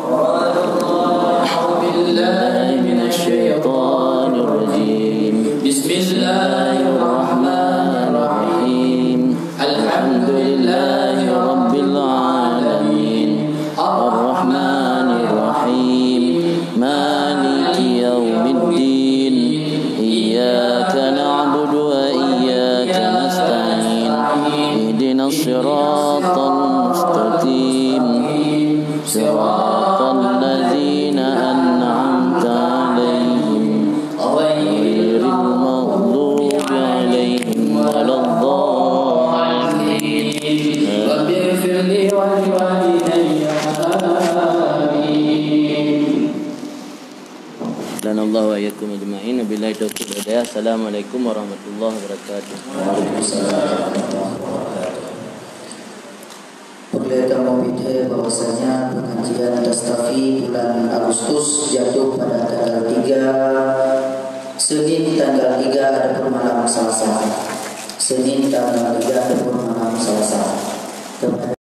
أعوذ بالله من الشيطان الرجيم. بسم الله الرحمن الرحيم. الحمد لله رب العالمين. الرحمن الرحيم. مالك يوم الدين. إياك نعبد وإياك نستعين. اهدنا الصراط المستقيم. صراط الذين Assalamualaikum warahmatullahi wabarakatuh. Waalaikumsalam warahmatullahi wabarakatuh. Peureulée kamoe peuingat bahwasanya pengajian Tastafi bulan Agustus jatuh pada tanggal tiga, Senin tanggal tiga ataupun malam Selasa. Senin tanggal tiga ataupun malam Selasa. Kepada